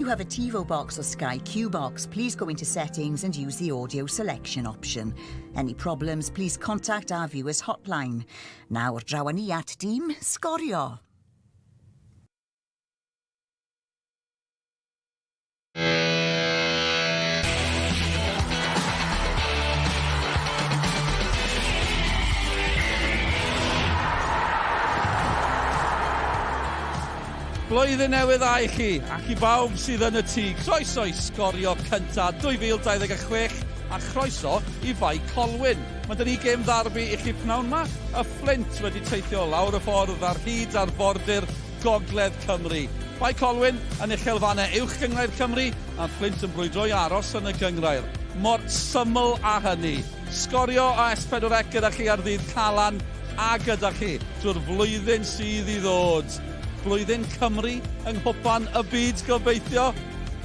You have a TiVo box or Sky Q box, please go into settings and use the audio selection option. Any problems, please contact our viewers hotline. Nawr draw ni at dîm Sgorio. Blwyddyn newydd dda i chi ac i bawb sydd yn y tŷ. Croeso i sgorio cynta 2026 a chroeso i Fae Colwyn. Mae dyn ni gêm ddarbi i chi pnawn ma. Y Fflint wedi teithio lawr y ffordd ar hyd arfordir Gogledd Cymru. Bae Colwyn yn uchelfannau Uwch Gynghrair Cymru a'r Fflint yn brwydro i aros yn y gynghrair. Mor syml â hynny. Sgorio o S4C gyda chi ar ddydd Calan a gyda chi drwy'r flwyddyn sydd i ddod. Blwyddyn Cymru yng Nghwpan y Byd gobeithio.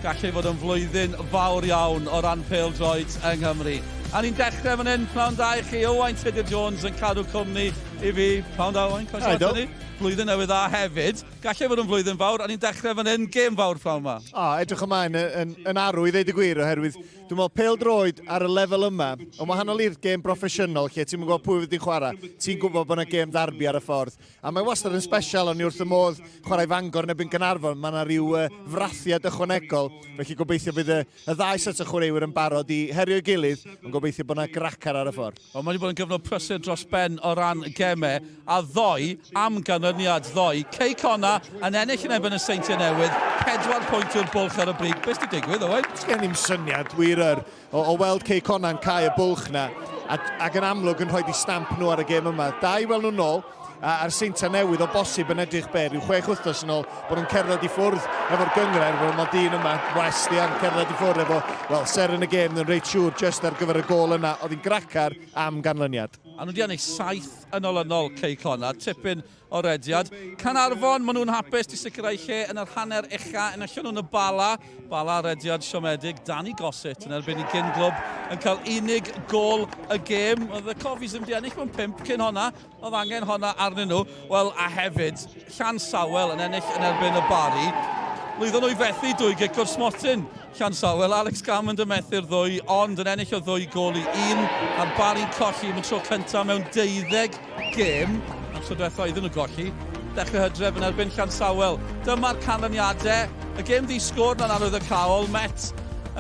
Gallai fod yn flwyddyn fawr iawn o ran pêl-droed yng Nghymru. A ni'n dechrau fan hyn, pnawn da i chi, Owain Tudur Jones yn cadw cwmni i fi. Pnawn da Owain, croeso ato ni. Blwyddyn newydd dda hefyd. Gallai fod yn flwyddyn fawr, a ni'n dechrau fan hyn, gêm fawr pnawn ma. O, edrych ymlaen yn, yn, yn arw i ddeud y gwir, oherwydd dwi'n meddwl pêl-droed ar y lefel yma, yn wahanol i'r gêm broffesiynol lle ti'n gwybod pwy fydd yn chwarae, ti'n gwybod bod yna gêm ddarbi ar y ffordd. A mae wastad yn special, o'n i wrth y modd chwarae Fangor yn erbyn Gaernarfon, mae yna rhyw frathiad ychwanegol, felly gobeithio bydd y, y ddau set o chwaraewyr yn barod i herio'i gilydd, ond gobeithio bod yna gracar ar y ffordd. Wel, mae wedi bod yn gyfnod prysur dros ben o ran gemau, a ddoe, am ganlyniad ddoe, Cei Connah yn ennill yn erbyn y Seintiau Newydd, 4 pwynt yw'r bwlch ar y brig. Beth sy'n digwydd, Owain? Sgen i'm syniad, wir yr, o, o weld Cei Connah yn cau y bwlch na, a, ac yn amlwg yn rhoi di stamp nhw ar y gêm yma. Da i weld nhw'n ôl, a'r Seintiau Newydd o bosib yn edrych be, rhyw 6 wythnos yn ôl, bod nhw'n cerdded i ffwrdd efo'r gynghrair, wel mae dyn yma, West, ia, yn cerdded i ffwrdd efo, wel, seren y gêm, yn reit siŵr just ar gyfer y gôl yna, oedd hi'n gracar am ganlyniad. A nhw wedi ennill saith yn olynol, Cei Connah, tipyn o rediad. Caernarfon, maen nhw'n hapus di sicrhau lle yn yr hanner ucha, enillon nhw'n y Bala, Bala rediad siomedig, Danny Gossett yn erbyn i cyn glwb yn cael unig gôl y gêm. Oedd y Cofis ddim wedi ennill mewn pump cyn honna, Oedd angen honna arnyn nhw. Wel, a hefyd, Llansawel yn ennill yn erbyn y Barri. Lwyddon nhw i fethu dwy gic o'r smotyn. Llansawel, Alex Gammond yn methu'r ddwy, ond yn ennill o ddwy gôl i un, a'r Barri'n colli am y tro cyntaf mewn deuddeg gêm. Am tro diwethaf iddyn nhw golli. Dechrau Hydref yn erbyn Llansawel. Dyma'r canlyniadau. Y gêm ddi sgôr na'n arwyddocaol. Met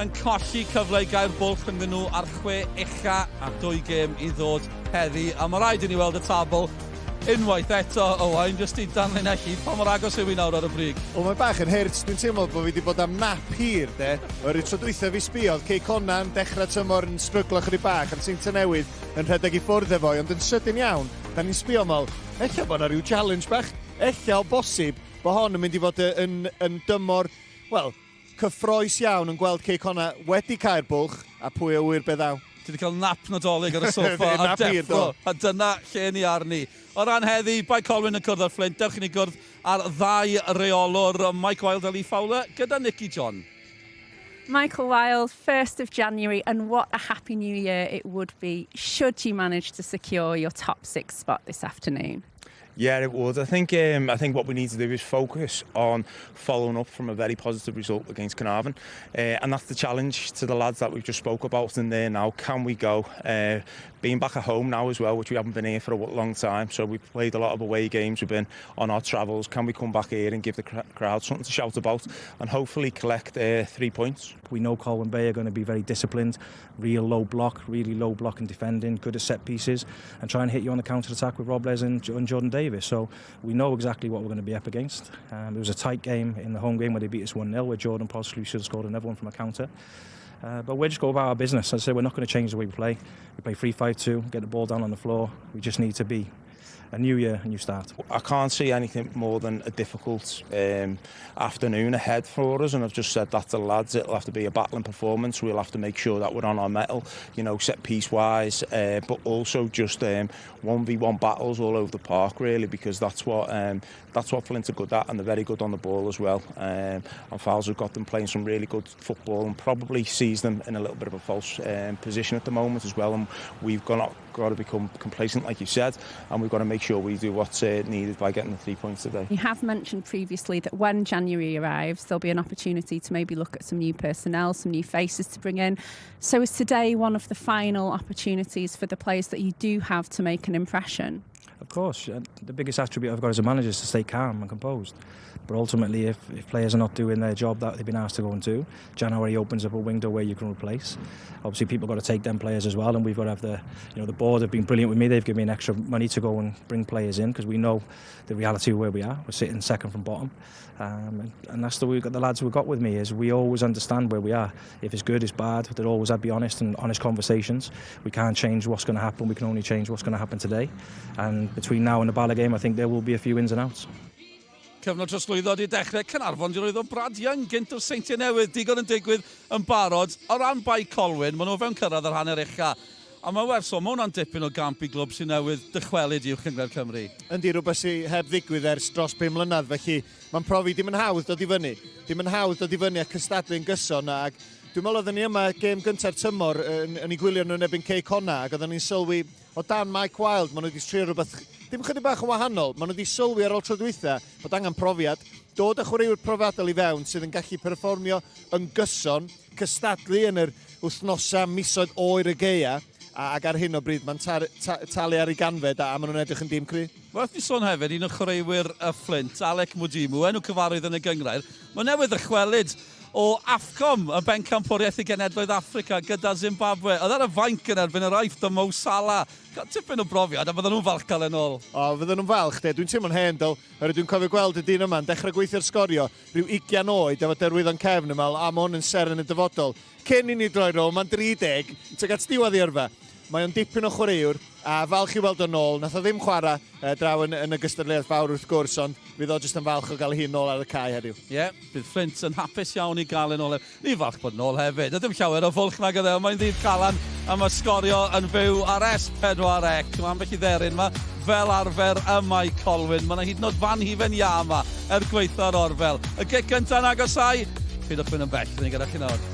yn colli cyfle i gau'r bwlch rhyngddyn nhw a'r chwe ucha a dwy gêm i ddod heddi, a mae rhaid i ni weld y tabl unwaith eto, Owain, jyst i danlinellu pa mor agos yw hi nawr ar y brig. Wel, mae bach yn hurt, dwi'n teimlo bod fi wedi bod am nap hir, de. Oherwydd tro dwytha fi sbio, oedd Cei Connah yn dechrau tymor yn stryglo chydig bach, a'r Seintiau Newydd yn rhedeg i ffwrdd efo i, ond yn sydyn iawn, da ni'n sbio meddwl, ella bod yna rhyw challenge bach, ella o bosib bod hon yn mynd i fod yn, yn dymor, wel, Cyffrous iawn yn gweld Cei Connah wedi cau'r bwlch, a pwy a ŵyr be ddaw. Ti 'di cael nap Nadolig ar y soffa a deffro, a dyna lle ni arni. O ran heddi, Bae Colwyn yn cwrdd â'r Fflint, dewch i ni gwrdd â'r ddau reolwr, Mike Wilde a Lee Fowler, gyda Nicky John. Michael Wilde, 1st of January, and what a happy new year it would be should you manage to secure your top six spot this afternoon. Yeah, it would. I think um, I think what we need to do is focus on following up from a very positive result against Carnarvon, uh, and that's the challenge to the lads that we've just spoke about in there now. Can we go? Uh, being back at home now as well, which we haven't been here for a long time, so we've played a lot of away games. We've been on our travels. Can we come back here and give the crowd something to shout about and hopefully collect uh, three points? We know Colwyn Bay are going to be very disciplined, real low block, really low block and defending, good at set pieces, and try and hit you on the counter attack with Rob Les and, and Jordan Davis. So we know exactly what we're going to be up against. Um, it was a tight game in the home game where they beat us 1-0, where Jordan possibly should have scored another one from a counter. Uh, but we're just go about our business. As I say, we're not going to change the way we play. We play 3-5-2, get the ball down on the floor. We just need to be a new year, a new start. I can't see anything more than a difficult um, afternoon ahead for us, and I've just said that to the lads. It'll have to be a battling performance. We'll have to make sure that we're on our mettle, you know, set piece wise, uh, but also just um, 1v1 battles all over the park, really, because that's what um, that's what Flint are good at, and they're very good on the ball as well. Um, and Fowles have got them playing some really good football and probably sees them in a little bit of a false um, position at the moment as well. And we've got got to become complacent, like you said, and we've got to make sure we do what's needed by getting the 3 points today. You have mentioned previously that when January arrives, there'll be an opportunity to maybe look at some new personnel, some new faces to bring in. So is today one of the final opportunities for the players that you do have to make an impression? Of course, the biggest attribute I've got as a manager is to stay calm and composed. But ultimately, if players are not doing their job that they've been asked to go and do, January opens up a window where you can replace. Obviously, people got to take them players as well, and we've got to have the board have been brilliant with me. They've given me an extra money to go and bring players in because we know the reality of where we are. We're sitting second from bottom, and that's the way we've got the lads we've got with me is we always understand where we are. If it's good, it's bad. They'll always have be honest and honest conversations. We can't change what's going to happen. We can only change what's going to happen today. And between now and the Bala game, I think there will be a few ins and outs. Cyfnod trosglwyddo 'di dechrau. Caernarfon 'di rwyddo Brad Young gynt o'r Seintiau Newydd. Digon yn digwydd yn barod. O ran Bae Colwyn, maen nhw fewn cyrraedd yr hanner ucha. A mae werth so, mae hwnna'n dipyn o gamp i glwb sy'n newydd dychwelyd i Uwch Gynghrair Cymru. Yndi, rhywbeth sydd heb ddigwydd ers dros 5 mlynedd, felly mae'n profi dim yn hawdd dod i fyny. Dim yn hawdd dod i fyny a cystadlu yn gyson, ac dwi'n meddwl oedden ni yma gêm gynta'r tymor yn ei gwylio nhw'n erbyn Cei Connah, ac oedden ni'n sylwi o dan Mike Wild, maen nhw wedi trio rhywbeth dim chydig bach yn wahanol. Maen nhw wedi sylwi ar ôl tro dwytha bod angen profiad. Dod â chwaraewyr profiadol i fewn sydd yn gallu perfformio yn gyson, cystadlu yn yr wythnosau, misoedd oer y gaea, ac ar hyn o bryd mae'n talu ar ei ganfed a maen nhw'n edrych yn dîm cry. Werth ni sôn hefyd, un o chwaraewyr y Fflint, Alec Mudimu, enw cyfarwydd yn y gynghrair, mae newydd ddychwelyd o AFCON, y bencampwriaeth i genedloedd Affrica gyda Zimbabwe. Oedd ar y fainc yn erbyn yr Aifft o Mo Salah. Cael tipyn o brofiad, a fydden nhw'n falch cael yn ôl. O, fydden nhw'n falch, de. Dwi'n teimlo'n hen, dol. Oherwydd dwi'n cofio gweld y dyn yma'n dechrau gweithio'r Sgorio, rhyw 20 oed efo derwyddon cefn yma, a ma hwn yn seren y dyfodol. Cyn i ni droi rownd, mae'n 30, tuag at diwedd ei yrfa. Mae o'n dipyn o chwaraewr, a falch i weld o'n ôl. Nath o ddim chwarae draw yn y gystadleuaeth fawr wrth gwrs, ond fydd o jyst yn falch o gael ei hun nôl ar y cae heddiw. Ie, yeah, bydd Flint yn hapus iawn i gael yn ôl. Ni'n falch bod yn ôl hefyd. Ddim llawer o fwlch nag oedd e, ond mae'n ddydd Calan a mae Sgorio yn fyw ar S4C. Mae ambell i dderyn yma fel arfer ym Mae Colwyn. Mae yna hyd yn oed fan hufen iâ yma er gweitha'r orfel. Y gic gyntaf yn agosau. Pidwch mynd yn bell, ni gyda chi nawr.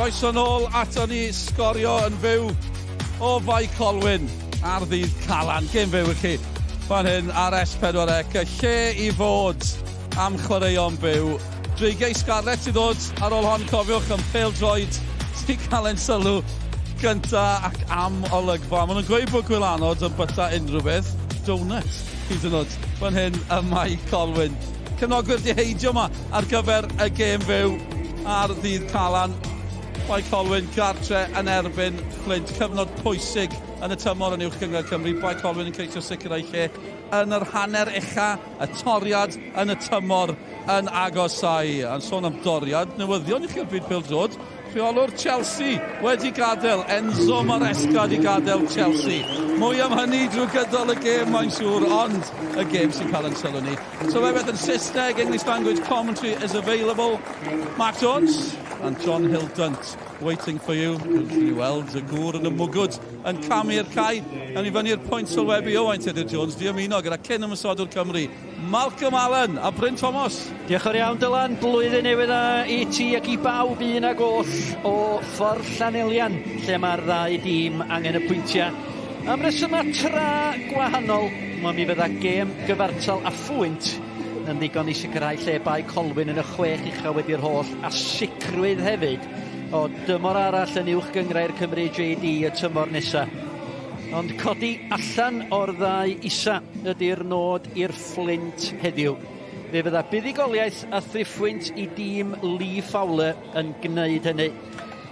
Croeso nôl ato ni sgorio yn fyw o Fae Colwyn ar ddydd Calan. Gêm fyw i chi fan hyn ar S4C. Y lle i fod am chwaraeon byw. Dreigiau Scarlets i ddod ar ôl hon, cofiwch, yn pêl-droed sy'n cael ein sylw gynta ac am olygfa. Maen nhw'n gweud bod gwylanod yn byta unrhyw beth. Donut, hyd yn oed, fan hyn ym Mae Colwyn. Cefnogwyr 'di heidio 'ma ar gyfer y gêm fyw ar ddydd Calan. Bae Colwyn gartre yn erbyn Fflint. Cyfnod pwysig yn y tymor yn Uwch Gynghrair Cymru. Bae Colwyn yn ceisio sicrhau lle yn yr hanner ucha, y toriad yn y tymor yn agosau. A'n sôn am doriad, newyddion i chi o'r byd pêl-droed. Rheolwr Chelsea wedi gadael, Enzo Maresca wedi gadael Chelsea. Mwy am hynny drwy gydol y gêm mae'n siŵr, ond y gêm sy'n cael yn sylw ni. So fe beth yn Saesneg, English language commentary is available. Mark Jones and John Hildant waiting for you. Gwrdd ni weld y gŵr yn y mwgwd yn camu i'r cae. Yn i fyny'r pwynt sylwebu Owain Tudur Jones, di ymuno gyda cyn ymosodwr Cymru, Malcolm Allen a Bryn Thomas. Diolch yn iawn Dylan, blwyddyn newydd dda i ti ac i bawb un ag oll o Ffordd Llanelian lle mae'r ddau dîm angen y pwyntiau. Am resymau tra gwahanol, ond mi fydda gêm gyfartal a phwynt yn ddigon i sicrhau lle Bae Colwyn yn y chwech ucha wedi'r holl a sicrwydd hefyd o dymor arall yn Uwch Gynghrair Cymru JD y tymor nesaf. Ond codi allan o'r ddau isa ydy'r nod i'r Fflint heddiw. Fe fydda buddugoliaeth a thriphwynt i dîm Lee Fowler yn gwneud hynny.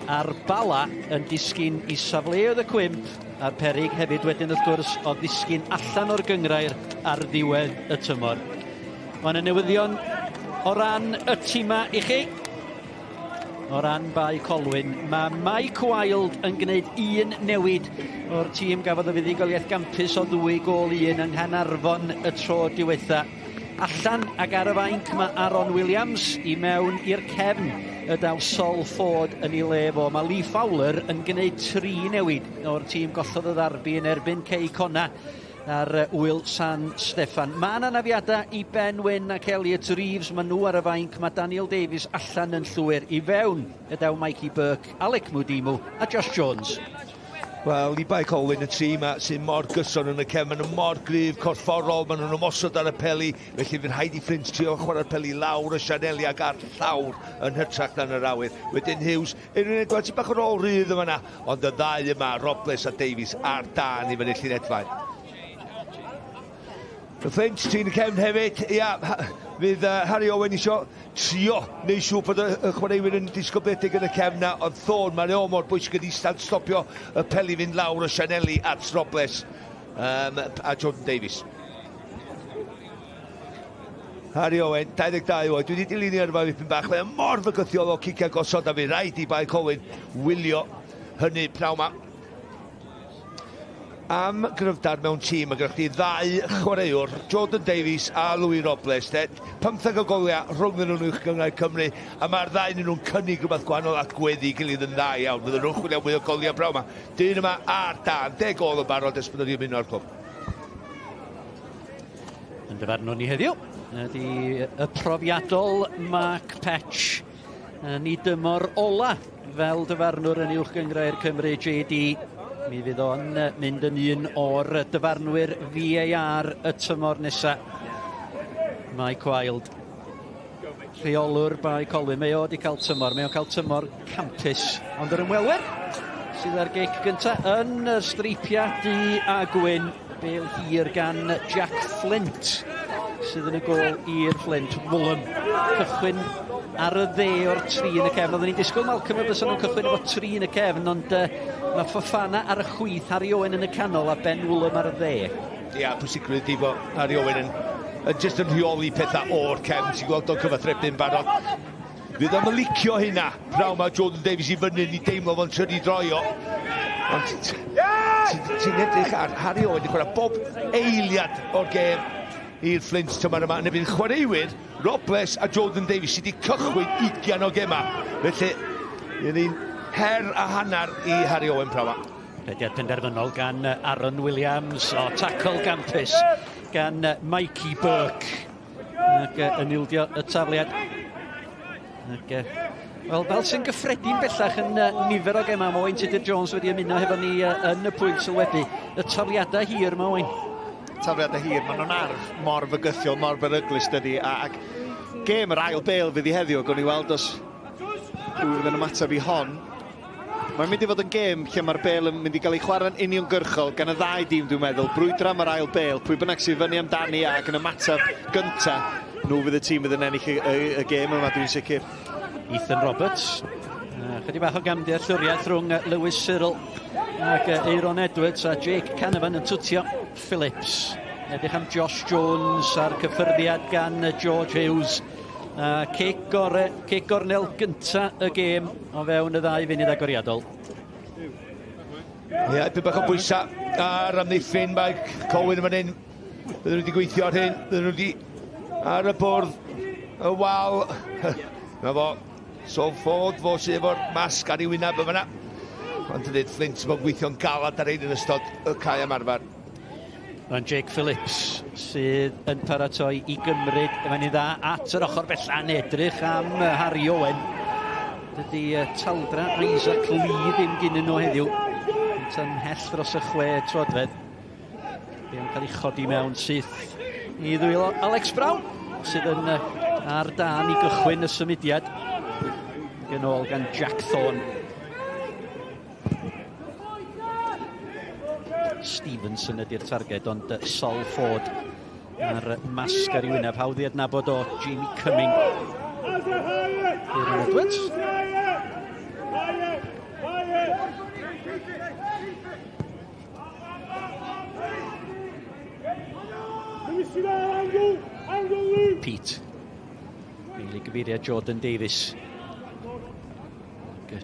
A'r Bala yn disgyn i safleoedd y cwymp a'r peryg hefyd wedyn wrth gwrs o ddisgyn allan o'r gynghrair ar ddiwedd y tymor. Mae yna newyddion o ran y tîmau i chi. O ran Bae Colwyn, mae Mike Wilde yn gwneud un newid o'r tîm gafodd y fuddugoliaeth gampus o ddwy gôl i un yng Nghaernarfon y tro diwetha. Allan ac ar y fainc mae Aaron Williams i mewn i'r cefn y daw Sol Ford yn ei le fo. Mae Lee Fowler yn gwneud tri newid o'r tîm gollodd y ddarbi yn erbyn Cei Connah ar Ŵyl San Steffan. Mae yna anafiadau i Ben Wyn ac Elliot Reeves. Maen nhw ar y fainc. Mae Daniel Davies allan yn llwyr. I fewn y daw Mikey Burke, Alec Mudimu a Josh Jones. Wel, i Bae Colwyn, y tri yma sy'n mor gyson yn y cefn, maen nhw mor gryf corfforol, maen nhw'n ymosod ar y peli, felly fydd rhaid i Fflint trio chwarae'r peli lawr y sianeli ac ar llawr yn hytrach na'n yr awyr. Wedyn Hughes, Unrhyw Edwards, bach o rôl rhydd yma na, Ond y ddau yma, Robles a Davies, ar dân i fyny llun edfaen. Y Fflint, tîm y cefn hefyd, ia, fydd Harry Owen isio trio neu siŵr bod y, y chwaraewyr yn disgybledig yn y cefn na, ond Thorne, mae'n o mor bwysig yn eistedd stopio y peli fynd lawr o Sianeli at Robles a Jordan Davies. Harry Owen, 22 oed, dwi wedi dilyn ei yrfa ddipyn bach, mae o mor fygythiol o ciciau gosod a fi rhaid i Bae Colwyn wylio hynny pnawn ma. Am gryfder mewn tîm, mae gennych chdi ddau chwaraewr, Jordan Davies a Louis Robles, de, 15 o goliau rhwng nhw'n uwch gynghrair Cymru, a mae'r ddau nhw'n cynnig rhywbeth gwahanol a gweddu gilydd yn dda iawn. Fydden nhw'n chwilio mwy o goliau pnawn ma. Dyn yma ar dan, 10 gôl yn barod ers bod nhw wedi ymuno â'r clwb. Yn dyfarnwr ni heddiw ydy y profiadol Mark Petch yn ei dymor ola fel dyfarnwr yn Uwch Gynghrair Cymru JD. Mi fydd o'n mynd yn un o'r dyfarnwyr VAR y tymor nesaf. Mike Wilde, rheolwr Bae Colwyn, mae o wedi cael tymor, mae o'n cael tymor campus. Ond yr ymwelwyr sydd ar gic gyntaf yn y streipiau du a gwyn. Bêl hir gan Jack Flint sydd yn y gôl i'r Flint. Woolham cychwyn ar y dde o'r tri yn y cefn. Oedden ni'n disgwyl Malcolm y bysa nhw'n cychwyn efo tri yn y cefn, ond mae Fofana ar y chwith, Harry Owen yn y canol a Ben Woolham ar y dde. Ia, pwysigrwydd di bod Harry Owen yn, yn just yn rheoli pethau o'r cefn. Ti'n gweld o'n cyfathrebu'n barod. Fydd o'm yn licio hynna. Pnawn ma Jordan Davies i fyny, ni deimlo fo'n trio di droio. Ond ti'n edrych ar Harry Owen, di chwarae bob eiliad o'r gêm i'r Fflint tymor yma. Yn erbyn chwaraewyr, Robles a Jordan Davies sydd wedi cychwyn 20 o gemau. Felly, un un her a hanner i Harry Owen pnawn ma. Rhediad penderfynol gan Aaron Williams, o tackle gampus gan Mikey Burke. Ac yn ildio y tafliad. Ac Wel, fel sy'n gyffredin bellach yn nifer o gemau, mae Owain Tudur Jones wedi ymuno hefo ni yn y pwynt sylwebu. Y tafliadau hir yma, Owain. Tafliadau hir, maen nhw'n arf mor fygythiol, mor beryglus dydy, a, ac gêm yr ail bêl fydd i heddiw, gwni weld os pwy fydd yn ymateb i hon. Mae'n mynd i fod yn gêm lle mae'r bêl yn mynd i gael ei chwarae'n uniongyrchol gan y ddau dîm dwi'n meddwl. Brwydro am yr ail bêl, pwy bynnag sydd fyny amdani ac yn ymateb gynta, nhw fydd y tîm fydd yn ennill y, y, y gêm yma dwi'n sicr. Ethan Roberts, chydig bach o gamdealltwriaeth rhwng Lewis Cyril ac Aaron Edwards a Jake Canavan yn twtio Phillips. Edrych am Josh Jones a'r cyffyrddiad gan George Hughes. A cic, gore, cic gornel gynta y gêm o fewn y ddau funud agoriadol. Ie, yeah, bach o bwysau ar amddiffyn, mae Colwyn yn fan hyn. Bydden nhw wedi gweithio ar hyn, bydden nhw wedi ar y bwrdd, y wal. Na fo, so Ford, fo sydd efo'r masg ar ei wyneb yn fanna. Ond yn dweud Flint, mae'n gweithio'n galad ar ein yn ystod y cae ymarfer. Mae'n Jake Phillips sydd yn paratoi i gymryd y ni'n dda at yr ochr bella'n edrych am Harry Owen. Dydy taldra Isaac Lee ddim gyn nhw heddiw. Yn ymhell dros y chwe troedfedd. Yn cael ei chodi mewn syth i ddwylo Alex Brown sydd yn ar dan i gychwyn y symudiad. Yn ôl gan Jack Thorne. Stevenson ydy'r targed, ond Sol Ford a'r masg ar ei wyneb. Hawdd i adnabod o Jamie Cumming. Aaron Edwards. Pete. Ei gyfeiriad Jordan Davies.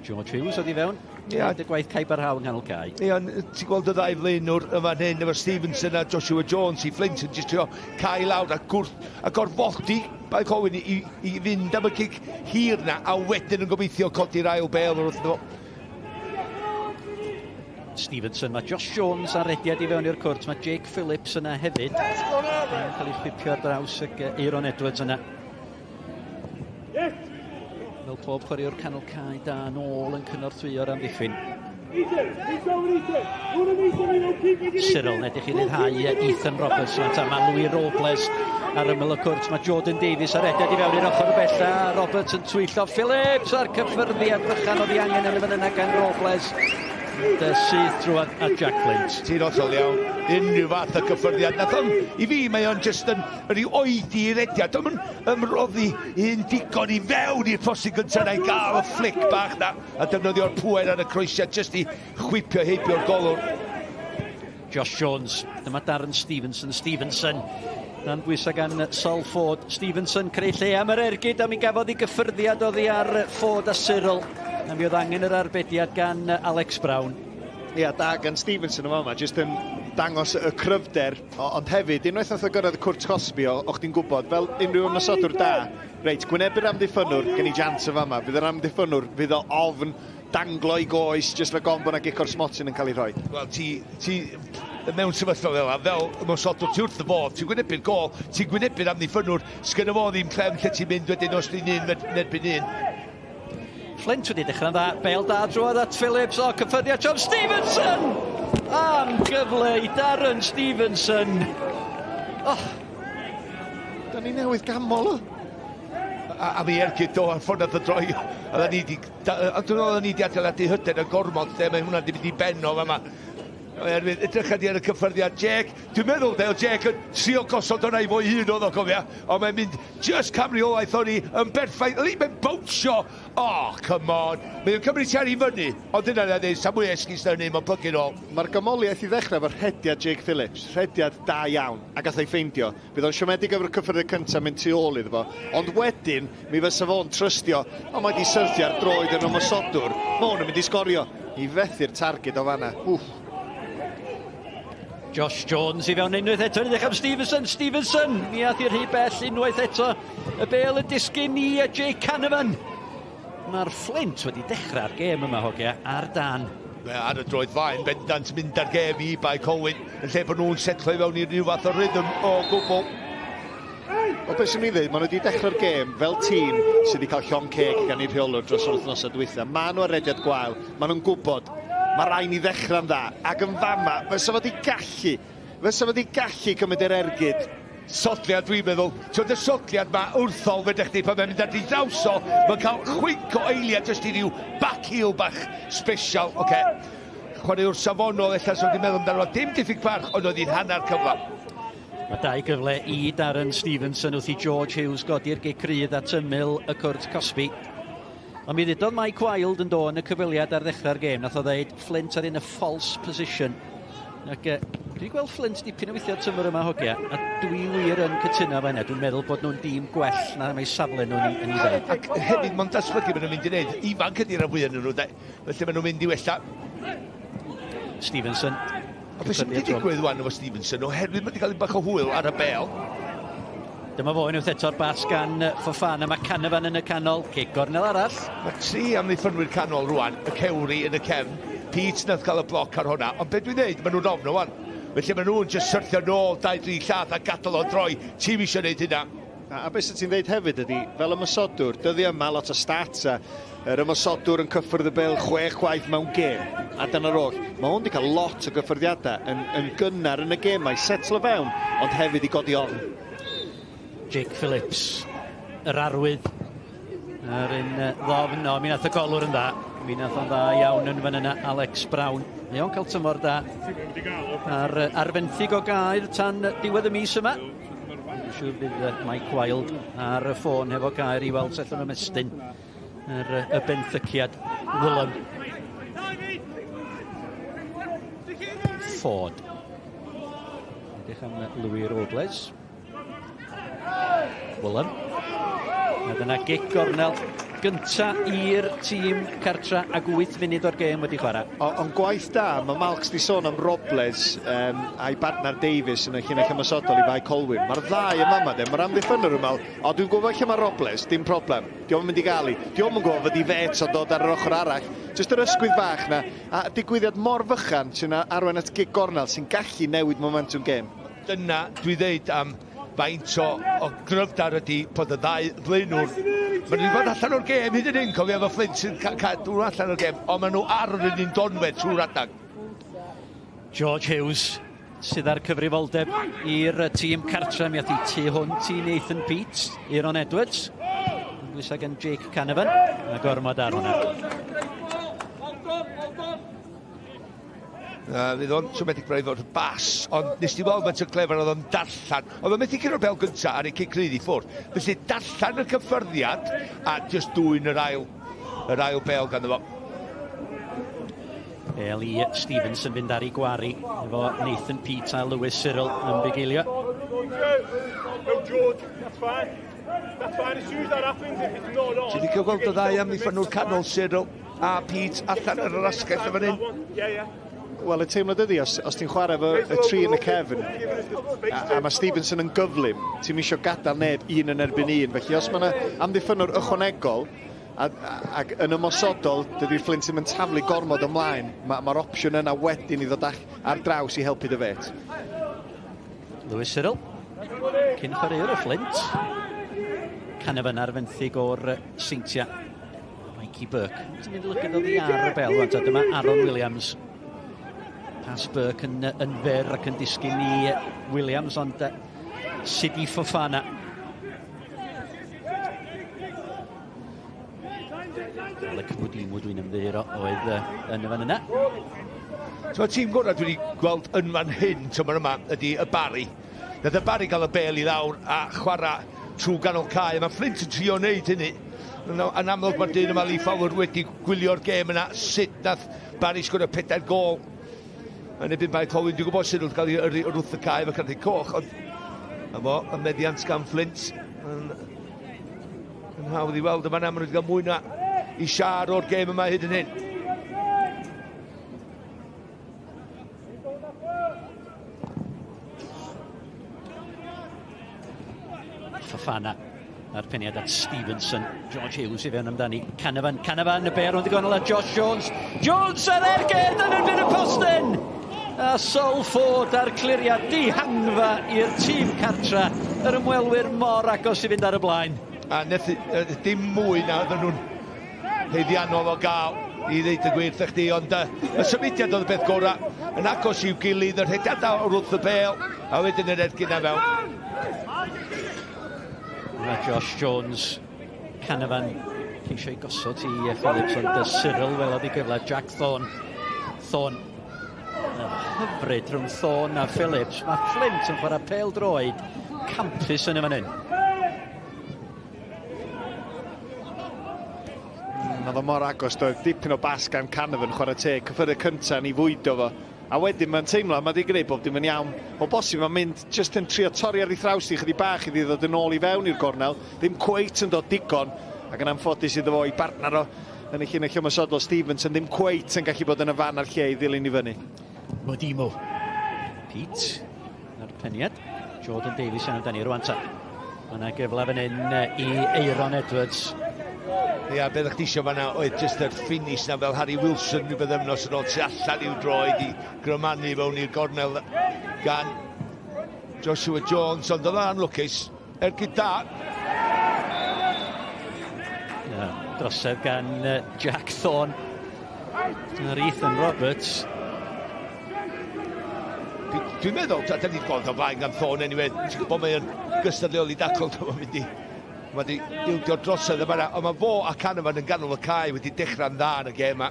George Hughes oedd i fewn. Ie. Yeah. Y gwaith cae barhaol yng nghanol cae. Ie, ond ti'n gweld y ddau flaenwr y fan hyn efo Stevenson a Joshua Jones i Flint yn jyst trio cael lawr a gwrth a gorfodi Bae Colwyn i, i, i fynd am y cic hir na a wedyn yn gobeithio codi'r ail bêl wrth iddo fo. Stevenson, mae Josh Jones ar rediad i fewn i'r cwrt, mae Jake Phillips yna hefyd. Yn cael ei chwipio ar draws ag Aaron Edwards yna. Fel pob chwaraewr canol cae da nôl yn cynorthwyo'r amddiffyn. Cyril yn edrych i ryddhau Ethan Roberts. Rwan mae Louis Robles ar ymyl y cwrt. Mae Jordan Davies ar redeg i fewn i'r ochr bella. Roberts yn twyllo Phillips a'r cyffyrddiad bychan oedd ei angen yn y fan yna gan Robles. Ond syth drwad at Jack Flint. Ti'n hollol iawn. Unrhyw fath o gyffyrddiad. Nath o'n, i fi, mae o'n just yn rhyw oedi i rediad. O'n ymroddi un digon i fewn i'r postyn gyntaf na i gael y fflic bach na a defnyddio'r pŵer ar y croesiad jyst i chwipio heibio'r golwr. Josh Jones, dyma Darren Stevenson, Stevenson dan bwysau gan Sol Ford. Stevenson creu lle am yr ergyd a mi gafodd ei gyffyrddiad oddi ar Ford a Cyril. A mi oedd angen yr arbediad gan Alex Brown. Ia, da gan Stevenson yma, yma, jyst yn dangos y cryfder, ond hefyd, unwaith nath o gyrraedd y cwrt cosbi, o, o'ch ti'n gwybod, fel unrhyw ymosodwr da, reit, gwynebu'r amddiffynnwr, gen i jans y fama, fydd yr amddiffynnwr, fydd o ofn danglo i goes, jyst rhag ofn bod 'na gic o'r smotyn yn cael ei rhoi. Wel, ti, ti mewn sefyllfa fel yna, fel ymosodwr, ti wrth y bodd, ti'n gwynebu'r gol, ti'n gwynebu'r amddiffynnwr, sgynno fo ddim clem lle ti'n mynd wedyn os ti'n un yn erbyn un. Flint wedi dechrau'n dda, bel da drwodd at Phillips, o cyffyrddiad John Stevenson! Am gyfle i Darren Stevenson. Oh. Da ni newydd gamol o. A, a mi ergyd o, a'r ffordd nath o droi. Oedden ni di, da, ond dwi'n meddwl ni di adeiladu hyder y gormod, lle mae hwnna di mynd i ben o fama. Oherwydd, edrych ar y cyffyrddiad Jake, dwi'n meddwl, de, o Jake yn trio gosod hwnna i fo'i hun oedd o, cofia, ond mae'n mynd just camreolaeth o'n i yn berffaith, o'n i'n bownsio, oh, come on, mae'n cymryd ti ar i fyny, ond dyna na dweud, sa mwy esgus na hynny, mae'n plygu nôl. Mae'r gymoliaeth i ddechrau efo rhediad Jake Phillips, rhediad da iawn, a gath ei ffeindio. Bydd o'n siomedig efo'r cyffyrddiad cyntaf mynd tu ôl iddo fo, ond wedyn mi fysa fo'n trystio, o mae di syrthio ar droed yn ymosodwr, mae hwn yn mynd i sgorio. I fethu'r targed o fanna. Wff. Josh Jones i fewn unwaith eto, edrych am Stevenson, Stevenson, mi ath i'r rhy bell unwaith eto. Y bel yn disgyn i Jake Canavan. Mae'r Flint wedi dechrau'r gêm yma, hogia, ar dan. Mae ar y droed faen, bendant mynd ar gêm i Bae Colwyn, yn lle bod nhw'n setlo i fewn i ryw fath o rhythm o gwbl. Wel, beth sy'n ni'n dweud, maen nhw wedi dechrau'r gêm fel tîm sydd wedi cael llon ceg gan eu rheolwr dros yr wythnosau dwytha. Maen nhw ar rediad gwael, maen nhw'n gwybod, mae rhaid ni ddechrau'n dda, ac yn fama, fysa fo wedi gallu, fysa fo wedi gallu cymryd yr ergyd. Sodliad dwi'n meddwl. Ti'n y sodliad ma wrthol fedrech chdi pan mae'n mynd ar dy draws o, mae'n cael chwinc o eiliad jyst i ryw back heel bach special. Oce. Okay. Chwaraewr safonol ella so dwi'n meddwl amdano fo. Dim diffyg parch, ond oedd hi'n hanner cyfle. Mae dau gyfle i Darren Stevenson wrth i George Hughes godi'r gic rydd at ymyl y cwrt cosbi. Ond mi ddudodd Mike Wilde yn do yn y cyfweliad ar ddechrau'r gêm, nath o ddeud Flint are in a false position. Ac dwi wedi gweld Flint dipyn o weithiau tymor yma hogia, a dwi wir yn cytuno efo hynna. Dwi'n meddwl bod nhw'n dîm gwell na mae safle nhw'n yn ei ddeud. Ac hefyd, mae'n datblygu maen nhw'n mynd i wneud. Ifanc ydy'r rhan fwyaf nhw, de. Felly maen nhw'n mynd i wella. Stevenson. A beth sy'n mynd i ddigwydd wan efo Stevenson, oherwydd mae wedi cael un bach o hwyl ar y bel. Dyma fo unwaith eto'r bas gan Fofana. Mae Canavan yn y canol, cic gornel arall. Mae tri amddiffynwyr canol rwan, y cewri yn y cefn. Pete nath gael y bloc ar hwnna, ond beth dwi'n dweud, maen nhw'n ofn o wan. Felly maen nhw'n just syrthio nôl 2-3 llath a gadael o'n droi. Ti'm eisiau gwneud hynna. A beth sy'n ti'n dweud hefyd ydy, fel ymosodwr, dyddiau yma lot o stats a yr ymosodwr yn cyffwrdd y bel chwech gwaith mewn gêm, a dyna'r oll. Mae hwn wedi cael lot o gyffyrddiadau yn, yn gynnar yn y gêm, mae setlo fewn, ond hefyd i godi ofn. Jake Phillips, yr arwydd, yr un ddofn, o, mi nath y golwr yn dda. Mi nath o'n dda iawn yn fan yna, Alex Brown. Mae o'n cael tymor da ar, ar fenthyg o gair tan diwedd y mis yma. Dwi'n siŵr bydd Mike Wilde ar y ffôn hefo gair i weld sut allan ymestyn yr, y benthyciad Willem. Ford. Edrych am Louis Robles. Willem. A dyna gic gornel gynta i'r tîm cartra ac 8 munud o'r gêm wedi chwarae. Ond gwaith da, mae Malks di sôn am Robles um, a'i bartner Davies yn y llinell ymosodol i Fae Colwyn. Mae'r ddau yma yma, de, mae'r amddiffynwr yma, o dwi'n gwybod lle mae Robles, dim problem, dio'm yn mynd i gael i. Dio'm yn gwybod fod i fet o'n dod ar yr ochr arall. Jyst yr ysgwydd bach na, a digwyddiad mor fychan sy'n arwain at gig gornel sy'n gallu newid momentum gêm. Dyna dwi ddeud am faint o, o gryfder ydy bod y ddau flaenwr. Maen nhw wedi bod allan o'r gêm hyd yn hyn, cofio efo Flint sy'n cadw nhw allan o'r gêm, ond maen nhw ar yr un donfedd trwy'r adag. George Hughes sydd â'r cyfrifoldeb i'r tîm cartre. Mi ath i tu hwnt i Nathan Peat, Aaron Edwards. Yn gan Jake Canavan. A gormod ar hwnna. Uh, fydd o'n siomedig braidd o'r bas, ond nes ti weld faint o clefer oedd o'n darllen. Oedd o'n methu curo'r bel gyntaf ar ei cic rydd i ffwrdd. Felly darllen y cyffyrddiad a just dwyn yr ail, yr ail bel ganddo fo. Bel i Stevens yn fynd ar ei gwari efo Nathan Peat a Lewis Cyril yn bugeilio. Ti wedi cael gweld y ddau amddiffynwr canol Cyril a Pete allan ar yr asgell yn fan hyn. Wel, y teimlad ydy, os, os ti'n chwarae efo y tri yn y cefn, a, a mae Stevenson yn gyflym, ti'n eisiau gadael neb un yn erbyn un. Felly os mae yna amddiffynwr ychwanegol, a, a, ac yn ymosodol, dydy'r Flint ddim yn taflu gormod ymlaen. Mae'r ma, opsiwn yna wedyn i ddod ar draws i helpu dy fet. Lewis Cyril, cyn chwaraewr y Flint. Canavan ar fenthyg o'r Seintiau. Mikey Burke. Ti'n mynd i lygad oddi ar y bel rwan. Dyma Aaron Williams. Pas Burke yn, yn fyr ac yn disgyn i Williams, ond uh, Sidi Fofana. Alec Mudimu dwi'n ymddiheuro oedd uh, yn y fan yna. So, y tîm gorau dwi wedi gweld yn fan hyn tymor yma ydy y Barry. Nath y Barry gael y bel i lawr a chwarae trwy ganol cae. Mae Flint yn trio wneud hynny. Yn, yn amlwg mae'r dyn yma Lee Fowler wedi gwylio'r gêm yna sut nath Barry sgorio pedair gol yn ebyn Bae Colwyn. Dwi'n gwybod sut oedd cael ei yrru wrth y cae efo cardyn coch, ond efo y meddiant gan Flint yn, yn hawdd i weld yma na, maen nhw wedi cael mwy na i siar o'r gêm yma hyd yn hyn. Fofana a'r peniad at Stevenson. George Hughes i fewn amdani. Canavan, Canavan, y ber ond y gonol at Josh Jones. Jones ar ergyd yn erbyn y postyn! A Sol Ford ar cliriad dihangfa i'r tîm cartra. Yr ymwelwyr mor agos i fynd ar y blaen. A nethu, dim mwy na oedden nhw'n haeddiannol o gael i ddeud y gwir wrthych chdi, ond uh, y symudiad oedd y peth gorau, yn agos i'w gilydd, y rhediadau o'r wrth y bel, a wedyn yr ergyn na fewn. Mae Josh Jones, Canavan, ceisio i gosod i Phillips, ond Cyril welodd i gyfle Jack Thorne. Thorne hyfryd rhwng Thorne a Phillips. Mae Flint yn chwarae pêl droed campus yn y fan hyn. Oedd o mor agos, doedd dipyn o bas gan Canavan chwarae teg, cyffyrdd cyntaf ni fwydo fo. A wedyn mae'n teimlo, mae wedi gwneud bob dim yn iawn. O bosib mae'n mynd jyst yn trio torri ar ei thraws i chydig bach iddi ddod yn ôl i fewn i'r gornel. Ddim cweit yn dod digon, ac yn anffodus iddo fo i bartner o yn y llinell ymosodol Stevenson ddim cweit yn gallu bod yn y fan a'r lle i ddilyn i fyny. Modimo. Pete ar peniad. Jordan Davies yn amdani rwan ta. Mae yna gyfle fan hyn i Eiron Edwards. Ia, beth o'ch ti eisiau fanna oedd jyst yr finish na fel Harry Wilson rhyw bythefnos yn ôl tu allan i'w droed i grymanu fewn i'r gornel gan Joshua Jones, ond oedd o'n anlwcus. Ergyd da. Yeah, drosedd gan Jack Thorne. A'r Ethan Roberts. Dwi'n dwi meddwl, da ni wedi gweld o flaen gan Thorne anyway, ti'n gwybod mae'n gystadleuol i dacl, dwi'n mynd i Mae wedi ildio drosodd yma, ond mae fo a Canavan yn ganol y cae wedi dechrau'n dda yn y gêm yma.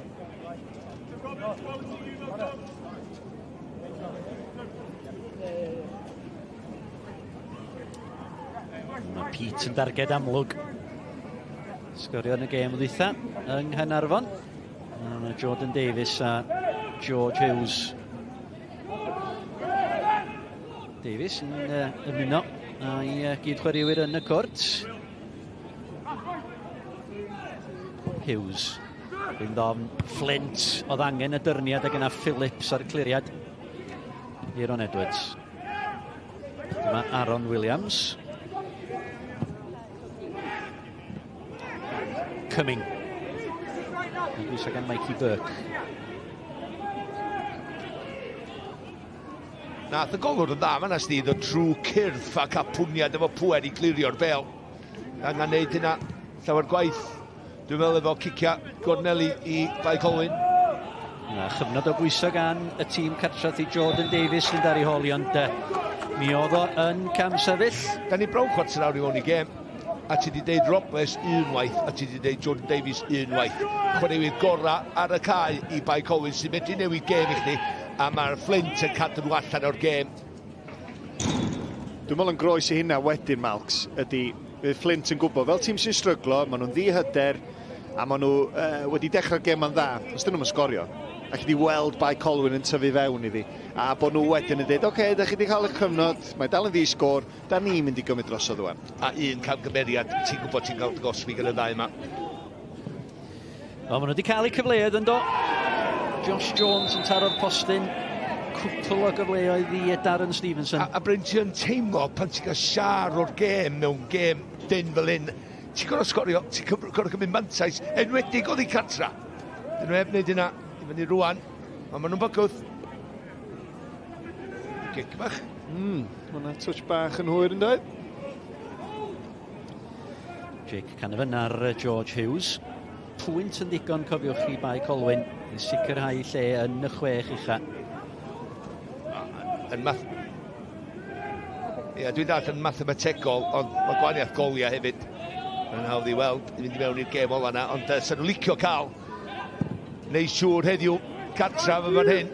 Mae Pete yn darged amlwg. Sgorio yn y gêm ddwytha yng Nghaernarfon. Mae Jordan Davies a George Hughes. Davies yn uh, ymuno a'i uh, gyd-chwaraewyr yn y cwrt. Hughes. Yn ddofn Flint oedd angen y dyrniad ac yna Phillips ar y cliriad. Aaron Edwards. Dyma Aaron Williams. Cumming. Yn bwysau gan Mikey Burke. Nath y golwr yn dda fan'na Steve, ddod trwy cyrff a cael pwniad efo pwer i glirio'r bel. Angen neud hynna llawer gwaith. Dwi'n meddwl efo cicia gorneli i Bae Colwyn. Na, chyfnod o bwyso gan y tîm cartref i Jordan Davies fynd ar ei hôl i, ond mi oedd o yn cam sefyll. Da ni bron chwarter awr i mewn i gêm, a ti di deud Robles unwaith, a ti di deud Jordan Davies unwaith. Chwaraewyr gorau ar y cae i Bae Colwyn sy'n medru newid gêm i chdi, a mae'r Flint yn cadw nhw allan o'r gêm. Dwi'n meddwl yn groes i hynna wedyn, Malcs, ydy fydd Flint yn gwybod, fel tîm sy'n stryglo, maen nhw'n ddihyder, a maen nhw uh, wedi dechrau'r gêm yn dda, os dyn nhw'n sgorio. Alli di weld Bae Colwyn yn tyfu fewn iddi, a bod nhw wedyn yn dweud, oce, okay, da chi wedi cael eich cyfnod, mae dal yn ddi sgôr, da ni'n mynd i gymryd drosodd rwan. A un camgymeriad, ti'n gwybod ti'n cael dy gosbi gan y ddau yma. Wel, maen nhw wedi cael eu cyfleoedd yn do. Josh Jones yn taro'r postyn. Cwpl o gyfleoedd i Darren Stevenson. A, a Bryn, ti yn teimlo pan ti'n cael siar o'r gêm mewn gêm dyn fel hyn, ti'n gorfod sgorio, ti'n gorfod cymryd mantais, enwedig oddi cartra. Dyn nhw heb wneud hynna i fyny rwan, ond maen nhw'n bygwth. Gic bach. Mm, mae yna touch bach yn hwyr yn dweud. Jake Canavan ar George Hughes. Pwynt yn ddigon, cofiwch chi, Bae Colwyn i sicrhau lle yn y chwech ucha. Yn math... Ie, dwi'n dall yn mathemategol, ond mae gwahaniaeth goliau hefyd. Mae'n hawdd i weld, i fynd i mewn i'r gêm ola yna, ond uh, sa'n nhw licio cael neu siŵr heddiw cartref yn fan hyn.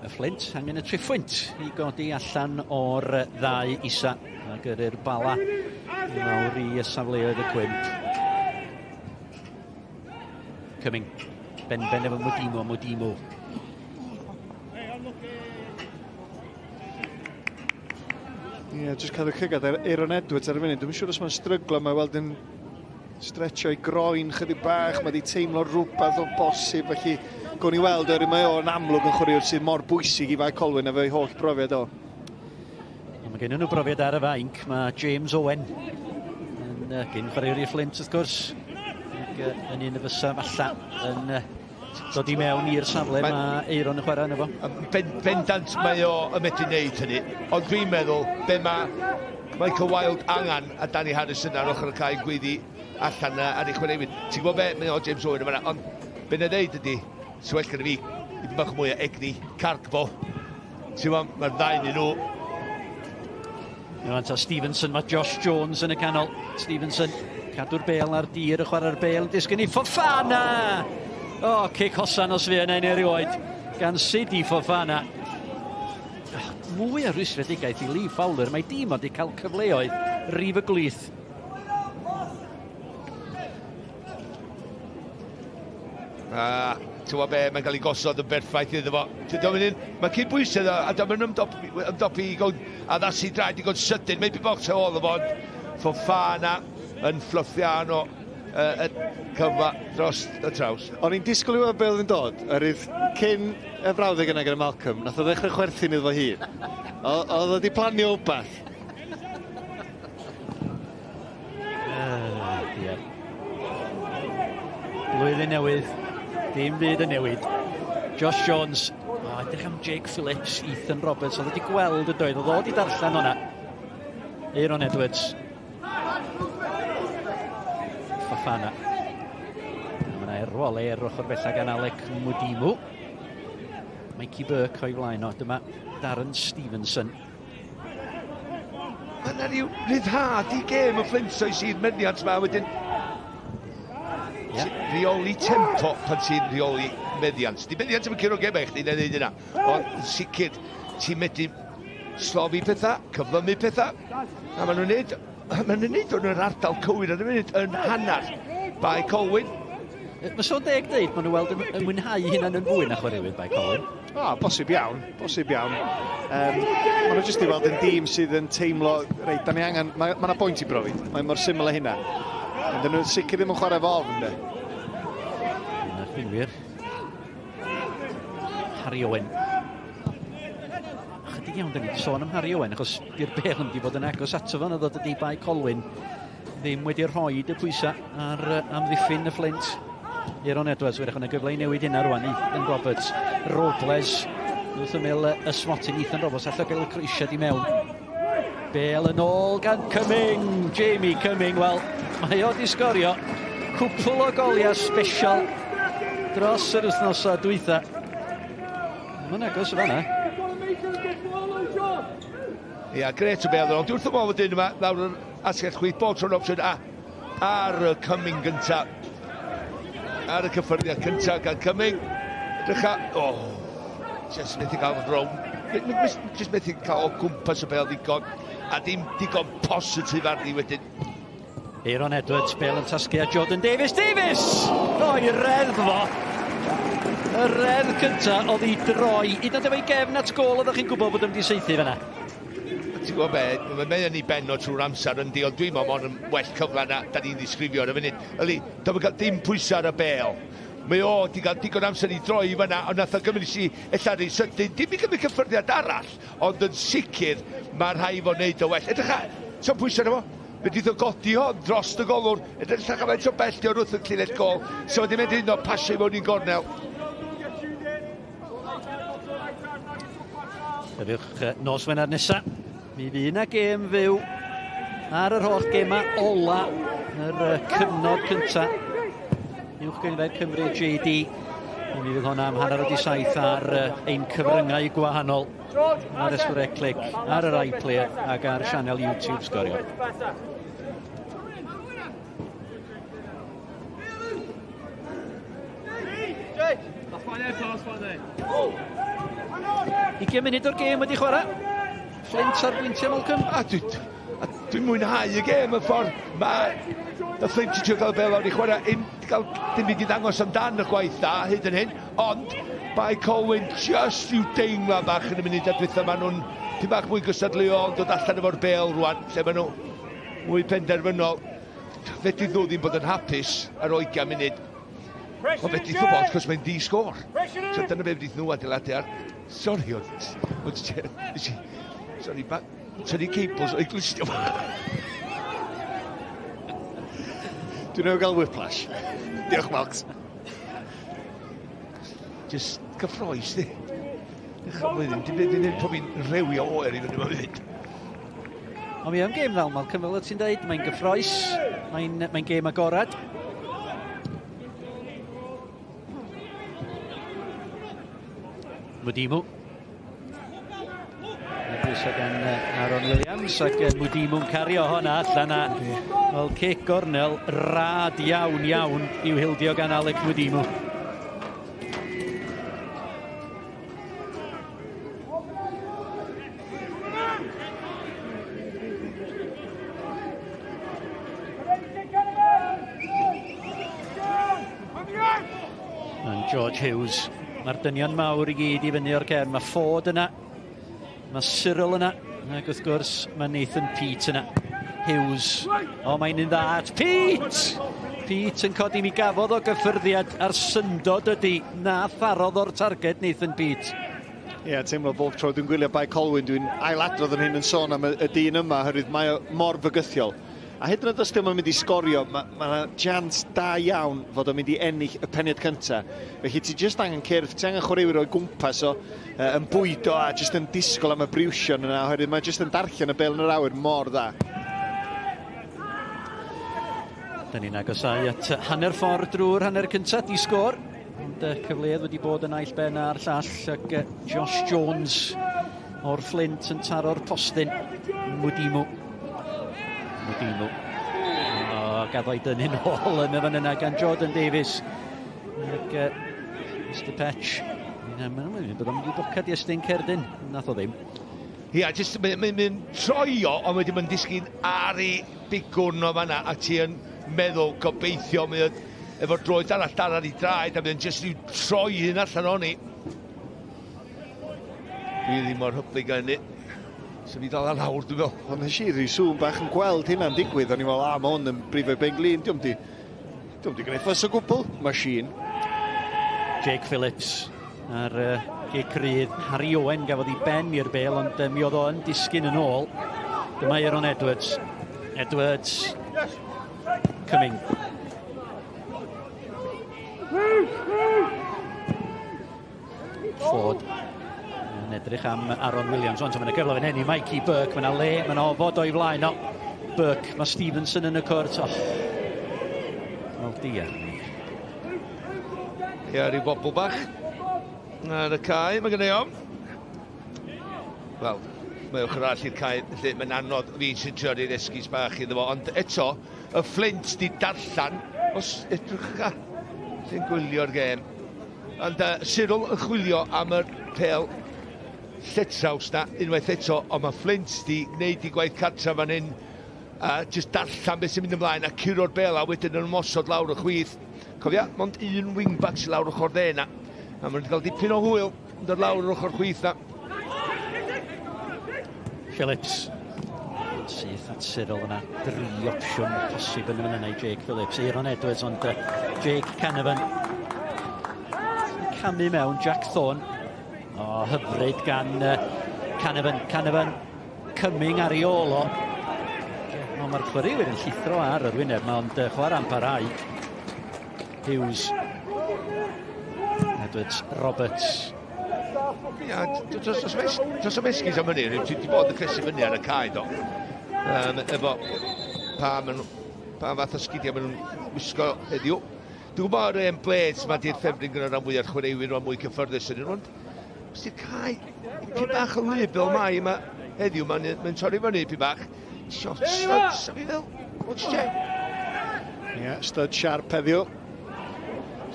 Y Fflint angen y triphwynt i godi allan o'r ddau isa a gyrru'r bala i lawr i safleoedd y cwymp. Cumming, ben-ben efo Modimo, Modimo. Ie, yeah, jyst cadw llygad ar Aaron Edwards ar y funud. Dwi'n siŵr os mae'n stryglo, mae weld yn stretcho i groen chydig bach, mae wedi teimlo rhywbeth o bosib, felly gawn ni weld, oherwydd mae o'n amlwg yn chwaraewr sydd mor bwysig i Fae Colwyn efo'i holl brofiad o. Mae gen nhw brofiad ar y fainc, mae James Owen yn uh, gyn chwaraewr i Flint wrth gwrs, ac uh, yn un y fysa falla yn uh, Dod i mewn i'r safle mae Eiron yn chwarae yno fo. Ben, bendant mae o yn medru wneud hynny, ond dwi'n meddwl be mae Michael Wilde angen a Danny Harrison ar ochr y cae yn gweiddi allan ar ei chwaraewyr. Ti'n gwybod be, mae o James Owen yma, ond be na ddeud ydy, sy'n well gyda fi, dipyn bach mwy o egni, Cargbo. Ti'n gwybod, mae'r ddau yn nhw. Rwan ta Stevenson, mae Josh Jones yn y canol. Stevenson, cadw'r bel ar dir, y chwarae'r bel, disgyn i Fofana! O, oh, cic hosan os fi yna yn erioed, gan Sidi Fofana. Mwy o rwystredigaeth i Lee Fowler, mae dim ond i cael cyfleoedd rif y gwlith. A, ti'n gwybod be, mae'n cael ei gosod yn berffaith iddo fo. Ti'n dod mynd, mae cyn bwysedd a dwi'n mynd ymdopi, ymdopi i gael addasu draed i gael sydyn. Mae'n box o ôl o fod. Fofana yn ffloffian o y cyfle dros y traws. O'n i'n disgwyl i weld be oedd yn dod, oherwydd cyn y frawddeg yna gyda Malcolm, nath o ddechrau chwerthin iddo fo hun. Oedd o wedi planio wbath. Ie. Blwyddyn newydd, dim byd yn newid. Josh Jones, o, oh, edrych am Jake Phillips, Ethan Roberts, oedd wedi gweld y doedd, oedd o wedi darllen o'na. Aaron Edwards. Fafana. Mae yna erwol er ochr bella gan Alec Mudimu. Mikey Burke o'i flaen o. Dyma Darren Stevenson. Mae yna rhyw ryddhad i gêm y Fflint oes i'r meddiant yma wedyn. Yeah. Rheoli tempo pan ti'n rheoli meddiant. Di meddiant yn curo gemau chdi neu ddeud yna. Ond yn sicr ti'n medru slofi pethau, cyflymu pethau. A maen nhw'n neud, maen nhw'n neud o'n yr ardal cywir ar y funud yn hanner. Bae Colwyn. Mae so'n deg dweud, maen nhw weld yn mwynhau hynna'n yn fwy na chwaraewyr Bae Colwyn. O, oh, bosib iawn, bosib iawn. Um, maen nhw jyst i weld yn dîm sydd yn teimlo, reit, da ni angen, mae yna ma bwynt i brofi, mae mor syml â hynna. Ond nhw'n sicr ddim yn chwarae fo ofn, de. Dyna chi'n wir. Harry Owen. Chydig iawn, da ni wedi sôn am Harry Owen, achos di'r bel yn wedi bod yn agos ato fo, na ddod ydi Bae Colwyn ddim wedi rhoi y pwysau ar amddiffyn y Fflint. Aaron Edwards, wyrach yna gyfle i newid hynna rwan, Ethan Roberts, Robles, wrth ymyl y smotyn, Ethan Roberts, allai gael y croesiad i mewn. Bel yn ôl gan Cumming, Jamie Cumming, wel, mae o di sgorio cwpl o goliau special dros yr wythnosau dwytha. Mae'n agos o fanna. Ia, gret o bel yn ôl. Dwi wrth y modd dyn yma, lawr yr asgell chwith, bob tro'n opsiwn a ar y Cumming gynta. Ar y cyffyrddiad cynta gan Cumming. Drycha, oh, just methu cael rown. Just methu cael o gwmpas y bel ddigon. A dim digon positif arni wedyn. Aaron Edwards, bel yn tasgu a Jordan Davies. Davies! O, i reddf fo! Y reddf cynta oedd i droi. Hyd yn oed efo'i gefn at gol, oeddech chi'n gwybod bod o'n mynd i saethu fanna. Ti'n gwybod be, mae mae yn ei ben o trwy'r amser yndi, ond dwi'n meddwl mae'n well cyfle na da ni'n ddisgrifio ar y funud. Yli, dwi'n cael dim pwysau ar y bel. Mae o wedi cael digon amser i droi i fyna, ond nath o gymryd si ella rhy sydyn. Dim i gymryd cyffyrddiad arall, ond yn sicr mae rhai fo wneud o well. Edrych ar, so'n pwysau arno fo. Fe dith o godi hon dros y golwr. Edrych am faint o bell di o wrth y llinell gol. So wedi mynd un o pasio i mewn i'n gornel. Cofiwch nos Wener nesa, mi fydd yna gêm fyw ar yr holl gemau ola yr cyfnod cynta. Uwch Gynghrair Cymru JD. Mi fydd honna am 7:30 ar ein cyfryngau gwahanol. Ar S4C Clic, ar yr iPlayer ac ar sianel YouTube Sgorio. Ugain munud o'r gêm wedi chwarae. Flint ar bwyntiau Malcolm. A dwi'n a dwi mwynhau y gêm y ffordd mae y Flint yn trio cael y bel lawr i chwarae. Un, gael dim byd i ddangos amdan y gwaith da hyd yn hyn, ond Bae Colwyn just rhyw deimlad bach yn y munud dwytha. Maen nhw'n tipyn bach mwy gystadleuol, dod allan efo'r bel rwan, lle maen nhw mwy penderfynol. Fedrith nhw ddim bod yn hapus ar ôl 20 munud. Ond fedrith nhw bod, cos mae'n di-sgôr. So dyna be fedrith nhw adeiladu ar. Sorry, ond... Sorry, ba... Tynnu cables o'i glustio. Dwi'n newydd gael whiplash. Diolch, Malcs. Just cyffroes, di. Dechrau blwyddyn, ti'n mynd i'n pob i'n rhewi o oer i fyny mewn fynd. Ond mi am gêm ddal, Malcolm, fel ti'n dweud, mae'n gyffroes, mae'n mae gêm agorad. Mwdimu. Mae bwysau gan Aaron Williams ac Mwdimu'n cario honna allan a wel, cic gornel rad iawn iawn i'w hildio gan Alec Mwdimu. And George Hughes. Mae'r dynion mawr i gyd i fyny o'r cefn. Mae Ford yna. Mae Cyril yna. Ac wrth gwrs, mae Nathan Peate yna. Hughes. O, mae'n un dda at Peate! Peate yn codi mi gafodd o gyffyrddiad a'r syndod ydy na tharodd o'r targed Nathan Peate. Ie, yeah, teimlo bob tro dwi'n gwylio Bae Colwyn, dwi'n ailadrodd yn hyn yn sôn am y, y dyn yma, oherwydd mae o mor fygythiol. A hyd yn oed os dio'm yn mynd i sgorio, mae ma 'na chance da iawn fod o'n mynd i ennill y peniad cynta. Felly ti jyst angen cyrff, ti angen chwaraewyr o'i gwmpas o uh, yn bwydo a jyst yn disgwyl am y briwsion yna, oherwydd mae jyst yn darllen y bel yn yr awyr mor dda. Da ni'n agosáu at hanner ffordd drwy'r hanner cyntaf, di sgôr. Ond uh, cyfleoedd wedi bod yn naill ben a'r llall ac uh, Josh Jones o'r Fflint yn taro'r postyn. Mwdimu. Mwdimu. O, gafodd ei dynnu'n ôl yn y fan yna gan Jordan Davies. Ac uh, Mr Petch. Mae'n mynd bod o'n mynd i bocad i Estyn Cerdyn. Nath o ddim. Ia, jyst mae'n mae, mae troio, ond wedyn mae'n disgyn ar ei bigwrn o fanna, a ti yn meddwl, gobeithio, mae efo'r droed arall dal ar ei draed, a mae'n jyst rhyw troi un allan ohoni. Dwi ddim mor hyblyg â hynny. So fi dal ar lawr, dwi'n meddwl. Ond nes i rhyw sŵn bach yn gweld hynna'n digwydd, o'n i'n meddwl, a, mae hwn yn brifo ben glin, diolch di, diolch di gwneud ffys o gwbl, machine. Jake Phillips ar uh, gic rydd. Harry Owen gafodd ei ben i'r bel, ond uh, mi oedd o yn disgyn yn ôl. Dyma Aaron Edwards. Edwards coming. Ford yn edrych am Aaron Williams. Ond mae'n gyfle fan hyn i Mikey Burke. Mae yna le, mae yna ofod o'i flaen o. Burke, mae Stevenson yn y cwrt. Oh. Wel, diar ni. Ie, rhyw bobl bach ar y cae, mae gen i ofn. Wel, mae ochr arall i'r cae, felly mae'n anodd fi sy'n trio rhoi'r esgus bach iddo fo. Ond eto, y Fflint di darllen, os edrycha, sy'n gwylio'r gêm. Ond uh, Cyril yn chwilio am yr pel lletraws na unwaith eto, ond mae Flint di wneud i gwaith cartra fan hyn, a jyst darllen beth sy'n mynd ymlaen a curo'r bel a wedyn yn ymosod lawr y chwith. Cofia, mond un wingback sy'n lawr ochr dde na. A maen nhw'n cael dipyn o hwyl yn dod lawr yr ochr chwith na. Phillips. Syth at Cyril yna. Dri opsiwn posib yn y fan yna i Jake Phillips. Aaron Edwards ond uh, Jake Canavan. Camu mewn Jack Thorne. O, oh, hyfryd gan uh, Canavan. Canavan coming ar ei ôl o. O, mae'r chwaraewyr yn llithro ar yr wyneb yma, ond uh, chwarae'n parhau. Hughes. Edwards Roberts. Ia, dros am esgus am hynny, ti wedi bod yn cnesu fyny ar y cae do. Um, efo pa, maen, pa fath o sgidiau maen nhw'n wisgo heddiw. Dwi'n gwybod yr um, blades ma di'r ffefryn gyda rhan fwyaf chwaraewyr nhw'n mwy cyffyrddus yn nhw, ond os di'r cae pyn bach yn wlyb fel mai yma heddiw, mae'n mae torri fyny pyn bach. Shot studs, a fi fel, what's check? Ie, yeah, stud sharp heddiw.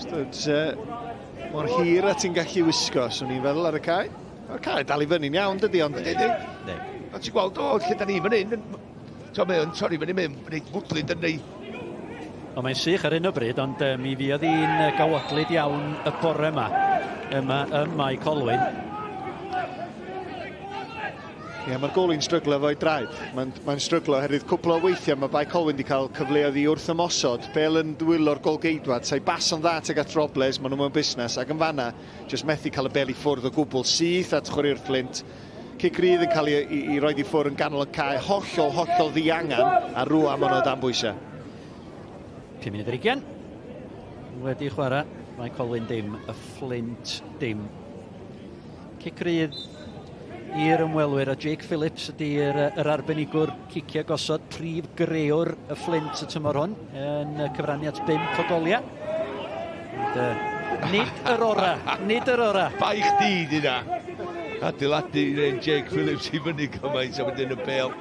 Studs uh, mor hir a ti'n gallu wisgo, swn i'n feddwl ar y cae. Mae'r cae dal i fyny'n iawn, dydy, ond... Ydy, ydy. Ond ti'n gweld, o, lle da ni fan hyn, so mae o'n torri fyny, mae'n reit fwdlyd yn ei... O, mae'n sych ar hyn o bryd, ond uh, mi fuodd hi'n gawodlyd iawn y bore yma, yma ym Mae Colwyn. Ie, yeah, mae'r goli'n stryglo efo'i draed. Mae'n mae stryglo oherwydd cwpl o weithiau mae Bae Colwyn wedi cael cyfleoedd i wrth ymosod. Bel yn dwylo'r golgeidwad, sa'i bas yn dda tuag at Robles, maen nhw mewn busnes, ac yn fanna, jyst methu cael y bel i ffwrdd o gwbl, syth at chwaraewr Fflint. Cic rydd yn cael ei, i, i roed i ffwrdd yn ganol y cae, hollol, hollol ddiangan, a rwan maen nhw dan bwysau. 5 munud ar 20 wedi chwarae. Mae Colwyn dim, y Fflint dim. Cic rydd i'r ymwelwyr a Jake Phillips ydy'r yr arbenigwr ciciau gosod, prif grewr y Fflint y tymor hwn yn cyfrannu at 5 o goliau. Ond, uh, nid yr ora, nid yr ora. Bai chdi di na. Adeiladu i'r Jake Phillips i fyny gymaint a wedyn y bel.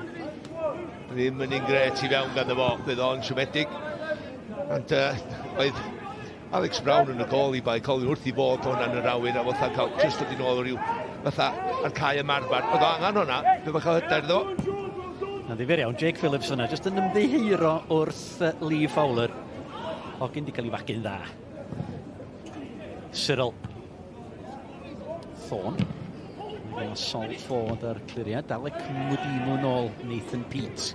Ddim yn un gret i fewn ganddo fo, bydd o'n siomedig. Ond uh, oedd Alex Brown yn y gol i Bae Colwyn wrth i fod hwnna'n yr awyr a fatha cael just dod i nôl o ryw fatha ar cae ymarfer. Oedd o angen hwnna, fe mae'n cael hyder iddo fo. Na'n ddifyr iawn, Jake Phillips yna, jyst yn ymddiheuro wrth Lee Fowler. Hogyn di cael ei fagu'n dda. Cyril. Thorne. Mae Sol Ford ar cliriad. Alec Mudimu nôl, Nathan Peat.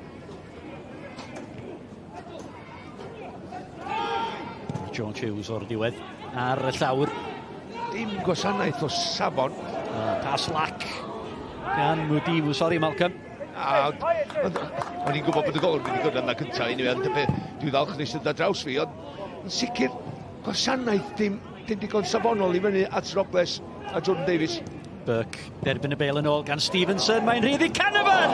George Hughes o'r diwedd ar y llawr. Dim gwasanaeth o safon. Uh, pass lac gan Mudimu. Sorry, Malcolm. A, ond, o'n i'n gwybod bod y gol yn mynd i gyrraedd yna cyntaf, anyway, ond dwi'n falch nes dod ar draws fi, ond yn sicr, gwasanaeth dim, dim digon safonol i fyny at Robles a Jordan Davies. Burke derbyn y bel yn ôl gan Stevenson, mae'n rhydd i Canavan!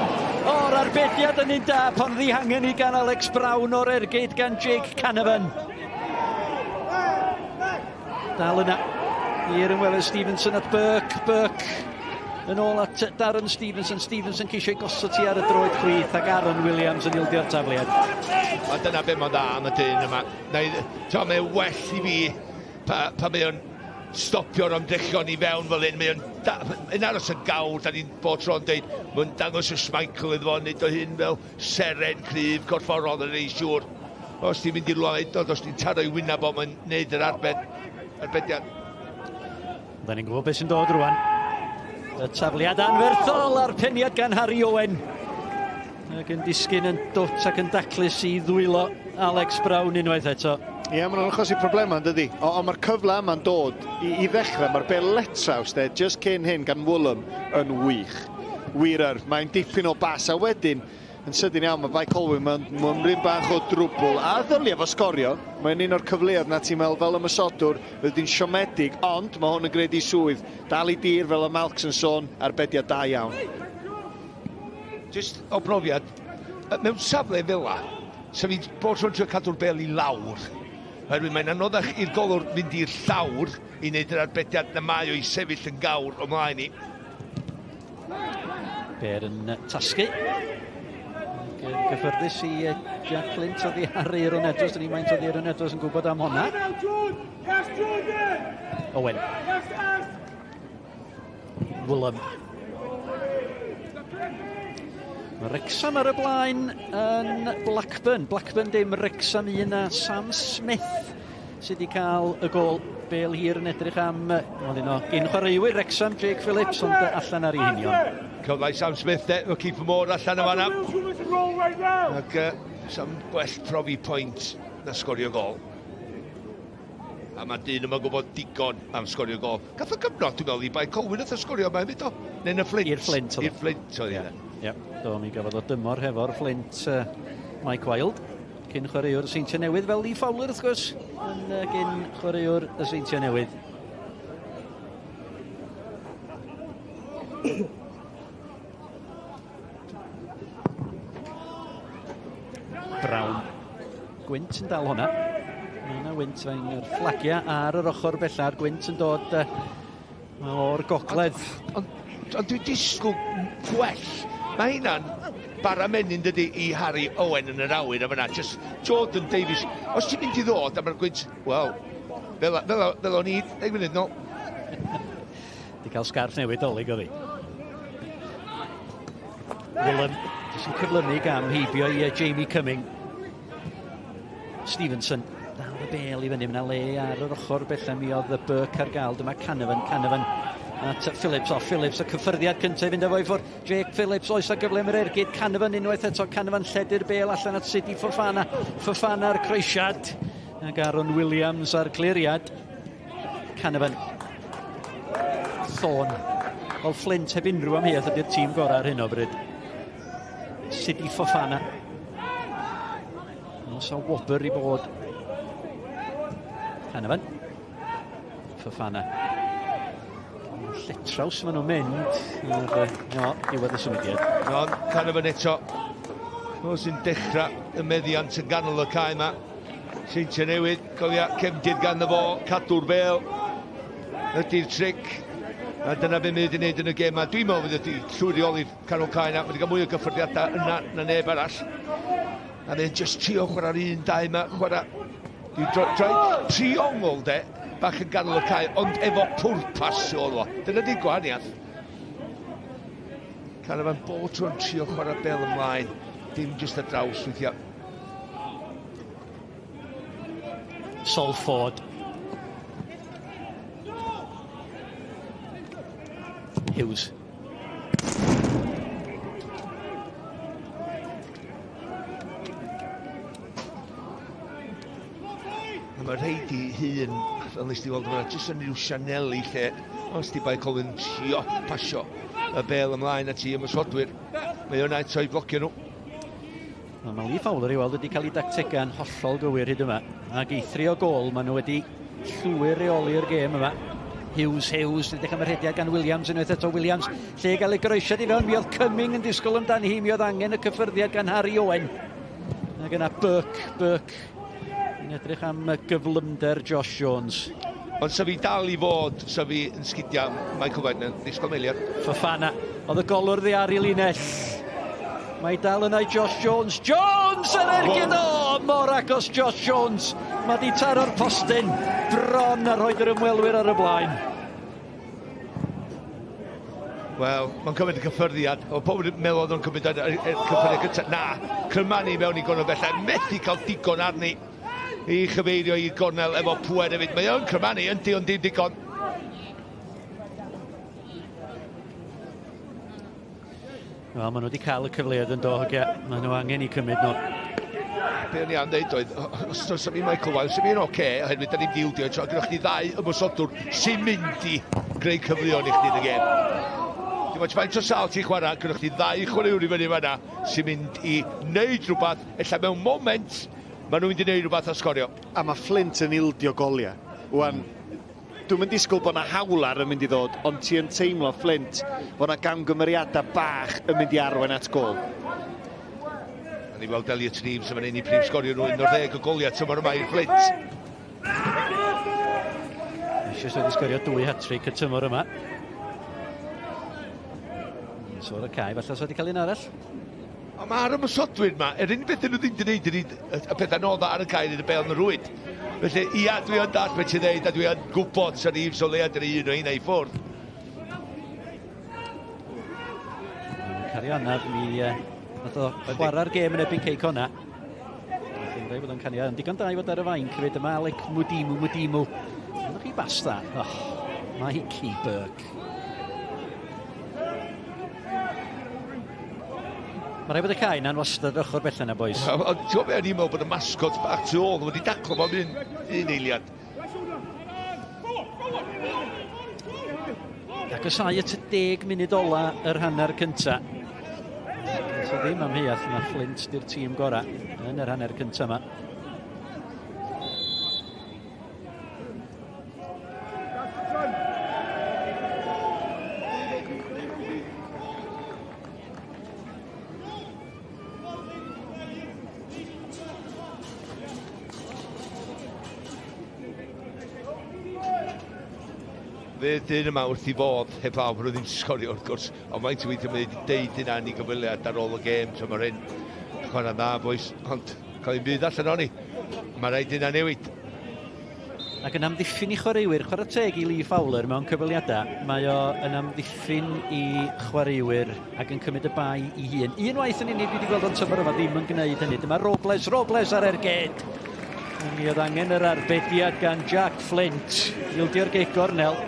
O'r arbediad yn un da pan ddihangen i gan Alex Brown o'r ergyd gan Jake Canavan. Dal yna i'r ymwelydd Stevenson at Burke, Burke yn ôl at Darren Stevenson, Stevenson ceisio ei gosod ti ar y droed chwith ac Aaron Williams yn ildio'r tafliad. A dyna be mae'n dda am y dyn yma. Mae'n well i fi pa, pa mae o'n stopio'r ymdrechion i fewn fel hyn. Mae o'n yn aros yn gawr, da ni'n bod tro'n deud, mae'n dangos y Schmeichel iddo fo, nid o hyn fel seren cryf corfforol yn ei siŵr. Os ti'n mynd i rwla hyd os ti'n taro i wyneb o, mae'n neud yr arbed, arbediad. Da ni'n gwybod beth sy'n dod rwan. Y tafliad anferthol a'r peniad gan Harry Owen. Ac yn disgyn yn dwt ac yn daclus i ddwylo Alex Brown unwaith eto. Ie, yeah, maen nhw'n achosi problemau yn dydi. Ond mae'r cyfle yma'n dod i, i ddechrau. Mae'r bel letraws, de, just cyn hyn gan Woolham yn wych. Wir yr, mae'n dipyn o bas. A wedyn, yn sydyn iawn, mae Bae Colwyn mewn mymryn bach o drwbl. A ddylia fo sgorio. Mae'n un o'r cyfleoedd na ti'n meddwl fel ymosodwr, fyddi di'n siomedig, ond mae hwn yn gwneud i swydd. Dal i dir fel y Malcs yn sôn, arbediad da iawn. Just o brofiad, mewn safle fel la, sa fi bob tro'n trio cadw'r bel i lawr. Oherwydd mae'n anoddach i'r golwr fynd i'r llawr i wneud yr arbediad na mae o i sefyll yn gawr o mlaen i. Ber yn tasgu. Ac yn gyffyrddus i Jack Flint oddi ar Aaron Edwards. Dyn ni maint oddi Aaron Edwards yn gwybod am honna. Owen. Woolam. Mae Wrexham ar y blaen yn Blackburn. Blackburn dim, Wrexham un a Sam Smith sydd wedi cael y gol. Bale hir yn edrych am, wel un o gyn chwaraewyr Wrexham, Jake Phillips, ond allan ar ei hunion. Cyfle i Sam Smith de, efo Keith Moore allan o fanna. Ac uh, Sam gwell profi pwynt na sgorio gol. A mae dyn yma'n gwybod digon am sgorio gol. Gath o gyfnod, dwi'n meddwl, i Bae Colwyn oedd o sgorio yma hefyd o? Neu yn y Fflint? I'r Fflint oedd o. I'r Fflint oedd ie. Ie, do, mi gafodd o dymor hefo'r Fflint uh, Mike Wilde. Cyn chwaraewr y Seintiau Newydd, fel Lee Fowler wrth gwrs, yn uh, gyn chwaraewr y Seintiau Newydd. Brown. Gwynt yn dal hwnna. Mae yna wynt fe'n yr fflagiau ar yr ochr bella'r gwynt yn dod uh, o'r gogledd. Ond ond, ond dwi'n disgwyl gwell. Mae hynna'n bara menyn dydy i Harry Owen yn yr awyr a fyna. Just Jordan Davies. Os ti'n mynd i ddod a mae'r gwynt, wel, fel, fel, fel o'n i, 10 munud nôl. Di cael sgarff newydd dolyg oedd hi. Willem, jyst yn cyflymu gam heibio i Jamie Cumming. Stevenson, dal y bel i fyny, mae le ar yr ochr bellaf mi oedd y Burke ar gael. Dyma Canavan, Canavan at Phillips, o Phillips, y cyffyrddiad cyntaf i fynd efo i ffwrdd. Jake Phillips, oes a gyfle am yr ergyd, Canavan unwaith eto, Canavan lledu'r bel allan at Sidi Fofana. Fofana a'r croesiad, ac Aaron Williams a'r cliriad. Canavan. Thorne. Wel, Flint heb unrhyw amheuaeth ydy'r tîm gorau ar hyn o bryd. Sidi Fofana. Os a wobr i fod. Canavan. Fofana. Lletraws maen nhw'n mynd. No, diwedd y symudiad. No, Canavan eto. Nhw sy'n dechrau y meddiant yn ganol y cae yma. Seintiau Newydd, cofia, cefndir gan y fo, cadw'r bel ydy'r tric. A dyna be mae wedi gwneud yn y gêm yma. Dwi'n meddwl fydd wedi llwyr reoli'r canol cae yna. Mae wedi cael mwy o gyffyrddiadau yna na neb arall. A mae'n just trio chwarae'r un, dau yma, chwarae i droi triongl de, bach yn ganol y cae, ond efo pwrpas oedd o. Dyna di'r gwahaniaeth. Canavan bob tro'n trio chwarae bel ymlaen, dim jyst ar draws weithiau. Salford. Hughes. A mae rhaid i hun, fel nes di weld yma, jyst yn rhyw sianeli lle, os di Bae Colwyn trio pasio y bel ymlaen at i ymosodwyr, mae yna eto i flocio nhw. Wel, mae Lee Fowler i weld wedi cael ei dactegau'n hollol gywir hyd yma. Ac eithrio gol, maen nhw wedi llwyr reoli'r gêm yma. Hughes, Hughes, edrych am y rhediad gan Williams unwaith eto Williams, lle gael ei groesiad i fewn, mi oedd Cumming yn disgwyl amdani hi, mi oedd angen y cyffyrddiad gan Harry Owen. Ac yna Burke, Burke, yn edrych am gyflymder Josh Jones. Ond sa fi dal i fod, sa fi yn sgidiau Michael Wagner, ddisgwyl meiliad. Fofana, oedd y golwr ddi ar ei linell. Mae dal yna i Josh Jones. Jones yr ergyd o! Mor agos Josh Jones. Mae di taro'r postyn bron a rhoi'r ymwelwyr ar y blaen. Wel, mae'n cymryd y cyffyrddiad. Oedd pobl yn meddwl oedd o'n cymryd y cyffyrddiad gyntaf. Na, cryma ni mewn i gornel felly. Methu cael digon arni i chyfeirio i gornel efo pwer hefyd. Mae o'n cryma ni, yndi, ond dim digon. Wel, maen nhw wedi cael y cyfleoedd yn do, hogia. Maen nhw angen i cymryd nhw. Be o'n i am ddeud oedd, os oes am i Michael Wilde, sy'n mynd oce, okay, oherwydd da ni'n dildio, eto, gyda chdi ddau ymosodwr sy'n mynd i greu cyfleon i chdi yn y gêm. Dim ots faint o sal ti'n chwarae, gyda chdi ddau chwaraewr i fyny fanna sy'n mynd i wneud rhywbeth, ella mewn moment, maen nhw'n mynd i wneud rhywbeth a sgorio. A mae Flint yn ildio goliau. Wan, Dwi'm yn disgwyl bod 'na howler yn mynd i ddod, ond ti yn teimlo, Flint, fod 'na gamgymeriadau bach yn mynd i arwain at gôl. A ni weld Elliot Reeves yn fan hyn i prif sgorio nhw 11 o goliau tymor yma i'r Flint. Eisoes wedi sgorio dwy hat-trick y tymor yma. Sôr y cae, falle os wedi cael un arall. Ond mae'r ymosodwyr yma, yr unig beth dyn nhw ddim wedi gwneud ydy y pethau nodda ar y cae yn y bel yn y rwyd. Felly, ia, dwi yn dall beth ti'n dweud, a dwi yn gwybod sy'n Reeves o leia dyn un o heina i ffwrdd. Cario anaf, mi uh, nath o chwarae'r gêm yn erbyn Cei Conna. Felly, rhaid bod o'n canio. Yn digon da i fod ar y fainc hefyd. Yma Alec Mudimu, Mudimu. Ydych chi basta? Oh, Mikey Burke. Mae rhaid bod y cae na'n wastad yr ochr bella na, boys. Ond ti'n gwybod beth, o'n i'n meddwl bod y mascot bach tu ôl wedi daclo fo am un, un eiliad. Agosau at y deg munud ola yr hanner cynta. So ddim amheuaeth na Flint di'r tîm gorau yn yr hanner cynta yma. Fydd dyn yma wrth i fodd, heblaw bod nhw ddim sgorio wrth gwrs, ond faint o weithiau mae wedi deud hynna yn ei gyfweliad ar ôl y gêm tymor hyn. Chwarae'n dda, boys, ond cael ein byd allan o'n i. Mae rhaid hynna newid. Ac yn amddiffyn i chwaraewyr, chwarae teg i Lee Fowler mewn cyfweliadau, mae o yn amddiffyn i chwaraewyr ac yn cymryd y bai i hun. Unwaith yn unig dwi wedi gweld o'n tymor yma ddim yn gwneud hynny. Dyma Robles, Robles ar ergyd. Mi oedd angen yr arbediad gan Jack Flint. Ildio'r gic gornel.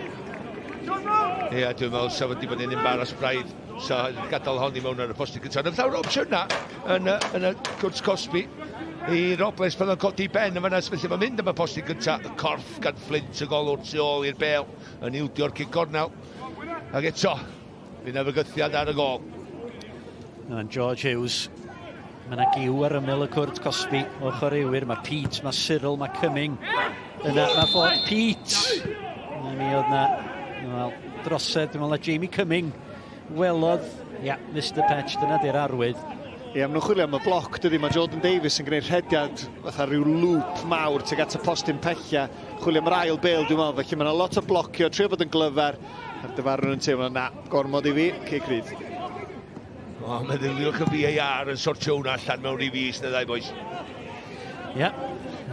Ie, yeah, dwi'n meddwl sef wedi bod yn embarrass braidd. So, gadael hon i mewn ar y postyn cyntaf. Yn llawer o opsiynau yn y, yn y cwrt cosbi i Robles pan o'n codi ben yn fanna, felly mae'n mynd am y postyn cyntaf. Y corff gan Flint y golwr tu ôl i'r bel yn ildio'r cic gornel. Ac eto, fydd yna fygythiad ar y gol. Mae'n George Hughes. Mae yna giw ar ymyl y cwrt cosbi o chwaraewyr. Mae Pete, mae Cyril, mae Cumming. Yna mae ffordd Pete. Mi oedd na, wel, drosedd, dwi'n meddwl na Jamie Cumming welodd, ia, Mr Petch, dyna di'r arwydd. Ie, maen nhw'n chwilio am y bloc, dydy. Mae Jordan Davies yn gwneud rhediad fatha rhyw loop mawr tuag at y postyn pella. Chwilio am yr ail bêl, dwi'n meddwl. Felly mae yna lot o blocio, trio bod yn glyfar. A'r dyfarnwr yn teimlo, na, gormod i fi, cic rydd. O, meddyliwch y VAR yn sortio hwnna allan mewn rhyw fis neu ddau, boys. Ie, yeah,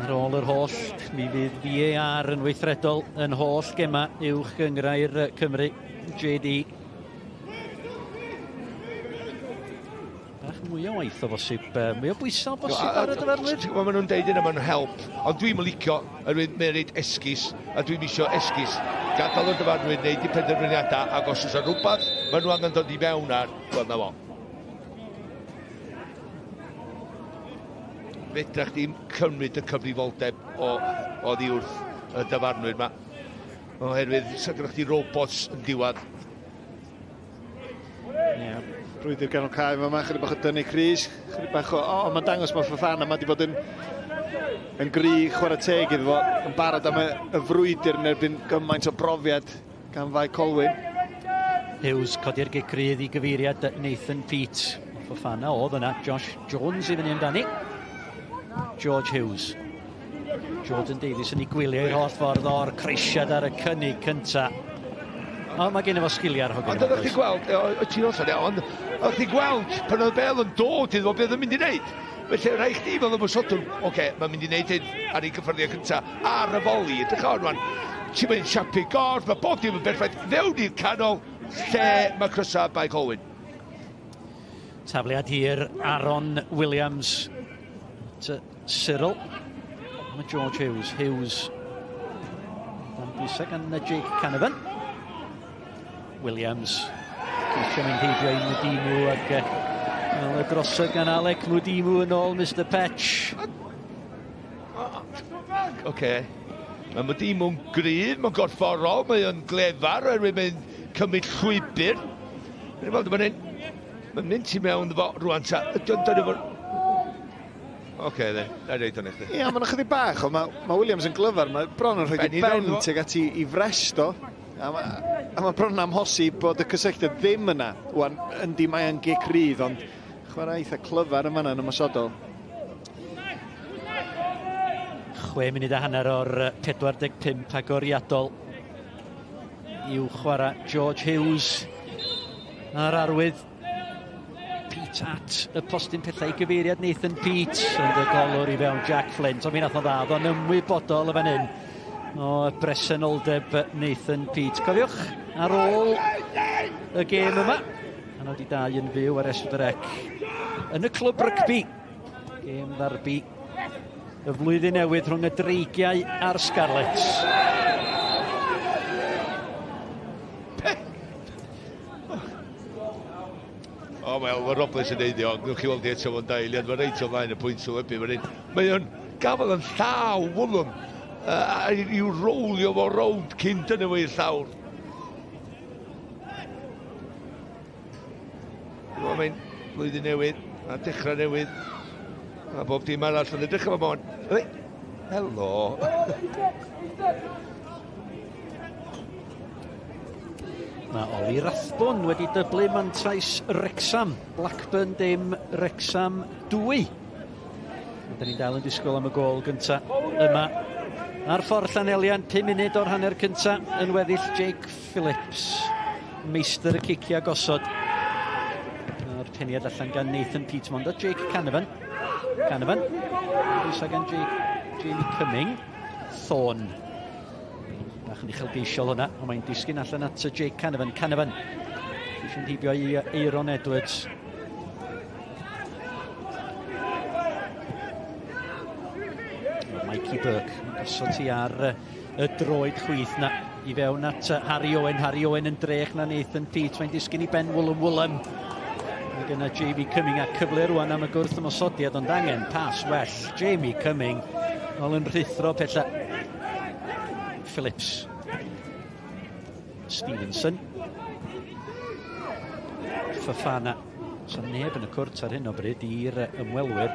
ar ôl yr holl, mi fydd VAR yn weithredol yn holl gema uwch gynghrair Cymru, JD. Bach mwy o waith o bosib, mwy o bwysau o bosib ar y dyfarnwyr. Ti'n gwybod, maen nhw'n deud yna, maen nhw'n help, ond dwi'n licio, oherwydd mae'n rhaid esgus, a dwi'n isio esgus. Gadael y dyfarnwyr wneud eu penderfyniadau, ac os oes yna rhywbeth maen nhw angen dod i mewn ar, wel, na fo. Fedra chdi'm cymryd y cyfrifoldeb o oddi wrth y dyfarnwyr yma. Oherwydd, sa gyda chdi robots yn diwedd. Ie, brwydr ganol cae yma, chydig bach o dynnu crys, chydig bach o... O, oh, mae'n dangos mae Fofana yma wedi bod yn, yn gry chwarae teg iddo fo, yn barod am y, y frwydr yn erbyn gymaint o brofiad gan Fae Colwyn. Hughes codi'r gic rydd i gyfeiriad Nathan Peate. Fofana oedd yna, Josh Jones i fyny amdani. George Hughes. Jordan Davies yn ei gwylio i'r holl ffordd o'r creisiad ar y cynnig cynta. O, mae gen i fo sgiliau ar hogyn. Ond oeddech chi'n gweld, o ti'n osod, ond oeddech chi'n gweld pan oedd Bale yn dod iddo fo beth oedd yn mynd i wneud. Felly rhaid chdi fel ymwysodwr, oce, okay, mae'n mynd i wneud hyn ar ei gyffyrddiad cynta ar y foli. Edrych ar rwan, ti'n mynd siapu gorff, mae bob dim yn berffaith, fewn i'r canol, lle mae crysau Bae Colwyn. Tafliad hir Aaron Williams. Cyril. Mae George Hughes. Hughes. Dan bwysau gan Jake Canavan. Williams. Ceisio mynd heibio i Mudimu ac wel, y drosodd gan Alec Mudimu yn ôl Mr Petch. Oce. Okay. Mae Mudimu'n gryf, mae'n gorfforol, mae o'n glefar, oherwydd mae'n cymryd llwybr. Mae'n weld fan hyn. Mae'n mynd ti mewn fo rwan ta. Ydy o'n dod efo... Oce, okay, then. Na i reid o'n i chdi. Ie, mae'n ychydig bach, ond mae, mae Williams yn glyfar. Mae bron yn rhoi i ben tuag at i, i frest o. A mae, a mae bron yn amhosib bod y cysylltiad ddim yna. Wan, yndi, mae yn gic rydd, ond chwarae eitha clyfar yma yn ymosodol. 6 munud a hanner o'r 45 agoriadol i'w chwarae George Hughes a'r arwydd Pete at y postyn pethau i gyfeiriad Nathan Peate yn y golwr i fewn Jack Flint ond mi nath o dda, oedd o'n ymwybodol y fan hyn o bresenoldeb Nathan Peate. Cofiwch, ar ôl y gêm yma, a wedi dau yn fyw ar S4C yn y clwb rygbi, gêm ddarbi y flwyddyn newydd rhwng y Dreigiau a'r Scarlets. O, wel, mae Robles yn neud i ond, gwch chi weld i eto fo'n dail, ond mae reit o flaen y pwynt sylwebu fan hyn. Mae o'n gafel yn llaw Woolam uh, i'w rowlio fo rownd cyn dynnu fo i'r llawr. Wel, mae'n flwyddyn newydd, a dechrau newydd, a bob dim arall yn edrych efo mon. Helo. Mae Oli Rathbone wedi dyblu mantais Wrexham. Blackburn dim, Wrexham 2. Rydyn ni'n dal yn disgwyl am y gol gyntaf yma. Ar ffordd Llanelian, 5 munud o'r hanner cyntaf yn weddill Jake Phillips, meistr y ciciau gosod. A'r peniad allan gan Nathan Peat, mond o Jake Canavan. Canavan, bwysau gan Jake, Jamie Cumming. Thorne. Bach yn uchelgeisiol hwnna, ond mae'n disgyn allan at Jake Canavan. Canavan, eisiau heibio i Aaron Edwards. Mikey Burke, mae'n gosod ti ar y droed chwith na i fewn at Harry Owen. Harry Owen yn drech na Nathan Peate. Mae'n disgyn i Ben Woolham Woolham. Mae gyda Jamie Cumming a cyfle rwan am y gwrth ymosodiad, ond angen pas well. Jamie Cumming, ôl yn rhuthro pella. Phillips. Stevenson. Fafana. So neb yn y cwrt ar hyn o bryd i'r ymwelwyr.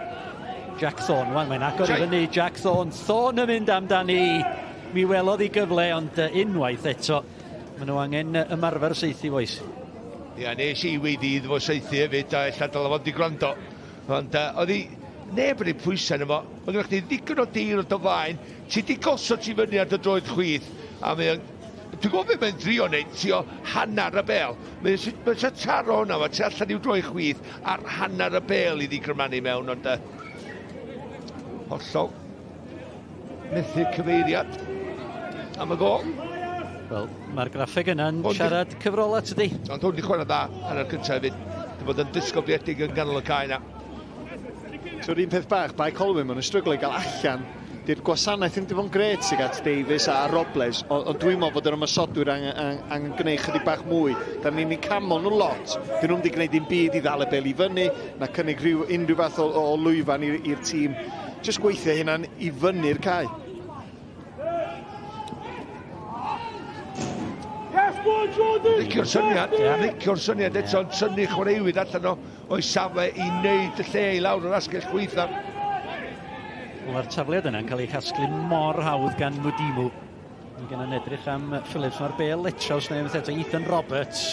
Jack Thorne, wan mae'n agor i fyny. Jack Thorne, Thorne yn mynd amdani. Mi welodd i gyfle, ond unwaith eto, maen nhw angen ymarfer saethu, bois. Ia, nes i weiddi iddo fo saethu hefyd, a ella dylai fod wedi gwrando. Ond uh, oedd hi neb yn ei pwysau yno fo. Oedd gennych chdi ddigon o dir o dy flaen. Ti di gosod ti fyny ar dy droed chwith, a mae o'n... Dwi'n gwybod beth mae'n drio wneud, trio hanner y bel. Mae'n mae eisiau taro hwnna, mae tu allan i'w droed chwith ar hanner y bel iddi grymanu mewn, ond uh, hollol methu cyfeiriad am y gol. Wel, mae'r graffeg yna'n siarad cyfrolau, tydi? Ond hwn wedi chwarae dda ar yr cyntaf hefyd. Dy bod yn disgybliedig yn ganol y cae yna. So'r un peth bach, Bae Colwyn, maen nhw'n stryglo i gael allan. Di'r gwasanaeth ddim wedi bod yn gret sydd at Davies a Robles, ond on dwi'n meddwl bod yr ymosodwyr angen, angen, angen gwneud chydig bach mwy. Da ni'n eu camol nhw lot. Dyn nhw'n wedi gwneud dim byd i ddal y bel i fyny, na cynnig rhyw, unrhyw fath o, o lwyfan i'r tîm. Jyst gweithio hynna'n i fyny'r cae. Licio'r syniad, licio'r syniad eto, yn tynnu chwaraewyr allan o o'i safle i wneud y lle i lawr yr asgell chwith na. Mae'r tafliad yna'n cael ei chasglu mor hawdd gan Mudimu. Mae gen edrych am Phillips, mae'r bel eto, os neu eto Ethan Roberts.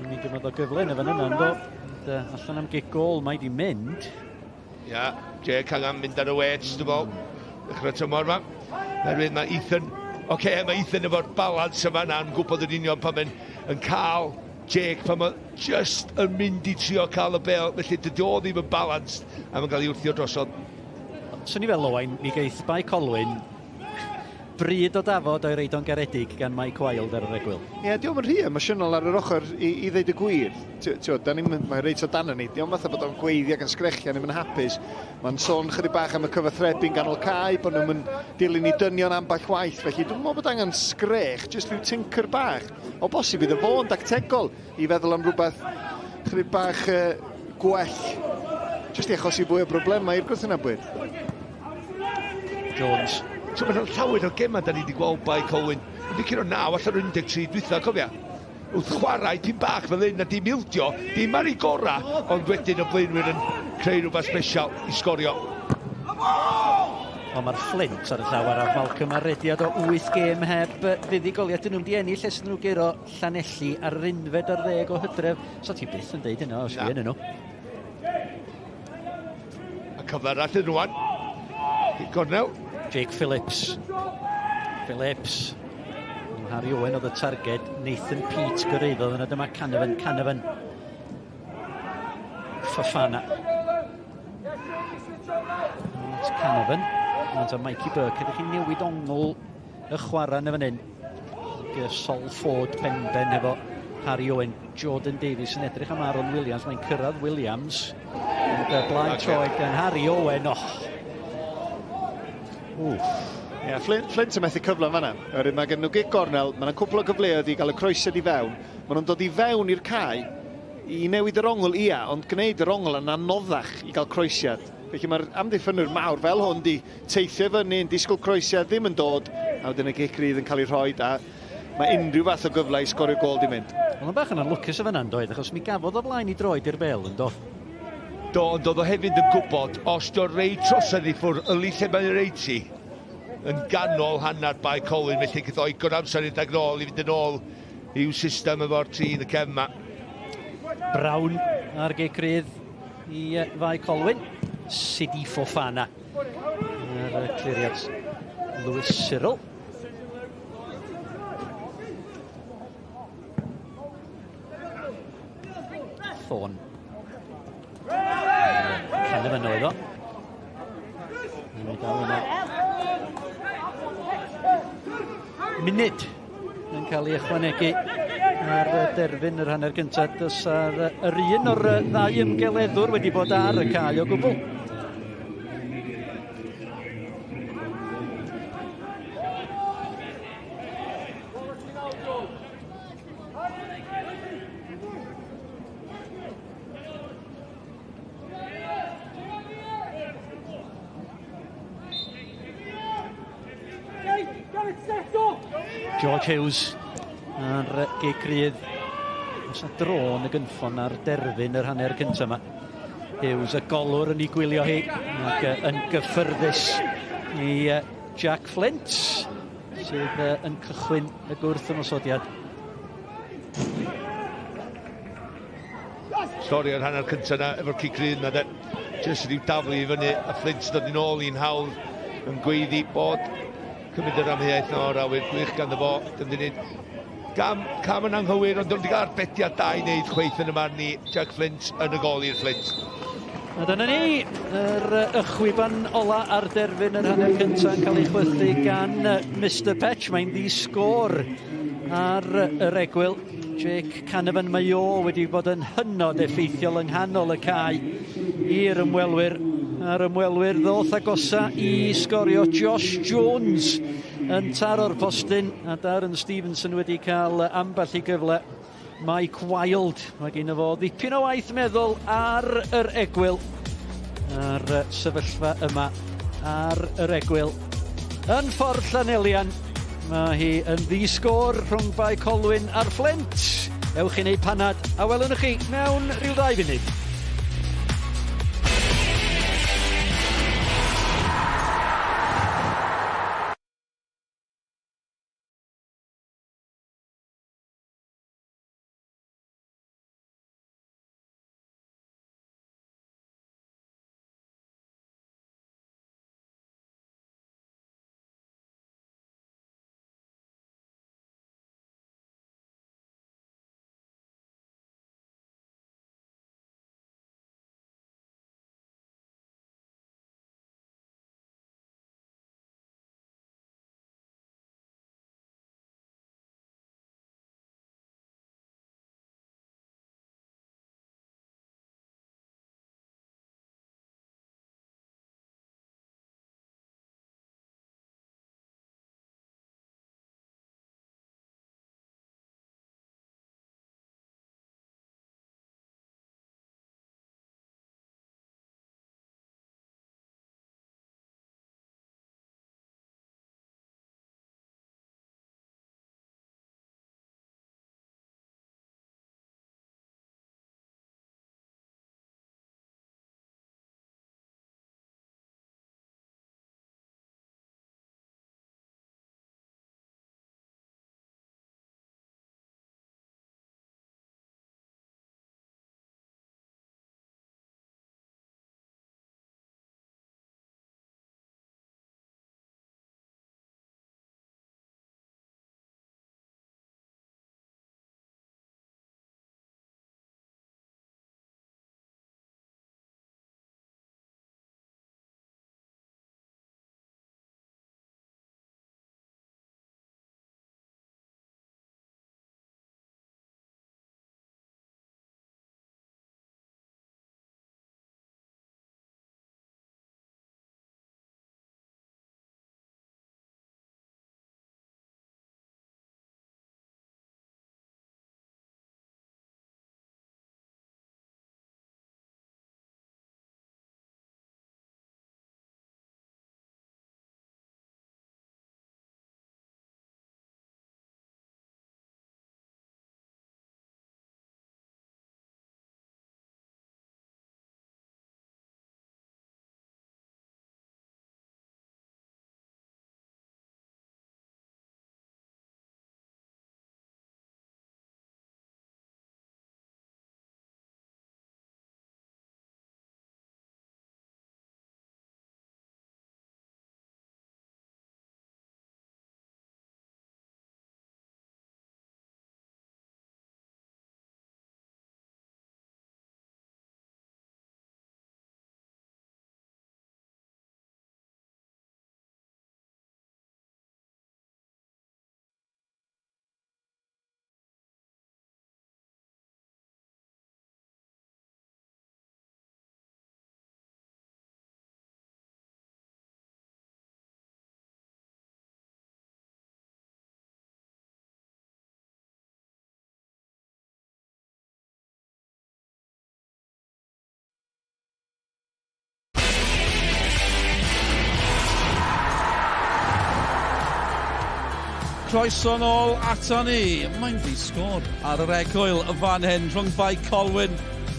Mi gymryd o gyfle yn y fan yna, ynddo. Ond, allan am gic gol, mae di mynd. Ia, Jake angen mynd ar y wet, dwi'n meddwl. Dechrau tymor yma. Herwydd mae Ethan... Oce, okay, mae Ethan efo'r balans yma na'n gwybod yn union pan mae'n yn cael Jake, pan mae just yn mynd i trio cael y bel, felly dydy o ddim yn balanced a mae'n cael ei wrthio drosodd. Swn i fel Owain, mi geith Bae Colwyn bryd o dafod o'i reid o'n garedig gan Mike Wilde ar yr egwyl. Ie, yeah, diolch yn rhy emosiynol ar yr ochr i, i ddeud y gwir. Tio, da ni'n, mae reit o dan ni. Diolch fatha bod o'n gweiddi ac yn sgrechian, ddim yn hapus. Mae'n sôn chydig bach am y cyfathrebu'n ganol cae, bod nhw'n dilyn i dynion ambell waith. Felly dwi'n meddwl bod angen sgrech, jyst rhyw tinker bach. O bosib iddo fo yn dactegol i feddwl am rhywbeth chydig bach uh, gwell. Jyst i achosi fwy o broblemau i'r gwrthwynebwyr. Jones. So mae'n llawer o gemau da ni wedi gweld Bae Colwyn. Wedi curo 9 allan o'r 13 dwytha, cofia. Wrth chwarae tîm bach fel hyn a dim ildio, dim ar ei gorau, ond wedyn y blaenwyr yn creu rhywbeth special i sgorio. Ond mae'r Flint ar y llaw arall, Malcolm, ar rediad o 8 gêm heb fuddugoliaeth. Dyn nhw'n di ennill ers nhw guro Llanelli ar yr unfed ar ddeg o Hydref. So ti byth yn deud hynna os fi yn nhw. A cyfle arall iddyn rwan. Gornel. Jake Phillips. Phillips. Harry Owen oedd y targed. Nathan Peat gyrraeddodd yna. Dyma Canavan. Canavan. Fafana. It's Canavan. Ond a Mikey Burke. Ydych chi'n newid ongl y chwarae yn y fan hyn? Sol Ford benben hefo Harry Owen. Jordan Davies yn edrych am Aaron Williams. Mae'n cyrraedd Williams. Ond blaen troed gan Harry Owen. Oh. Wff. Ie, yeah, Flint, Flint yn methu cyfle fanna. Oherwydd mae gen nhw gig gornel, mae yna cwpl o gyfleoedd i gael y croesiad i fewn. Maen nhw'n dod i fewn i'r cae i newid yr ongl, ia, ond gwneud yr ongl yn anoddach i gael croesiad. Felly mae'r amddiffynwyr mawr fel hwn di teithio fyny, yn disgwyl croesiad, ddim yn dod, a wedyn y gic rydd yn cael ei rhoi, a mae unrhyw fath o gyfle i sgorio gol di mynd. Oedd o'n bach yn anlwcus o fanna'n doedd, achos mi gafodd o flaen i droed i'r bel yn do. Do, ond oedd o hefyd yn gwybod, os dio reit trosedd i ffwrdd, yli lle mae'n reit ti, yn ganol hanner Bae Colwyn, felly gyda o'i amser i dag nôl i fynd yn ôl i'w system efo'r tri yn y cefn ma. Brown ar gic rydd i Fae Colwyn. Sidi Fofana ar y cliriad Lewis Cyril. Thorne. Canavan oedd o. Mae'n dal yna. Munud yn cael ei ychwanegu ar derfyn yr hanner gyntaf. Does ar yr un o'r ddau ymgeleddwr wedi bod ar y cae o gwbl. George Hughes ar gic rydd. Oes na dro yn y gynffon ar derfyn yr hanner cyntaf yma. Hughes y golwr yn ei gwylio hi ac yn gyffyrddus i Jack Flint. sydd yn cychwyn y gwrth ymosodiad. Stori o'r hanner cyntaf yna efo'r cic rydd yna de. Jyst rhyw daflu i fyny a Flint dod yn ôl i'n hawdd yn gweiddi bod cymryd yr amheuaeth na o'r awyr gwych ganddo fo. Dim di wneud gam, cam yn anghywir ond dim di gael arbediad da i wneud chweith yn y marn i Jack Flint yn y gol i'r Flint. A dyna ni, yr ychwiban ola ar derfyn yr hanner cyntaf yn cael ei chwythu gan Mr Petch. Mae'n ddi-sgôr ar yr egwyl. Jake Canavan, mae o wedi bod yn hynod effeithiol yng nghanol y cae i'r ymwelwyr. A'r ymwelwyr ddoth agosa i sgorio Josh Jones yn taro'r postyn a Darren Stevenson wedi cael ambell i gyfle. Mike Wild, mae gen fo ddipyn o waith meddwl ar yr egwyl a'r sefyllfa yma ar yr egwyl yn Ffordd Llanelian. Mae hi yn ddi-sgôr rhwng Bae Colwyn a'r Fflint. Ewch i wneud panad a welwn chi mewn rhyw ddau funud. Croeso nôl ato ni. Mae'n ddi-sgôr ar yr egwyl y fan hyn rhwng Bae Colwyn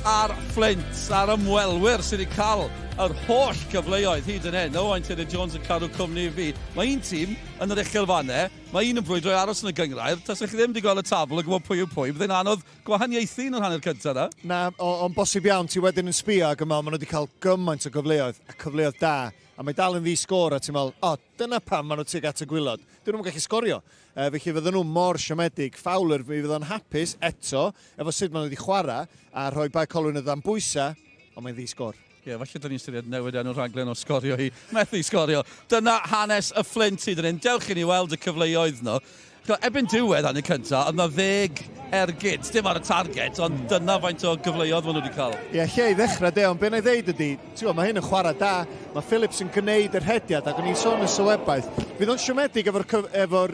a'r Fflint a'r ymwelwyr sydd wedi cael yr holl gyfleoedd hyd yn hyn. Owain Tudur Jones yn cadw cwmni i fi. Mae un tîm yn yr uchelfannau, mae un yn brwydro i aros yn y gynghrair. Tasech chi ddim wedi gweld y tabl a gwybod pwy yw pwy, byddai'n anodd gwahaniaethu yn yr hanner cyntaf 'na. Na, ond bosib iawn, ti wedyn yn sbio ac yn meddwl, maen nhw wedi cael gymaint o gyfleoedd, a cyfleoedd da, a mae dal yn ddi-sgôr, a ti'n meddwl, o, dyna pam maen nhw tuag at y gwaelod. Dyn nhw'm yn gallu sgorio. Felly fydden nhw mor siomedig. Fowler, mi fydd o'n hapus eto efo sut maen nhw wedi chwarae a rhoi Bae Colwyn o dan bwysau, ond mae'n ddi-sgôr. Ie, falle dyn ni'n ystyried newid enw'r rhaglen o Sgorio i Methu Sgorio. Dyna hanes y Fflint hyd yn hyn. Dewch i ni weld y cyfleoedd nhw. Erbyn diwedd hanner cyntaf, oedd 'na ddeg ergyd, dim ar y target, ond dyna faint o gyfleoedd maen nhw wedi cael. Ie, lle i ddechrau de, ond be na i ddeud ydy, ti'n gwybod, mae hyn yn chwarae da, mae Phillips yn gwneud yr rhediad, ac o'n i'n sôn yn sylwebaeth, fydd o'n siomedig efo'r efo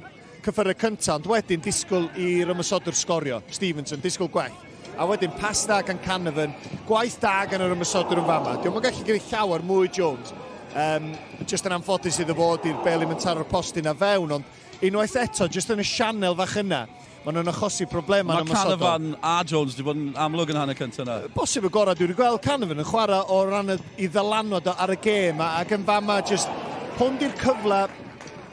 cyffyrau cyntaf, ond wedyn disgwyl i'r ymosodwr sgorio, Stevenson, disgwyl gwell. A wedyn pas da gan Canavan, gwaith da gan yr ymosodwr yn fama. Dio'm yn gallu gwneud llawer mwy Jones. Um, just yn anffodus iddo fod i'r bel i'm yn taro'r postyn a fewn, ond Unwaith eto, jyst yn y sianel fach yna, maen nhw'n achosi problemau yn ymosodol. Mae Canavan a Jones wedi bod yn amlwg yn hanner cyntaf yna. Bosib y gorau dwi wedi gweld Canavan yn chwarae o ran i ddylanwad o ar y gêm, ac yn fama jyst, hwn di'r cyfle,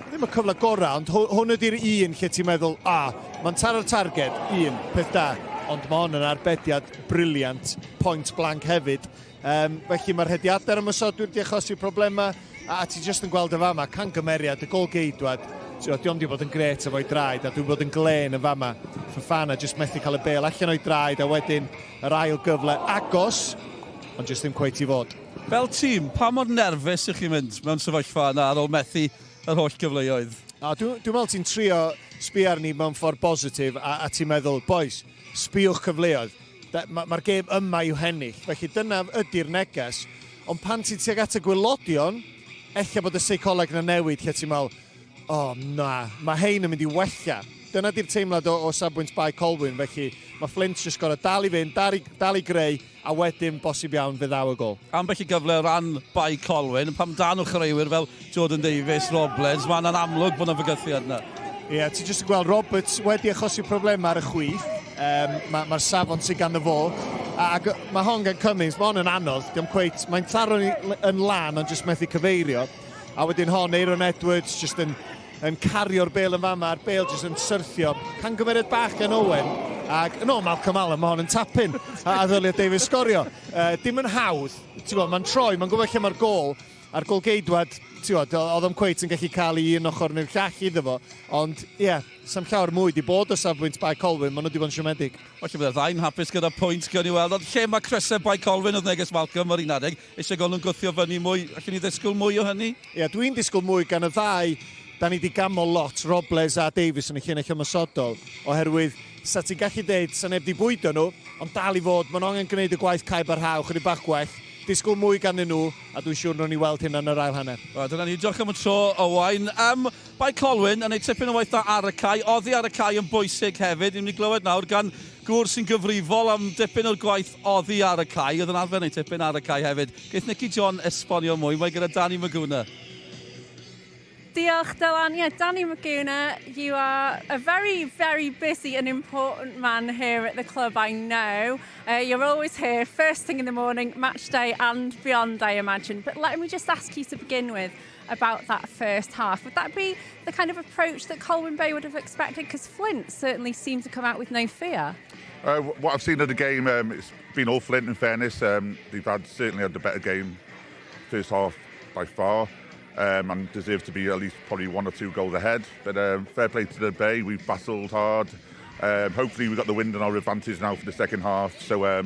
ddim y cyfle gorau, ond hwn ydy'r un lle ti'n meddwl, a, mae'n taro'r targed, un, peth da, ond mae hwn yn arbediad brilliant, point blank hefyd. Felly mae'r rhediadau'r ymosodwyr wedi achosi problemau, a ti jyst yn gweld y fama, cangymeriad, y gôl-geidwad, ti'n dio'm wedi bod yn grêt efo'i draed, a dwi'n bod yn glên yn fama. Fofana jyst methu cael y bêl allan o'i draed, a wedyn yr ail gyfle agos, ond jyst ddim cweit i fod. Fel tîm, pa mor nerfus ych chi'n mynd mewn sefyllfa yna ar ôl methu yr holl gyfleoedd? A dwi'n dwi meddwl ti'n trio sbio arni mewn ffordd bositif, a ti'n meddwl, boys, sbiwch cyfleoedd. Mae'r ma gêm yma i'w hennill. Felly dyna ydy'r neges. Ond pan ti'n tuag at y gwylodion, ella bod y seicoleg na newid lle ti'n meddwl, o oh, na, mae hein yn mynd i wella. Dyna di'r teimlad o safbwynt Bae Colwyn, felly mae Flint jyst gorau dal i fynd, dal i, dal i greu, a wedyn bosib iawn fe ddaw y gol. Ambell i gyfle o ran Bae Colwyn, pam dan nhw chwaraewyr fel Jordan Davies, Robles, mae'n amlwg bod yna fygythiad yna. Ie, yeah, ti jyst yn gweld Roberts wedi achosi problemau ar y chwith. Mae'r ma safon sydd ganddo fo. Ac mae hon gan Cummings, mae hon yn anodd. Diolch cweit, mae'n taro yn lan ond jyst methu cyfeirio. A wedyn hon, Aaron Edwards, jyst yn cario'r bêl yn fama, a'r bêl jyst yn syrthio. Cangymeriad bach gan Owen. Ac yn ôl Malcolm Allen, mae hon yn tapin. A ddylia Davies sgorio. Dim yn hawdd. Ti'n gwybod, mae'n troi, mae'n gwybod lle mae'r gôl. A'r golgeidwad, ti'n gwybod, oedd o'm cweit yn gallu cael i un ochr neu'r llall iddo fo. Ond, ie, yeah, sa'm llawer mwy di bod o safbwynt Bae Colwyn, maen nhw wedi bod yn siomedig. Felly byddai'r ddau'n hapus gyda pwynt, gawn ni weld. Ond lle mae crysau Bae Colwyn oedd neges Malcolm ar un adeg, eisiau gweld nhw'n gwthio fyny mwy, allwn ni ddisgwyl mwy o hynny? Ie, yeah, dwi'n disgwyl mwy gan y ddau. Da ni wedi gamol lot, Robles a Davies yn y llinell ymosodol, oherwydd sa ti'n gallu deud, sa neb di bwydo nhw, ond dal i fod, maen nhw angen gwneud y gwaith caib ar rhaw, chydig bach gwell. Disgwyl mwy ganddyn nhw, a dwi'n siŵr wnawn ni weld hynna yn yr ail hanner. Wel, dyna ni. Diolch am y tro, Owain. Um, Bae Colwyn yn ei tipyn o waith da ar y cae. Oddi ar y cae yn bwysig hefyd. Ni'n mynd i glywed nawr gan gŵr sy'n gyfrifol am dipyn o'r gwaith oddi ar y cae. Oedd yn arfer wneud tipyn ar y cae hefyd. Geith Nicky John esbonio mwy. Mae gyda Danny Maguna. Diolch, Dylan. Yeah, Danny Maguna, you are a very, very busy and important man here at the club, I know. You're always here first thing in the morning, match day and beyond, I imagine. But let me just ask you to begin with about that first half. Would that be the kind of approach that Colwyn Bay would have expected? Because Flint certainly seemed to come out with no fear. What I've seen of the game, it's been all Flint in fairness. They've certainly had the better game first half by far, and deserve to be at least probably 1 or 2 goals ahead. But fair play to the Bay, we've battled hard. Hopefully we've got the wind in our advantage now for the second half. So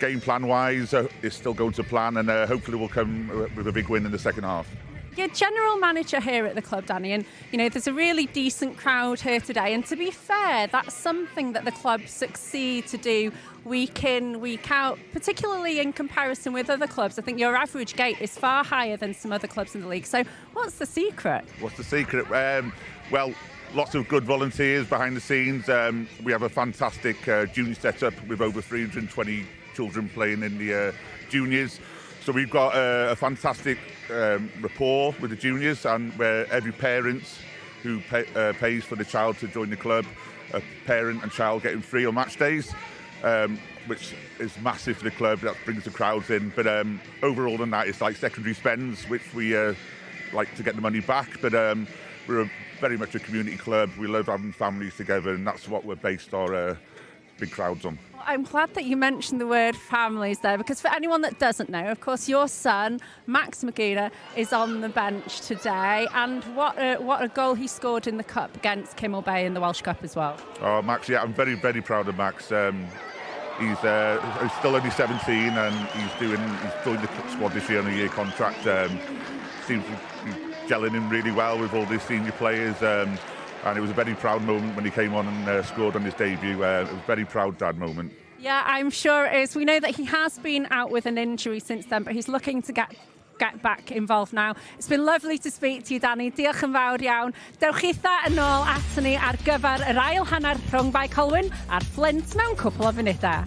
game plan wise, it's still going to plan, and hopefully we'll come with a big win in the second half. You're general manager here at the club, Danny, and you know there's a really decent crowd here today. And to be fair, that's something that the club succeed to do week in, week out, particularly in comparison with other clubs. I think your average gate is far higher than some other clubs in the league. So what's the secret? What's the secret? Well, lots of good volunteers behind the scenes. We have a fantastic junior setup with over 320 children playing in the juniors. So we've got a fantastic rapport with the juniors, and where every parent who pays for the child to join the club, a parent and child getting free on match days. which is massive for the club. That brings the crowds in. But overall than that, it's like secondary spends, which we like to get the money back. But we're very much a community club. We love having families together, and that's what we're based our big crowds on. Well, I'm glad that you mentioned the word families there, because for anyone that doesn't know, of course, your son, Max Magida, is on the bench today, and what a goal he scored in the Cup against Kinmel Bay in the Welsh Cup as well. Oh, Max, yeah, I'm very, very proud of Max. He's still only 17 and he's joined the squad this year on a year contract. Seems to be gelling in really well with all the senior players. And it was a very proud moment when he came on and scored on his debut. It was a very proud dad moment. Yeah, I'm sure it is. We know that he has been out with an injury since then, but he's looking to get back involved now. It's been lovely to speak to you, Danny. Diolch yn fawr iawn. Dewch chitha yn ôl aton ni ar gyfer yr ail hanner rhwng Bae Colwyn a'r Fflint mewn cwpl o funudau.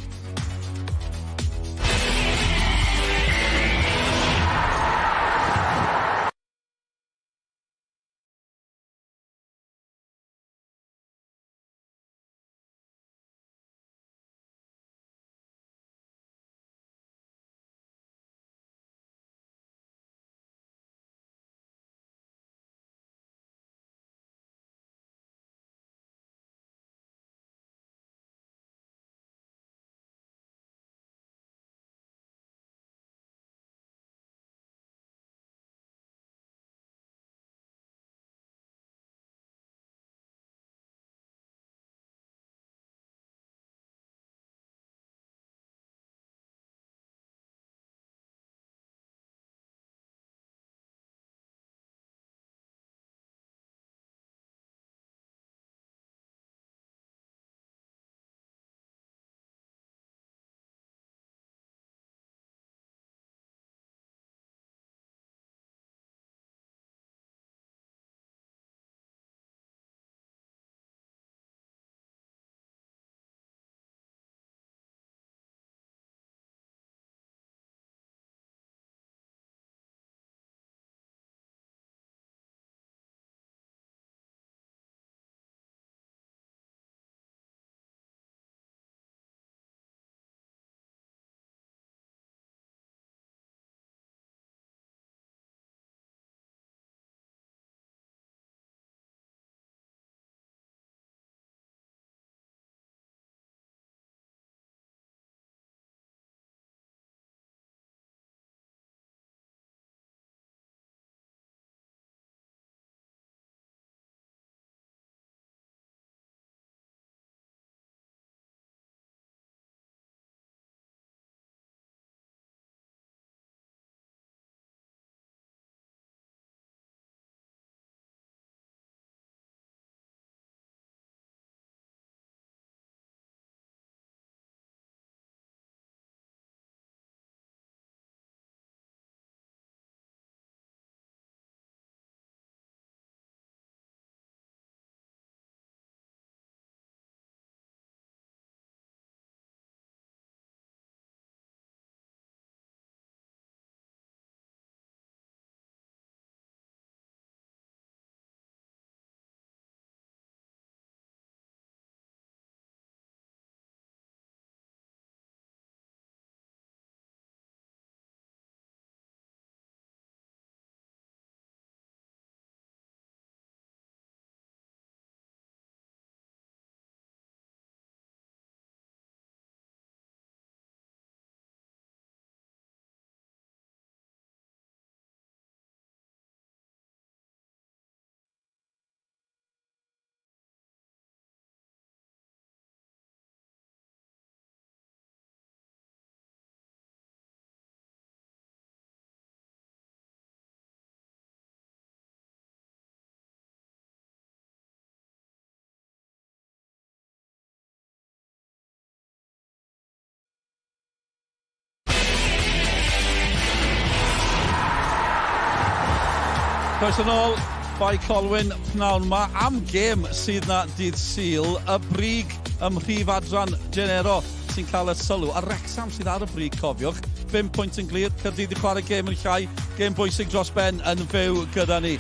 Croeso nôl, Bae Colwyn pnawn ma am gêm sydd na dydd Sul, y brig ym mhrif adran Genero sy'n cael y sylw, a Wrexham sydd ar y brig, cofiwch. 5 pwynt yn glir, Caerdydd i chwarae gêm yn llai, gêm bwysig dros ben yn fyw gyda ni.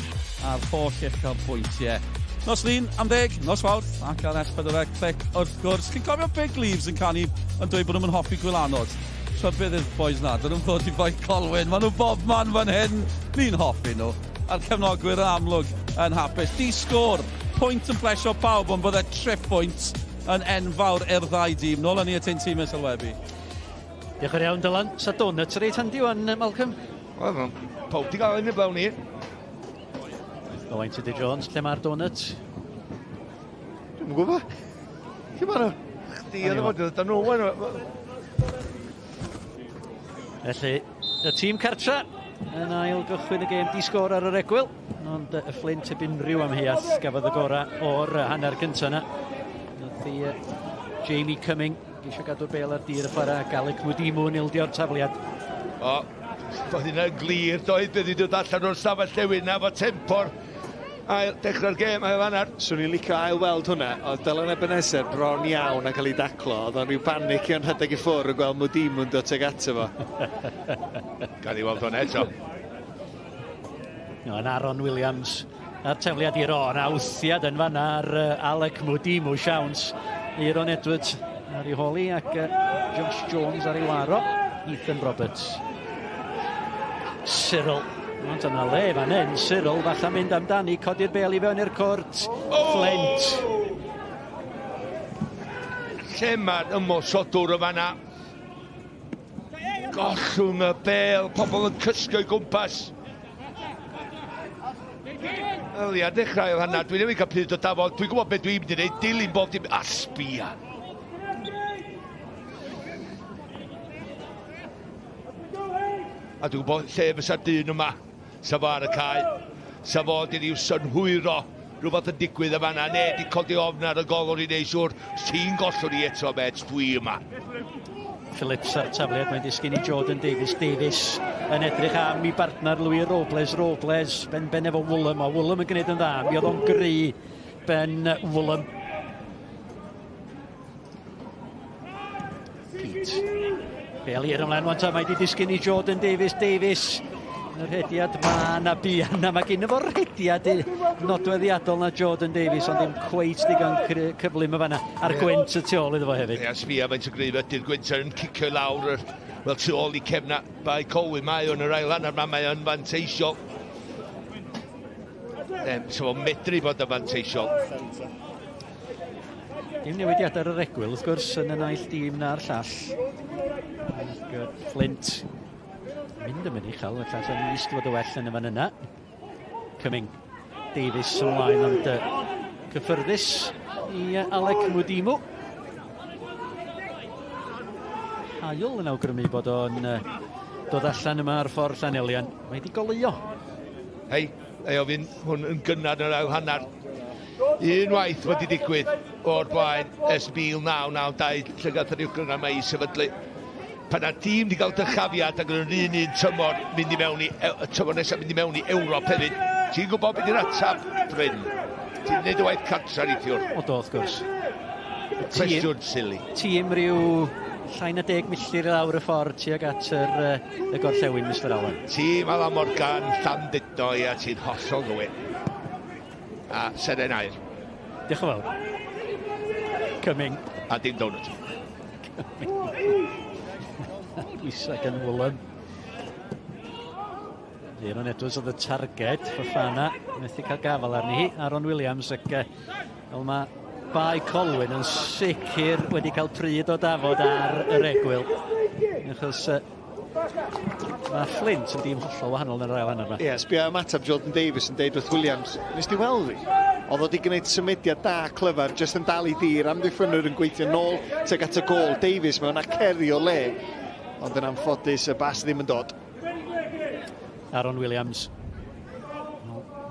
A'r holl uchafbwyntiau. Nos Lun am ddeg, nos Fawrth, ac ar S4C Clic wrth gwrs. Chi'n cofio Big Leaves yn canu yn dweud bod nhw'n hoffi gwylanod? Rhybudd i'r boys na, dyn nhw'n dod i Fae Colwyn, maen nhw bob man fan hyn. Ni'n hoffi nhw. A'r cefnogwyr yn amlwg yn hapus. Di sgôr, pwynt yn plesio pawb, ond bydde triphwynt yn enfawr i'r ddau dîm. Nôl â ni at ein tîm yn sylwebu. Diolch yn iawn, Dylan. Sa donuts reit handi wan, Malcolm? Wel, pawb di gael un eblaw ni. Owain Tudur Jones, lle mae'r donut? Dwi'm yn gwybod. Lle maen nhw? Chdi oedd efo, dyn nhw wan. Felly, y tîm cartra yn ail gychwyn y gêm di sgôr ar yr egwyl, ond y Fflint heb unrhyw amheuaeth gafodd y gorau o'r hanner cyntaf yna. Nath i Jamie Cumming Geisio gadw'r bêl ar dir y chwarae ac Alec Mudimu yn ildio'r tafliad. O, oedd hynna'n glir, doedd, beth wedi dod allan o'r stafell newid na, fo tempo'r ail dechrau'r gêm, ail hanner. Swn i'n licio ail weld hwnna, oedd Dylan Ebenezer bron iawn a cael ei daclo, oedd o'n rhyw banic iawn rhedeg i ffwrdd yn gweld Mudimu'n dod tuag ato fo. Gawn ni weld hwnna eto. No, yn Aaron Williams A'r tafliad i Ron, a wthiad yn fanna ar Alec Mudimu, siawns i Ron Edwards ar ei holi ac Josh Jones ar ei waro. Ethan Roberts. Cyril. Ond yna le fan hyn, Cyril falle mynd amdani, codi'r bel i fewn i'r cwrt. Oh! Flint. Lle mae'r ymosodwr y fanna? Gollwng y bel, pobl yn cysgu o'i gwmpas. Wel ia, dechrau ail hanner, dwi newydd cael pryd o dafod, dwi'n gwybod beth dwi'n mynd i wneud, dilyn bob dim, a sbia. A dwi'n gwybod lle fysa'r dyn yma, sa fo ar y cae, sa fo di ryw synhwyro rhywbeth yn digwydd yma na, neu di codi ofn ar y golwr i wneud siŵr, ti'n gollwr i eto, met, dwi yma. Phillips ar tafliad, mae'n disgyn i Jordan Davies. Davies yn edrych am i bartner Louis Robles. Robles ben ben efo Woolham, a Woolham yn gwneud yn dda. Mi oedd o'n gry Ben Woolham. Pete. Bel i'r ymlaen wan ta, mae wedi disgyn i Jordan Davies. Davies, y rhediad ma na buan na mae gen fo rhediad nodweddiadol na Jordan Davies, ond ddim cweit digon cyflym y fanna a'r gwynt y tu ôl iddo fo hefyd. Ia, sbia faint o gryf ydy'r gwynt yn cicio i lawr yr, wel, tu ôl i cefna Bae Colwyn. Mae o'n yr ail hanner ma, mae o'n fanteisiol. Um, so fo'n medru bod yn fanteisiol. Dim newidiadau ar yr egwyl, wrth gwrs, yn y naill dîm na'r llall. Ac Flint mynd yn mynd uchel, y llall yn eist fod y well yn y fan yna. Cumming, Davies ymlaen, ond cyffyrddus i Alec Mudimu. Haul yn awgrymu bod o'n dod allan yma ar ffordd Llanelian. Mae wedi goleuo. Hei, ei ofyn hwn yn gynnar yn yr ail hanner. Unwaith wedi digwydd o'r blaen ers 1992 lle gath yr uwchgynghrair yma ei sefydlu. Pan na tîm wedi cael dychafiad ac yn yr un un tymor mynd i mewn i, y tymor nesaf mynd i mewn i Ewrop hefyd, ti'n gwybod beth yw'r ateb, Bryn? Ti'n gwneud y waith cartra neithiwr. O do, wrth gwrs. Cwestiwn silly. Tîm rhyw llai na deg milltir i lawr y ffordd tuag at yr, y gorllewin, Mr Allen. Tîm Alan Morgan, Llandudno, ia, ti'n hollol gywir. A seren aur. Diolch yn fawr. Cumming. A dim donut. Pwysau gan Woolen. Aaron Edwards oedd y targed, Fofana, methu cael gafael arni hi. Aaron Williams ac fel mae Bae Colwyn yn sicr wedi cael pryd o dafod ar yr egwyl. Achos Mae Flint yn dîm hollol wahanol yn yr ail hanner yma. Ie, yeah, sbio ymateb Jordan Davies yn deud wrth Williams, nes di weld fi? Oedd o wedi gwneud symudiad da clyfar, jyst yn dal i dir, amddiffynwyr yn gweithio nôl tuag at y gôl. Davies mewn aceri o le, ond yn anffodus y bas ddim yn dod. Aaron Williams.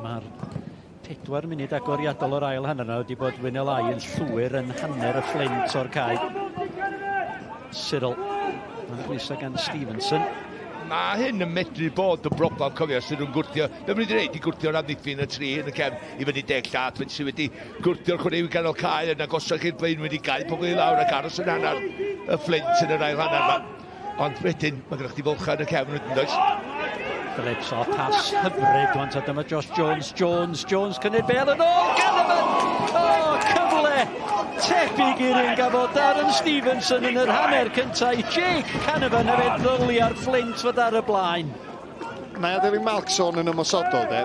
Mae'r 4 munud agoriadol o'r ail hanner yna wedi bod fwy neu lai yn llwyr yn hanner y Fflint o'r cae. Cyril. Mae'n bwysau gan Stevenson. Mae hyn yn medru bod yn broblem, cofio, sydd nhw'n gwrthio. Be maen nhw wedi gwneud, i gwrthio'r amddiffyn y tri yn y cefn i fyny deg llath, felly sydd wedi gwrthio'r chwaraewyr ganol cae yn agosach i'r blaen wedi gau pobl i lawr ac aros yn hanner y Fflint yn yr ail hanner yma. Ond wedyn, mae gennych chi fylchau yn y cefn wedyn, does? Phillips o pas hyfryd wan ta dyma Josh Jones, Jones, Jones cynnig bel yn ôl, Canavan! O, oh, cyfle tebyg i'r un gafodd Darren Stevenson yn yr hanner cyntaf i Jake Canavan a fe ddylia'r Flint fod ar y blaen. Na i adael i Malc sôn yn ymosodol de,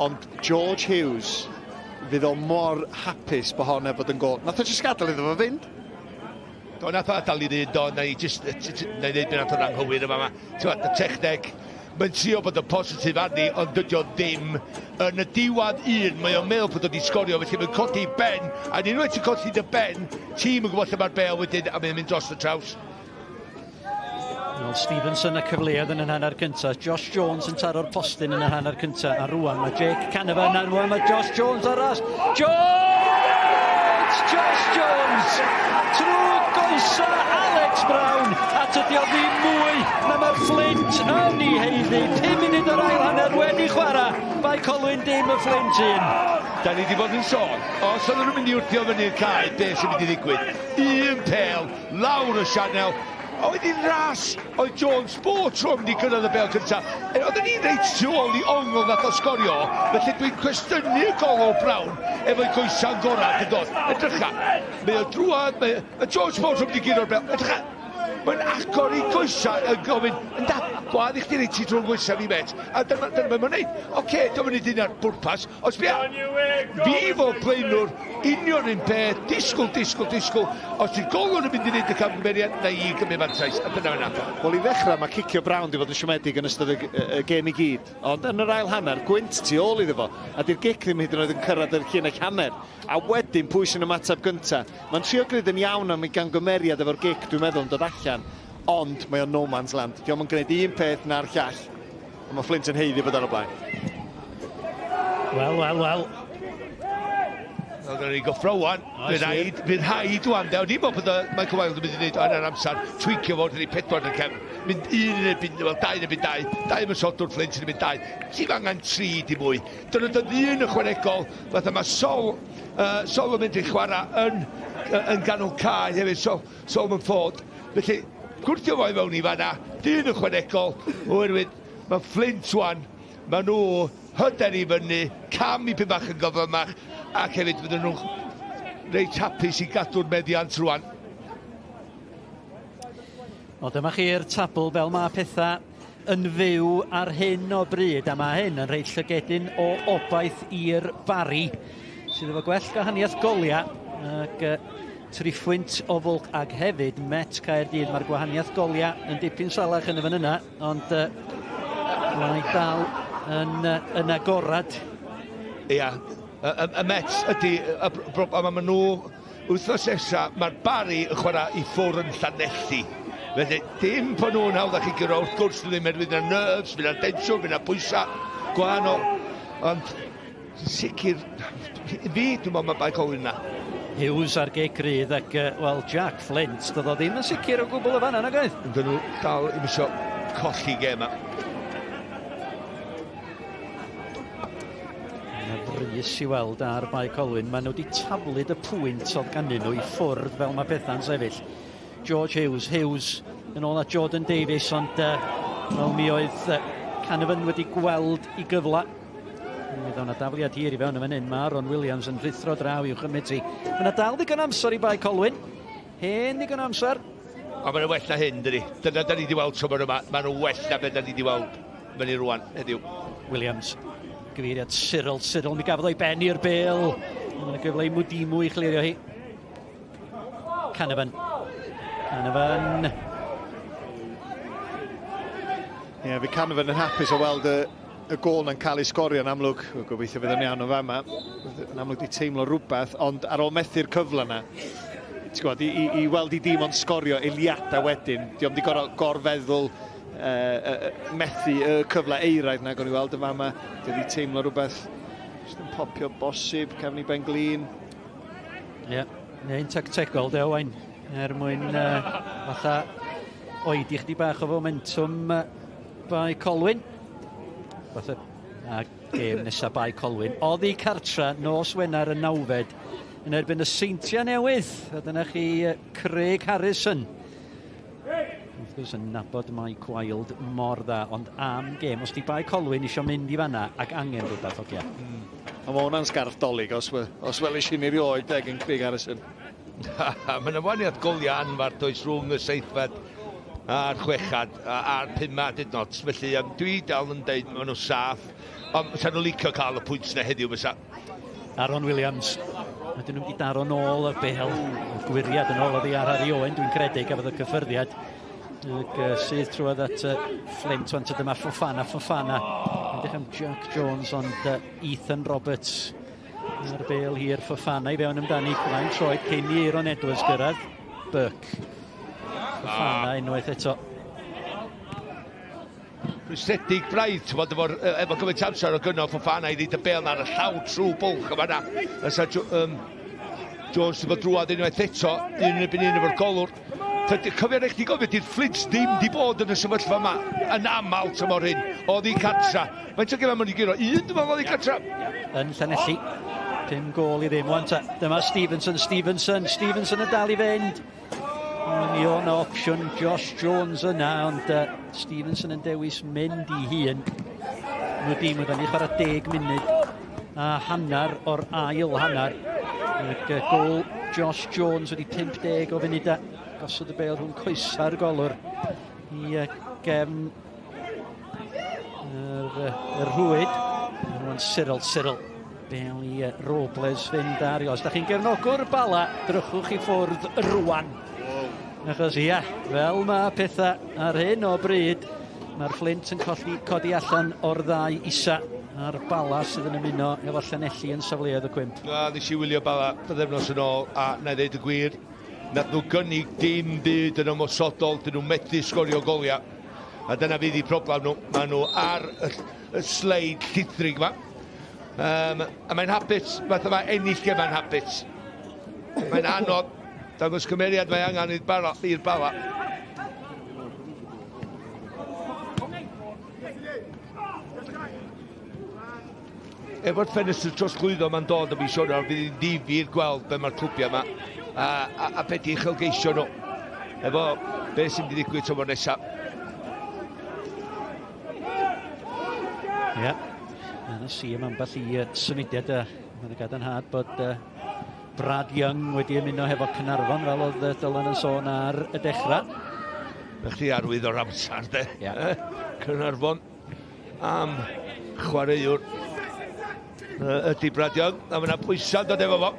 ond George Hughes fydd o mor hapus bod hon heb fod yn gol. Nath o jyst gadael iddo fo fynd. Do, nath o adael i ddyn, do, na i jyst, na i ddeud beth nath o'n anghywir yma. Ti'n y techneg, mae'n trio bod yn positif arni, ond dydy o ddim. Yn y diwedd un, mae o'n meddwl bod o wedi sgorio, felly mae'n codi ben, a unwaith ti'n codi dy ben, tîm yn gwybod lle mae'r bel wedyn, a mae'n mynd dros y traws. Wel, Stevenson y cyfleoedd yn yr hanner cyntaf. Josh Jones yn taro'r postyn yn yr hanner cyntaf. A rwan mae Jake Canavan, a rwan mae Josh Jones ar ras. Jones! Josh Jones! Trwy goesa Alex Brown, a tydi o ddim mwy na mae'r Flint yn ei heiddi. 5 munud o'r ail hanner wedi chwarae. Bae Colwyn dim y Flint un. Da ni wedi bod yn sôn, os oedden nhw'n mynd i wrthio fyny'r cae, beth sy'n mynd i ddigwydd? Un pel, lawr y sianel, a wedyn ras oedd Jones bob tro mynd i gyrraedd y bel cyntaf. E, oedden ni reit tu ôl i ongl nath o sgorio, felly dwi'n cwestiynu y gol o Brown efo'i goesa'n gorau yn dod. Edrycha, mae o drwad, mae, mae Jones bob tro mynd i guro'r bel. Edrycha, mae'n agor ei goesau yn gofyn, ynda, gwadd i chdi reit ti drwy'n goesau fi, met. A dyna, dyna beth mae'n neud. Oce, okay, dyma ni dyn ar bwrpas, Os fi, fi fel blaenwr, union un peth, disgwyl, disgwyl, disgwyl. Os ti'n golwr yn mynd i wneud y camgymeriad, na i gymryd mantais, a dyna yna. Wel, i ddechrau, mae cicio Brown di fod yn siomedig yn ystod y, y, y gêm i gyd. Ond yn yr ail hanner, gwynt tu ôl iddo fo, a di'r gic ddim hyd yn oed yn cyrraedd yr llinell hanner. A wedyn, pwy sy'n ymateb gyntaf? Mae'n trio gwneud yn iawn am ei gamgymeriad efo'r gic, dwi'n meddwl, yn dod allan. Ond mae o'n no man's land. Dio'm yn gwneud un peth na'r llall. Ond mae Flint yn haeddu bod ar y blaen. Wel, wel, wel. Wel, dyna ni gyffro wan. Fydd rhaid, fydd rhaid wan. O'n i'n meddwl bod Michael Wilde yn mynd i wneud o hanner amser, tweakio fo, wrth i pedwar yn y cefn. Mynd un yn erbyn, wel, dau yn erbyn dau. Dau ymosodwr Flint yn erbyn dau. Ti'n angen tri dim mwy. Dyna dod un ychwanegol, fatha mae Sol, uh, Sol yn mynd i chwarae yn, yn ganol cae hefyd. So, Solomon Ford. Felly, gwrthio fo i fewn i fanna, dyn ychwanegol, oherwydd mae Flint wan, mae nhw hyder i fyny, cam i bach yn gyflymach, ac hefyd fydden nhw'n reit hapus i gadw'r meddiant rwan. Wel, dyma chi'r tabl fel mae pethau yn fyw ar hyn o bryd, a mae hyn yn rhoi llygedyn o obaith i'r Barri, sydd efo gwell gwahaniaeth goliau, ac triphwynt o fwlch ag hefyd Met Caerdydd. Mae'r gwahaniaeth goliau yn dipyn salach yn y fan yna, ond uh, mae dal yn, uh, yn agorad. Ia, y, y, y Mets ydy y broblem, a maen nhw wythnos nesa, mae'r Barri yn chwarae i ffwrdd yn Llanelli. Felly, dim bod nhw'n hawdd chi gyrra, wrth gwrs ddim, er fydd yna nerves, fydd yna tensiwn, fydd yna pwysau gwahanol. Ond Sicr, i fi, dwi'n meddwl mae Bae Colwyn yna. Hughes ar gic rydd ac, wel, Jack Flint, doedd o ddim yn sicr o gwbl y fanna, nag oedd? Dyn nhw dal ddim eisiau colli gêm yma. Yna frys i weld ar Bae Colwyn. Maen nhw wedi taflud y pwynt oedd ganddyn nhw i ffwrdd fel mae pethau'n sefyll. George Hughes, Hughes yn ôl at Jordan Davies, ond uh, wel, mi oedd uh, Canavan wedi gweld i gyfle. Mi ddaw 'na dafliad hir i fewn yn fan hyn. Mae Aaron Williams yn rhuthro draw i'w chymryd hi. Mae yna dal ddigon amser i Bae Colwyn. Hen ddigon amser. Ond maen nhw'n well na hyn, dydy. Dyna da ni wedi weld tymor yma. Maen nhw'n well na beth da ni wedi weld fyny rwan heddiw. Williams. Gyfeiriad Cyril. Cyril, mi gafodd o'i ben i'r bel. Mae yna gyfle i Mwdimu i chlirio hi. Canavan. Canavan. Ie, yeah, fi Canavan yn hapus o weld y, y gôl na'n cael ei sgorio yn amlwg. Gobeithio fydd yn iawn o fama. Yn amlwg di teimlo rhywbeth, ond ar ôl methu'r cyfle yna, ti'n gwybod, i, i, i weld i dîm ond sgorio eiliadau wedyn, di o'm di gorau gorfeddwl uh, methu y cyfle eiraidd na, gawn ni weld y fama, di wedi teimlo rhywbeth jyst yn popio bosib, cefn i ben glin. Ie, yeah, neu'n tactegol, de Owain, er mwyn uh, fatha oedi chdi bach o fomentwm uh, Bae Colwyn. Fatha, a gêm nesaf Bae Colwyn. Oddi cartra nos Wener y nawfed yn erbyn y Seintiau Newydd. A dyna chi Craig Harrison. Wrth gwrs yn nabod Mike Wilde mor dda, ond am gêm, os di Bae Colwyn eisiau mynd i fanna ac angen rhywbeth, ogia. Mm. A mae hwnna'n sgarff dolyg, os, os welis i ni rioed deg yn Craig Harrison. Mae yna waniaeth goliau anfarth oes rhwng y seithfed a'r chwechad a'r pumad hyd not. Felly um, dwi dal yn deud maen nhw'n saff. Ond fysa nhw'n licio cael y pwynt yna heddiw fysa. Aaron Williams. Ydyn nhw wedi daro nôl y bel. Y gwiriad yn ôl oddi ar Harry Owen, dwi'n credu, gafodd y cyffyrddiad. Ac uh, sydd trwodd at uh, Flint, ond dyma Fofana, Fofana. Edrych am Jack Jones, ond uh, Ethan Roberts A'r bel hir Fofana i fewn amdani, blaen troed cyn i Aaron Edwards gyrraedd. Burke. Fofana unwaith eto. Rhwystredig braidd, ti'n bod, efo'r, efo gymaint amser o gynno Fofana i ddeud y bel ar y llaw trwy bwlch yma na. Fysa um, Jones wedi bod drwad unwaith eto, un yn erbyn un efo'r golwr. Cofio rhaid chdi gofio, di'r Flint ddim di bod yn y sefyllfa yma yn aml tymor hyn. Oedd i cartra. Faint o gemau maen nhw wedi guro? Un, dwi'n meddwl, oedd i cartra. Yn Llanelli. 5 gôl i ddim. Wan ta, dyma Stevenson, Stevenson, Stevenson yn dal i fynd. Mi o'n opsiwn Josh Jones yna, ond uh, Stevenson yn dewis mynd i hun. Nhw dim oedden ni chwarae 10 munud a hanner o'r ail hanner. Ac uh, gôl Josh Jones wedi 50 o funudau. Gosod y bêl rhwng coesa'r golwr i uh, gefn yr, uh, yr rhwyd. Rwan Cyril, Cyril. Bel i Robles fynd ar i. Os da chi'n gefnogwr Bala, drychwch i ffwrdd rwan. Achos ia, fel mae pethau ar hyn o bryd, mae'r Flint yn colli codi allan o'r ddau isa a'r Bala sydd yn ymuno efo Llanelli yn safleoedd y cwymp. Na, nes i wylio Bala bythefnos yn ôl a na i ddeud y gwir, nath nhw gynnig dim byd yn ymosodol, dyn nhw methu sgorio goliau. A dyna fydd eu problem nhw. Maen nhw ar y, y sleid llithrig yma. Um, a mae'n hapus, fath yma ennill gema'n hapus. Mae'n anodd, dangos cymeriad mae angen i'r bala. I'r bala. Efo'r ffenestr trosglwyddo mae'n dod o mis Ionawr, fydd hi'n ddifyr gweld be mae'r clwbiau yma a, a, a be di uchelgeisio nhw efo be sy'n mynd i ddigwydd tymor nesaf. Ie, yeah. Mae yna si am ambell i symudiad a mae yna gadarnhad bod uh, Brad Young wedi ymuno hefo Cynarfon fel oedd Dylan yn sôn ar y dechrau. Na chdi arwydd o'r amser de. Yeah. Cynarfon am chwaraewr ydy Brad Young, a mae yna pwysau dod efo fo.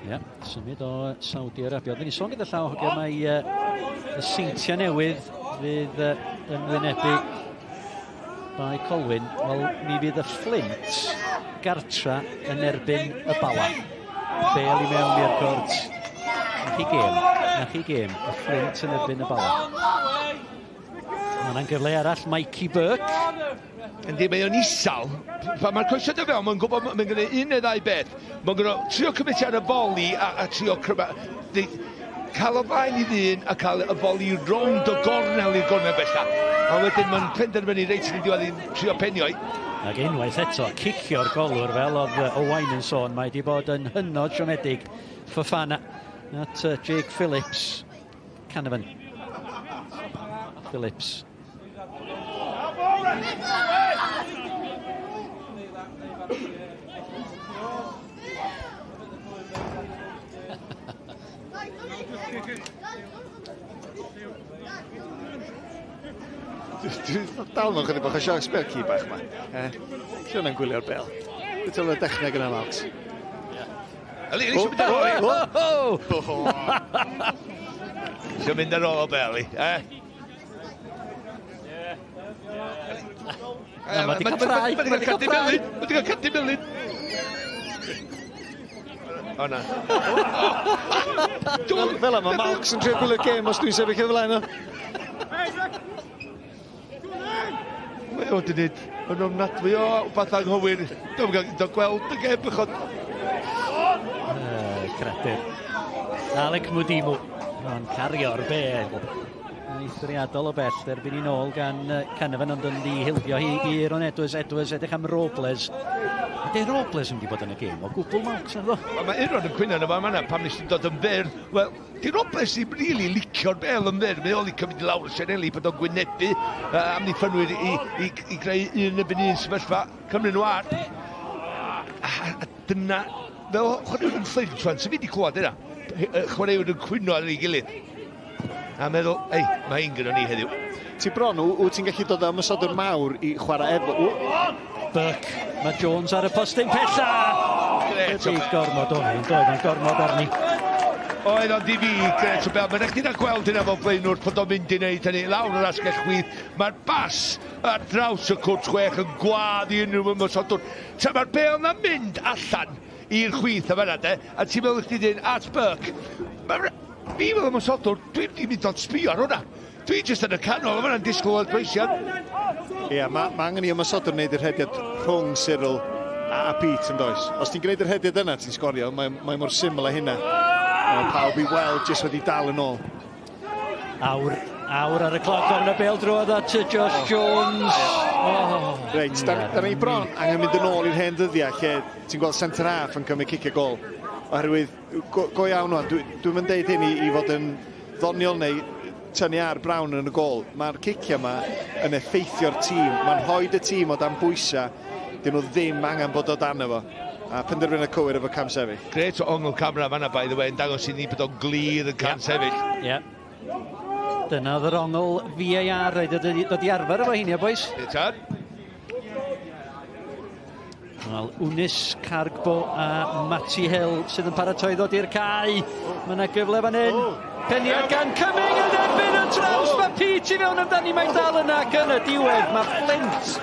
Ie, yeah, symud o Saudi Arabia. Oedden ni sôn gyda llaw, hogia, mae uh, y seintiau newydd fydd uh, yn wynebu Bae Colwyn. Wel, mi fydd y Flint gartra yn erbyn y Bala. Bel i mewn i'r cwrt. Na chi gêm, na chi gêm. Y Flint yn erbyn y Bala. Mae yna'n gyfle arall, Mikey Burke. Yndi, mae o'n isal. Pan mae'r coesau dy fewn, mae'n gwybod, mae'n gwneud un neu ddau beth. Mae'n gwneud trio cymryd ar y foli a, a trio cryfa... Cael o flaen i ddyn a cael y foli rownd y gornel i'r gornel bella. A wedyn mae'n penderfynu reit yn y diwedd i'n trio penioi. Ac unwaith eto, cicio'r golwr fel oedd Owain yn sôn, mae wedi bod yn hynod siomedig Fofana at Jake Phillips. Canavan. Phillips. Dwi'n dal mewn chydig bach o sioc, sbio'r ci bach yma. Eh? Lle hwnna'n gwylio'r bel? Dwi'n teimlo'r dechneg yna, Malks. Eli, eisiau mynd ar ôl i. Eisiau mynd ar ôl o bel i, eh? Na, mae 'di cael ffrae. Mae 'di cael cerdyn melyn. Mae 'di cael cerdyn melyn. O na. Fel yma, mae Malks yn trio gwylio gêm os dwi'n sefyll o flaen o. Mae o wedi gwneud yn ofnadwy o wbath anghywir. Dwi'n gael gweld y gêm bechod. Uh, creadur. Alec Mudimu. Mae'n cario'r bel. Eithriadol o bell derbyn i nôl gan Canavan ond yn ddi-hildio hi i Aaron Edwards. Edwards edrych am Robles. A de Robles yn mynd i bod yn y gêm o gwbl, Mark, sy'n ddo? Wel, mae Euron yn cwyno yna fo, yna pam nes ti'n dod yn fyr. Wel, di Robles ddim rili really licio'r bel yn fyr. Mae o'n licio mynd i lawr y sianeli bod o'n gwynebu uh, amddiffynwyr i, i, i, greu un yn un sefyllfa. Cymru nhw ar. A, a dyna, fel chwaraewr yn Fflint, rwan, sy'n fi wedi clywed yna. Chwaraewr yn cwyno ar ei gilydd. A meddwl, ei, mae un gyda ni heddiw. Ti bron, wyt ti'n gallu dod â ymosodwr mawr i chwarae efo... Burke, mae Jones ar y postyn pella! Gret o gormod o'n hyn, doedd o'n gormod arni. Oedd ond i fi, gret o bel. Mae'n rhaid chdi'n gweld hynna fel blaenwr bod o'n mynd i wneud hynny. Lawr yr asgell chwith, mae'r bas ar draws y cwrt chwech yn gwadd i unrhyw ymosodwr. Ta mae'r bel na'n mynd allan i'r chwith a fanna de, a ti'n meddwl chdi dyn at Burke. Mae'r Fi fel ymosodwr, dwi'm di mynd ond sbio ar hwnna. Dwi jyst yn y canol, a fanna'n disgwyl weld croesiad. Ie, yeah, mae ma angen i ymosodwr wneud y rhediad rhwng Cyril a, a Pete yn does. Os ti'n gwneud y rhediad yna, ti'n sgorio, mae, mae mor syml â hynna. Mae pawb i weld jyst wedi dal yn ôl. Awr, awr ar y cloc, ond y bel drodd at Josh oh. Jones. Oh. Reit, da, da ni bron angen mynd yn ôl i'r hen ddyddiau lle ti'n gweld centre half yn cymryd cicio gol. Oherwydd go, go iawn wan, dwi'n dwi mynd deud hyn i, i fod yn ddoniol neu tynnu ar Brown yn y gol. Mae'r ciciau yma yn effeithio'r tîm. Mae'n rhoi y tîm o dan bwysau. Dyn nhw ddim angen bod o dan efo. A penderfynu cywir efo cam sefyll. Gret o ongl camera fanna, by the way, yn dangos i ni bod o'n glir yn cam yeah. sefyll. Ie. Yeah. Dyna oedd yr ongl VAR, rhaid dod i arfer efo hynny, boys. Ie, Wel, Wnis, Cargbo a Matty Hill sydd yn paratoi ddod i'r cae. Mae yna gyfle fan hyn. Peniad gan Cumming yn erbyn y traws. Mae Pete i fewn amdani, mae'n dal yna ac yn y diwedd. Mae Flint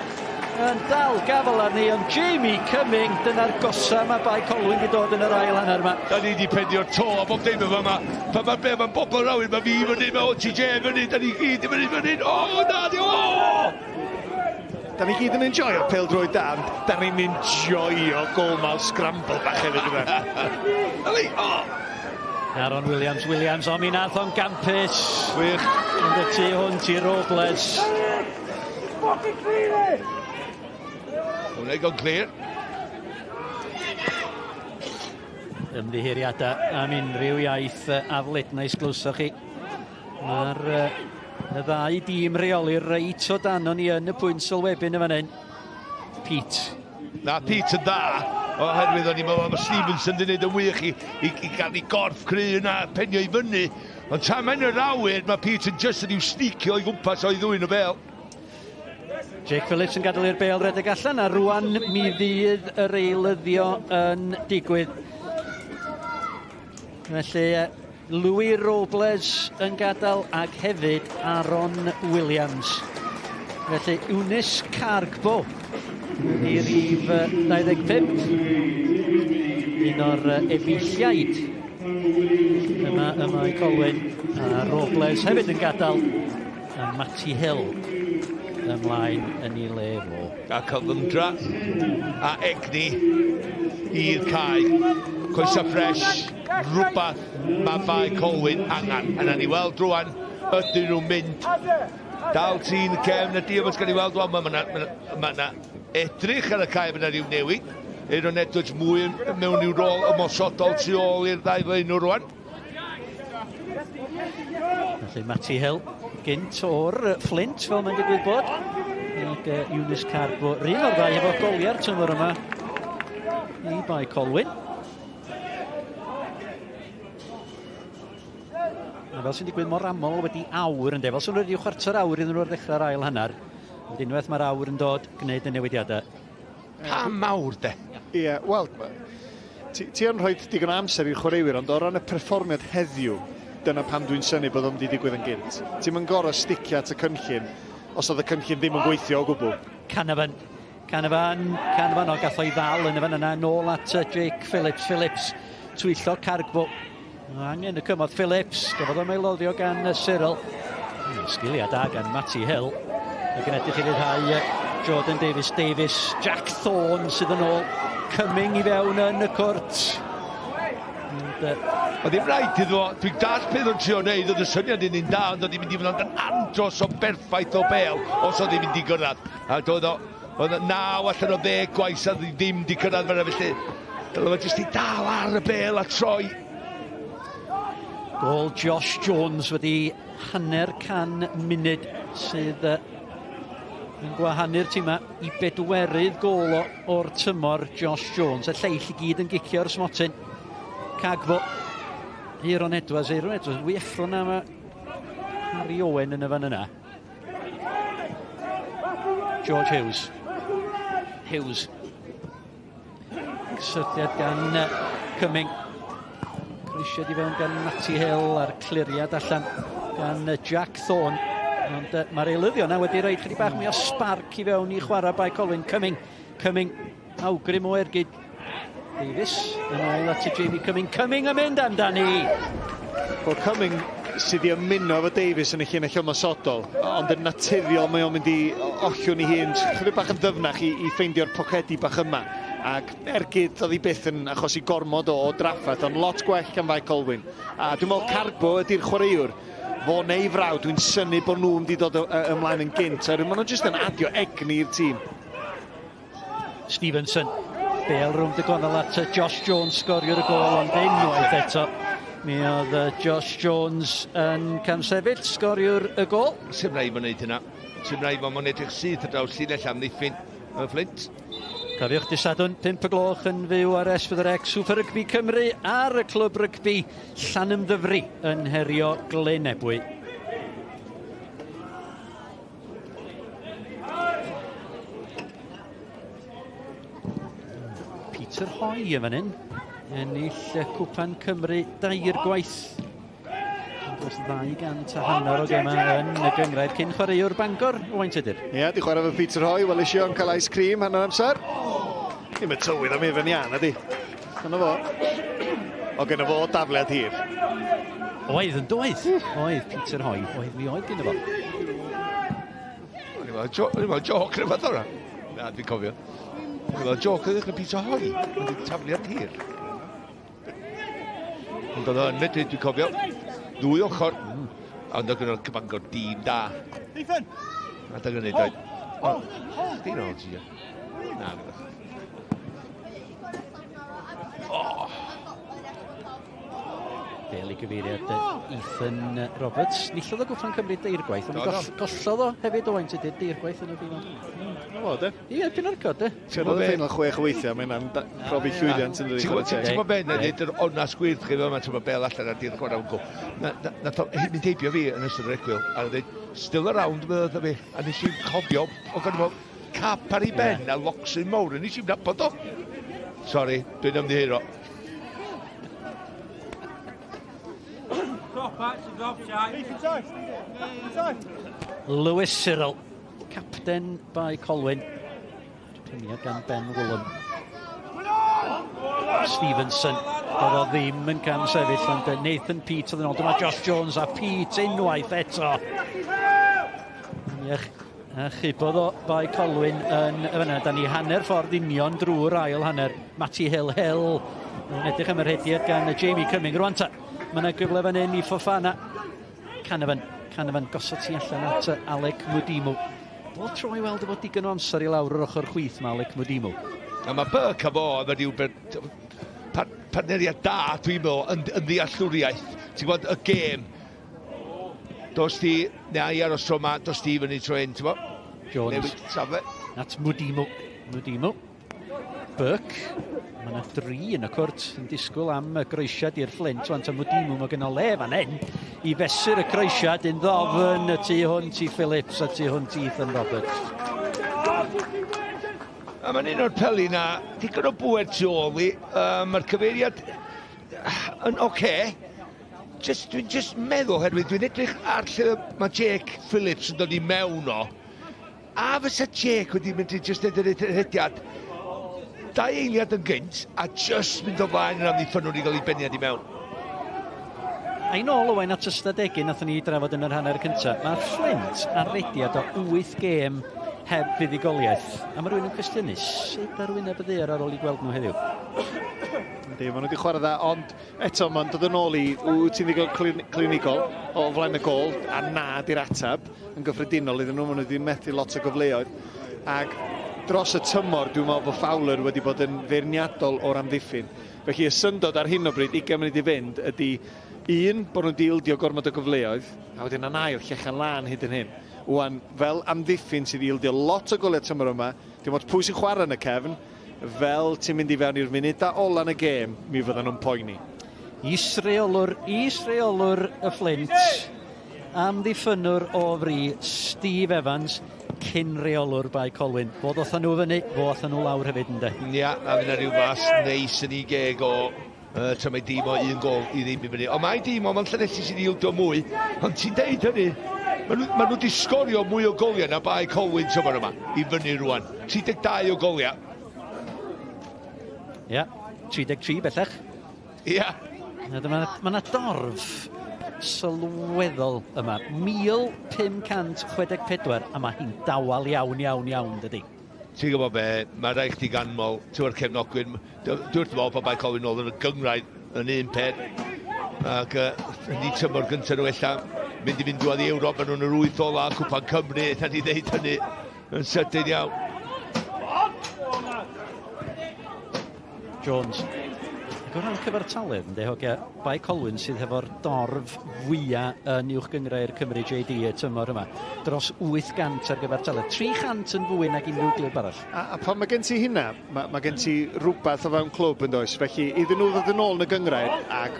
yn dal gafel arni, ond Jamie Cumming, dyna'r gosa mae Bae Colwyn wedi dod yn yr ail hanner yma. Da ni wedi pendio'r to a bob dim yma. Pan mae be, mae'n bobl rawn, mae fi fyny, mae OTJ fyny, da ni gyd i fyny fyny. O, na, di, o! Da ni gyd yn enjoyo pêl-droed da, ond da ni'n enjoyo goal-mouth scramble bach hefyd yma. Ali, o! Aaron Williams, Williams, o mi nath o'n gampus. Wych. Ond y tu hwnt i Robles. Hwna i gone clear. Ymddiheuriadau am unrhyw iaith aflednais glywsoch chi. Mae'r y ddau dîm reoli reit o dan o'n ni yn y pwynt sylwebyn yn fan hyn. Pete. Na, Pete yn dda, oherwydd o'n i'n meddwl mae Stevenson wedi gwneud yn wych i, i, i gael ei gorff cry yna, penio i fyny. Ond tra mae'n yr awyr, mae Pete yn just yn i'w sneakio o'i gwmpas o'i ddwyn y bel. Jake Phillips yn gadael i'r bel redeg allan a rwan mi fydd yr eilyddio yn digwydd. Felly Louis Robles yn gadael ac hefyd Aaron Williams. Felly Eunice Cargbo i rif 25. Un o'r efeilliaid yma yma i Colwyn a Robles hefyd yn gadael a Matty Hill ymlaen yn ei le fo. A cyflymdra a egni i'r cae. Coesa ffres, rhywbeth mae Bae Colwyn angen. A na ni weld rwan, ydyn nhw'n mynd. Dal tîn y cefn y diolch gan i weld rwan, mae yna ma, ma, ma edrych ar y cae, mae yna rhyw newid. Aaron Edwards mwy mewn i'w rôl ymosodol tu ôl i'r ddau flaenwr rwan. Felly Matty Hill gynt o'r Flint, fel mae'n digwydd bod. Ac uh, Eunice Carbo, rhan o'r ddau efo goliau'r tymor yma i Bae Colwyn. A fel sy'n digwydd mor aml wedi awr yn fel sy'n wedi chwarter awr iddyn nhw ar ddechrau'r ail hanner. Ond unwaith mae'r awr yn dod, gwneud y newidiadau. Pam mawr de? Ie, yeah, wel, ti, ti yn rhoi digon o amser i'r chwaraewyr, ond o ran y perfformiad heddiw, dyna pam dwi'n synnu bod o'n wedi digwydd yn gynt. Ti'n mynd gorau sticio at y cynllun os oedd y cynllun ddim yn gweithio o gwbl. Canavan, Canavan, Canavan, o gath o'i ddal yn y fan yna, nôl at Jake Phillips, Phillips, twyllo Cargbo. Angen y cymorth Phillips, gafodd o'n aeloddio gan Cyril. Sgiliau da gan Matty Hill. Ac yn edrych i ryddhau Jordan Davies Davies, Jack Thorne sydd yn ôl. Cumming i fewn yn y cwrt. And, Oedd ddim rhaid iddo fo, dwi'n dall beth o'n trio wneud, oedd y syniad yn un da, ond oedd hi'n mynd i fod yn andros o berffaith o bel os oedd hi'n mynd i gyrraedd. A doedd o Oedd 9 allan o 10 gwaith a ddim di cyrraedd fyna, felly dylai fo jyst i dal ar y bel a troi. Gol Josh Jones wedi 50 munud sydd yn gwahanu'r tîmau i bedwerydd gol o'r tymor Josh Jones. Y lleill i gyd yn gicio'r smotyn. Cagbo. Aaron Edwards, Aaron Edwards, fwy effro na mae Harry Owen yn y fan yna. George Hughes. Hughes. Cysylltiad gan Cumming. Croesiad i fewn gan Matty Hill a'r cliriad allan gan Jack Thorne. Ond mae'r eilyddion yna wedi rhoi chydig bach mwy o sparc i fewn i chwarae Bae Colwyn. Cumming, Cumming, awgrym o ergyd. Davies yn ôl at Jamie Cumming. Cumming yn mynd amdani! Wel, Cumming sydd wedi ymuno efo Davies yn y llinell ymosodol, ond yn naturiol mae o'n mynd i ollwng ei hun chydig bach yn ddyfnach i ffeindio'r pocedi bach yma. Ac ergyd oedd hi byth yn achosi gormod o drafferth, ond lot gwell gan Fae Colwyn. A dwi'n meddwl Carbo ydy'r chwaraewr, fo neu frawd, dwi'n synnu bod nhw'n wedi dod ymlaen yn gynt, oherwydd maen nhw jyst yn adio egni i'r tîm. Stevenson, bel rownd y gornel at Josh Jones, sgoriwr y gol, ond unwaith eto mi oedd Josh Jones yn camsefyll, sgoriwr y gol. Sy'n rhaid fo'n neud hynna. Sy'n rhaid fo'n edrych syth ar draws llinell amddiffyn y Fflint. Cofiwch dydd Sadwrn, 5 y gloch yn fyw ar S4C Super Rygbi Cymru ar y clwb rygbi Llanymddyfri yn herio Glyn Ebwy. Peter Hoy yn fan hyn, ennill Cwpan Cymru dair gwaith. Dros 250 o gemau yn y gynghrair cyn chwaraewr Bangor, Owain Tudur. Ie, yeah, di chwarae efo Peter Hoy, wel eisiau o'n cael ice cream hanner amser. Ddim y tywydd am hufen iâ, na di. Dyna fo. O gyda fo dafliad hir. Oedd yn doedd. Oedd Peter Hoy. Oedd mi oedd gyda fo. O'n i'n meddwl joc rhywbeth o'na. Na, dwi'n cofio. O'n i'n meddwl joc oedd Peter Hoy. Ond tafliad hir. Ond oedd o'n medru, dwi'n cofio, ddwy ochr. Ond oedd gyda'r Bangor dîm da. Ethan! A dyna gwneud oed. O, chdi nôl ti. Na, gyda. Oh. Bel i gyfeiriad Ethan Roberts. Nillodd o Gwpan Cymru deirgwaith, ond gollodd o hefyd Owain Tudur deirgwaith yn y ffeinal. Na fo, de. Ie, pyn o'r cod, de. Ti'n gwybod y ffeinal 6 o weithiau, mae hynna'n profi llwyddiant yn dydi? Ti'n gwybod be, na dweud yr onas gwyrdd chi fel yma, ti'n gwybod bel allan ar dir chwarae yn go. Nath o mynd heibio fi yn ystod yr egwyl, a dweud, still around, meddwl fi, a nes i'n cofio, o gan fo, cap ar ei ben a locsyn mawr, a nes i'n nabod o. Sori, dwi'n ymddiheuro. Lewis Cyril, capten Bae Colwyn. Peniad gan Ben Woolen. Stevenson, doedd o ddim yn cam sefyll, ond Nathan Peate oedd yn ôl. Dyma Josh Jones a Peate unwaith eto. Iech, a chubodd o Bae Colwyn yn y fyna. Da ni hanner ffordd union drwy'r ail hanner. Matty Hill, Hill yn edrych am yr hediad gan Jamie Cumming. Rwan ta, mae yna gyfle fan hyn i Fofana. Canavan, Canavan gosod ti allan at Alec Mudimu. Bob tro i weld efo digon o amser i lawr yr ochr chwith mae Alec Mudimu. A mae Burke a fo efo rhyw partneriad da, dwi'n meddwl, yn ddealltwriaeth. Ti'n gwybod, y gêm. Dos di, na i aros tro ma, dos di fyny tro hyn, ti'n gwybod? Jones. Newid safle. At Mudimu. Mudimu. Burke. Mae yna dri yn y cwrt yn disgwyl am y groesiad i'r Fflint. Wan ta Mudimu, mae gen o le fan hyn i fesur y croesiad yn ddofn y tu hwnt i Phillips a tu hwnt i Ethan Roberts. A mae'n un o'r peli na, digon o bŵer tu ôl i. Mae'r cyfeiriad yn oce. Okay. Just, dwi'n just meddwl, oherwydd dwi'n edrych ar lle mae Jake Phillips yn dod i mewn o. A fysa Jake wedi mynd i just neud yr rhediad 2 eiliad yn gynt a just mynd o flaen yr amddiffynnwr i gael ei beniad i mewn. A i nôl Owain at ystadegyn nathon ni drafod yn yr hanner cyntaf, mae Flint ar rediad o 8 gêm heb fuddugoliaeth. A mae rhywun yn cwestiynu sut ar wyneb y ddaear ar ôl i gweld nhw heddiw. Yndi, maen nhw wedi chwarae dda, ond eto mae'n dod yn ôl i wyt ti'n ddigon clinigol o flaen y gôl, a na di'r ateb yn gyffredinol iddyn nhw, maen nhw wedi methu lot o gyfleoedd. Ac Dros y tymor, dwi'n meddwl bod Fowler wedi bod yn feirniadol o'r amddiffyn. Felly y syndod ar hyn o bryd, 20 munud i fynd, ydy un, bod nhw wedi ildio gormod o gyfleoedd, a wedyn yn ail, llechen lân hyd yn hyn. Wan, fel amddiffyn sydd wedi ildio lot o goliau tymor yma, dim ots pwy sy'n chwarae yn y cefn, fel ti'n mynd i fewn i'r munudau ola yn y gêm, mi fyddan nhw'n poeni. Is-reolwr, is-reolwr y Fflint, amddiffynnwr o fri, Steve Evans, cyn-reolwr Bae Colwyn. Fo ddoth â nhw fyny, fo ath â nhw lawr hefyd ynde? Ia, a fydd 'na ryw fas neis yn ei geg o Uh, tra mae dîm o un gol i ddim i fyny. Ond mae dîm o Llanelli sydd wedi ildio mwy. Ond ti'n deud hynny, maen nhw, ma nhw wedi sgorio mwy o goliau na Bae Colwyn tymor yma i fyny rwan. 32 o goliau. Ia, yeah, 33 bellach. Ia. Yeah. Mae yna dorf sylweddol yma. 1564, a mae hi'n dawel iawn, iawn, iawn, dydy. Ti'n gwybod be, mae rhaid chdi ganmol, ti'n gwybod cefnogwyr, dwi wrth fy modd bod Bae Colwyn nôl yn y gynghrair yn un peth, ac uh, yn di tymor gyntaf nhw ella mynd i fynd drwodd i Ewrop, maen nhw'n yr wyth ola, Cwpan Cymru, eitha ni ddeud hynny yn sydyn iawn. Jones. Ac o ran cyfartaledd, ynddi, hogia, Bae Colwyn sydd hefo'r dorf fwya yn Uwch Gynghrair Cymru JD y tymor yma. Dros 800 ar gyfartaledd. 300 yn fwy nag unrhyw glwb arall. A, a pan mae gen ti hynna, mae, mae gen ti rhywbeth o fewn clwb yn does. Felly iddyn nhw ddod yn ôl yn y gynghrair ac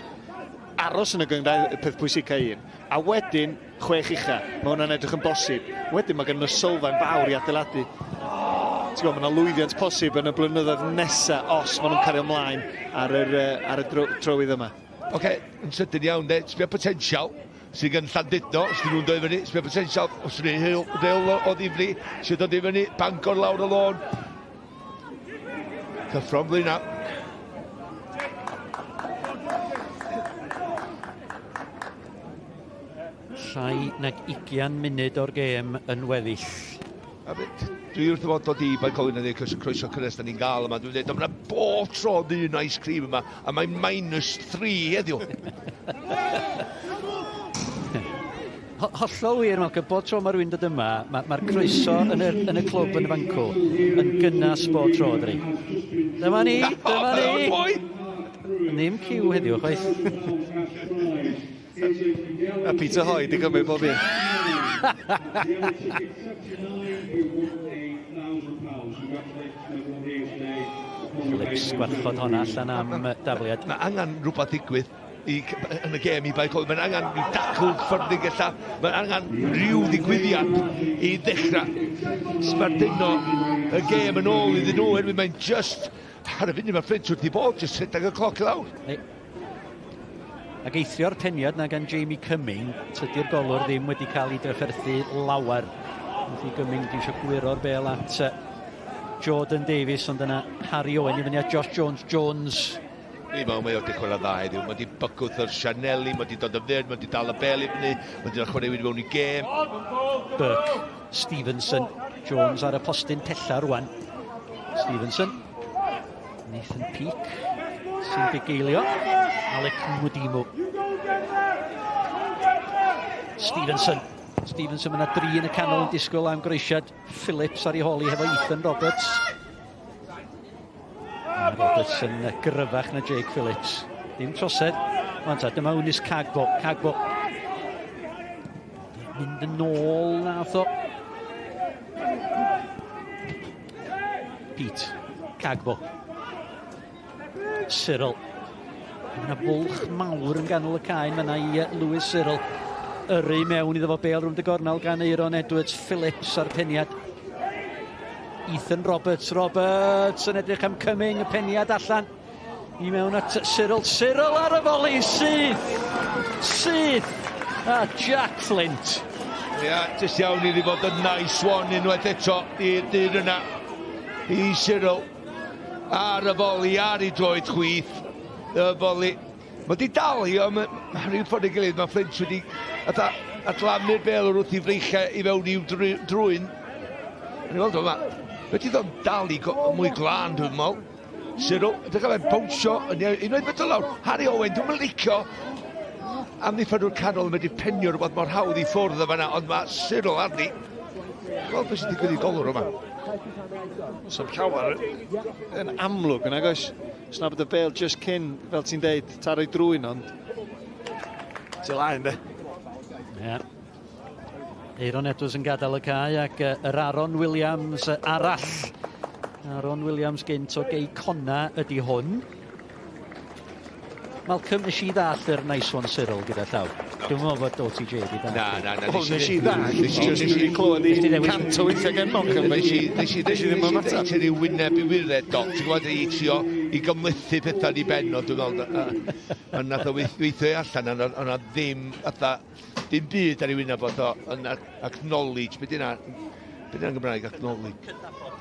aros yn y gynghrair, y peth pwysica un. A wedyn, chwech ucha, mae hwnna'n edrych yn bosib. Wedyn mae gen nhw sylfaen fawr i adeiladu. Ti'n gwybod, mae yna lwyddiant posib yn y blynyddoedd nesaf os maen nhw'n cario ymlaen ar yr, ar y trywydd yma. Oce, okay, yn sydyn iawn de, sbio potensial sydd gan Llandudno, os nhw'n dod i fyny, sbio potensial, os nhw'n rheol o ddifri, sydd dod i fyny, Bangor lawr y lôn. Cyffro'n blaenau. Llai nag ugian munud o'r gêm yn weddill. A dwi wrth fy modd dod i Bae Colwyn a dweud croeso, croeso cynnes da ni'n gael yma. Dwi'n dweud, mae bob tro un ice cream yma, a mae minus 3 heddiw. Hollol wir, Malcolm. Bob tro mae rhywun dod yma, mae'r ma, ma croeso yn y, yn y clwb yn y fanco yn gynnas bob tro, dydi. Dyma ni, dyma ni. Ddim ciw heddiw, chwaith. A Peter Hoy di gymryd bob un. Phillips gwarchod honna allan am dafliad. Mae angen rhywbeth ddigwydd i, yn y gêm i Bae Colwyn. Mae'n angen rhyw dacl ffyrnig ella. Mae'n angen rhyw ddigwyddiad i ddechrau sbarduno y gêm yn ôl iddyn nhw. Oherwydd mae'n just ar y funud mae Fflint wrth i bod, just rhedeg y cloc i lawr. Ac eithrio'r peniad na gan Jamie Cumming, tydi'r golwr ddim wedi cael ei drafferthu lawer. Wrth i Cumming geisio gwyro'r bel at Jordan Davies, ond yna Harry Owen i fyny at Josh Jones. Jones. Ni mewn, mae o wedi chwarae dda heddiw. Mae wedi bygwth yr Sianeli, mae wedi dod yn fyr, mae wedi dal y bel i fyny, mae wedi chwarae mewn i gêm. Burke, Stevenson, Jones ar y postyn pella rwan. Stevenson, Nathan Peake sy'n bugeilio. Alec Mudimu. Stevenson. Stevenson, mae yna dri yn y canol yn disgwyl am groesiad. Phillips ar ei holi hefo Ethan Roberts. Mae Roberts yn gryfach na Jake Phillips. Dim trosedd. Wan ta, dyma Unis Cagbo. Cagbo. Mynd yn ôl nath o. Pete, Cagbo. Cyril. Mae yna fwlch mawr yn ganol y cae. Mae yna i Lewis Cyril yrru mewn iddo fo bel rwnd y gornel gan Eiron Edwards. Phillips ar peniad. Ethan Roberts. Roberts yn edrych am Cumming. Y peniad allan. I mewn at Cyril. Cyril ar y foli. Syth! Syth! A Jack Flint. Ia, yeah, jyst iawn iddi fod yn nice one unwaith eto i'r dyn yna. I Cyril. Ar y foli, ar ei droed chwith. Y foli. Mae di dal hi, ond mae rhyw ffordd ei gilydd, mae Flint wedi adlamu'r bel o'r wrth i freichiau i fewn i'w drwyn. Ni'n weld yma, fe di ddod dal i mwy glân, dwi'n meddwl. Cyril, edrych ar fe'n bownsio, yn iawn, unwaith eto lawr. Harry Owen, dwi'n mynd licio amddiffynwr canol yn medru penio rhywbeth mor hawdd i ffwrdd o fanna, ond mae Cyril arni. Gweld beth sy'n digwydd i golwr yma. Sa'm llawer yn amlwg yn agos. Os na bod y bel just cyn, fel ti'n deud, taro i drwy'n, ond ti'n laen, de. Ie. Yeah. Aaron Edwards yn gadael y cae ac yr Aaron Williams arall. Aaron Williams gynt o Gei Conna ydy hwn. Malcolm, nes i ddall yr nice one Cyril gyda llaw. Dwi'n meddwl bod OTJ wedi ddall. Na, na, na. O, nes i ddall. Nes i just wedi clywed i cant o weithiau gen Malcolm. Nes i, nes i, nes i ddim ymateb. Nes i ryw wyneb i wired, doc. Ti'n gwybod, i trio i gymlethu pethau i ben o, dwi'n meddwl. Ond nath o weithio i allan, ond o'na ddim, fatha, dim byd ar ei wyneb o, yn acknowledge, beth yna, beth yna'n Gymraeg, acknowledge?